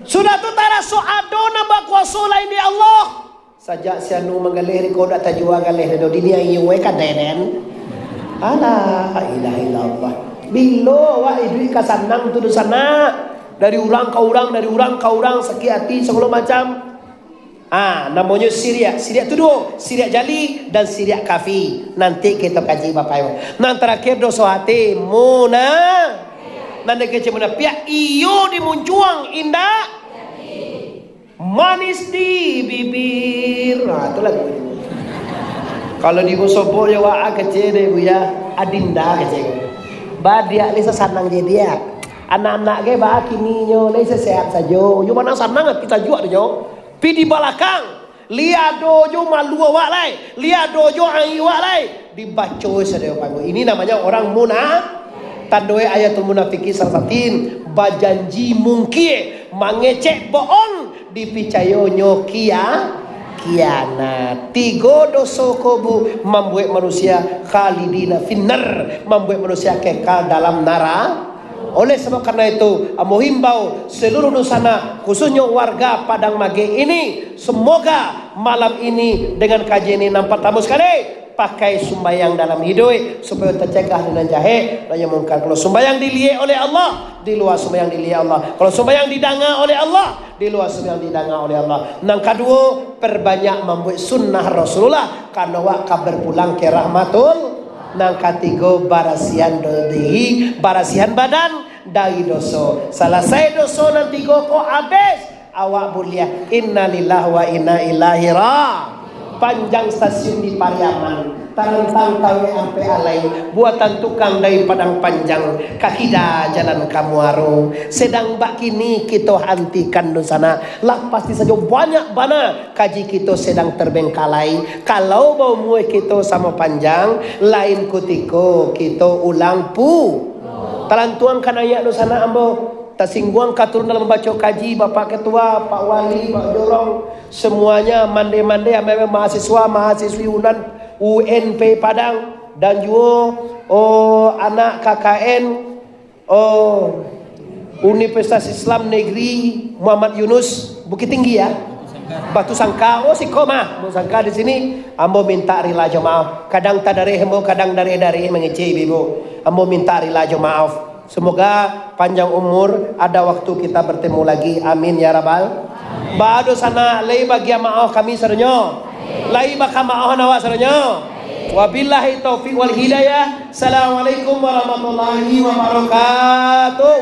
Sudah tu taraso ado nan bakuaso lain di Allah. Sajak si anu manggaleh di ko dak tajua galeh do, diniayo we kadai den. Alah, ilaha illallah. Bilo awak iduik ka sanang tu dunsanak? Dari urang ka urang, dari urang ka urang, sakik ati, sagalo macam. Ah, namonyo siriak. Siriak tu duo, siriak jali dan siriak kafi. Nanti kito kaji bapak ibu. Nan tarakhir doso hati, muna. Nan dikecek munapiak, iyo di muncuang, indak. Manis di bibir. Ah, tu lagu. Kalau di musobok yo, wak kecek deh, Buya. Adinda kecek. Badiak ni sasanang je diak. Anak-anak ge ba kini nyo, lai sehat sajo. Yo mana sanang ati tajuak tu nyo. Pi di balakang. Li ado jo malu awak lai, li ado jo ai awak lai. Dibaco sajo panggung. Ini namanya orang muna-, tandoi ayatul munafikin salah satin, bajanji mungkir, mangecek bohong, dipicayonyo kia-, kianat. Tigo doso ko bu mambuek manusia khalidina finnar, mambuek manusia kekal dalam nara-, Oleh sebab karena itu, ambo himbau seluruh dunsanak, khususnyo warga Padang Magek ini, semoga malam ini dengan kaji ini nan partamo sekali, Pakai sumbayang dalam hiduik, supayo tacegah dari nan jahek, dari nan mungkar. Kalau sumbayang diliek oleh Allah, di lua sumbayang diliek Allah. Kalau sumbayang didanga oleh Allah, di lua sumbayang didanga oleh Allah. Nan kaduo, perbanyak mambuek sunnah Rasulullah, karano awak ka berpulang ka rahmatul. Nan katigo, barasihan do-, diri, barasihan badan dari doso. Salasai doso nan tigo ko, abih. Awak buliah, innalillahi wa inna ilaihi ra-, panjang stasiun di Pariaman, tarantang taruih ampek alai, buatan tukang dari Padang Panjang, ka kida jalan ka Muaro. Sedang bak kini kito hantikan dunsanak, lah pasti sajo banyak bana kaji kito sedang terbengkalai. Kalau baumua kito samo panjang, lain kutiko kito ulang pu-, talantuang ka naiak dunsanak ambo. Tasingguang ka turun dalam mambaco kaji, Bapak Ketua, Pak Wali, Pak Jorong, semuanya mandeh-mandeh, ameh-ameh mahasiswa, mahasiswi Unan, U N P Padang, dan juo, oh, anak K K N, oh, Universitas Islam Negeri Muhammad Yunus, Bukittinggi, ya. Batu Sangka, oh, siko mah, Batu Sangka di sini, ambo minta rila jo maaf. Kadang tadareh ambo, kadang dareh-dareh mangecek ibu. Ambo minta rila jo maaf. Semoga panjang umur, ada waktu kita bertemu lagi. Amin ya rabbal. Baa dunsanak, lai bagian maoh kami sadonyo? Lai baka maoh awak sadonyo? Wabillahi taufiq wal hidayah. Assalamualaikum warahmatullahi wabarakatuh.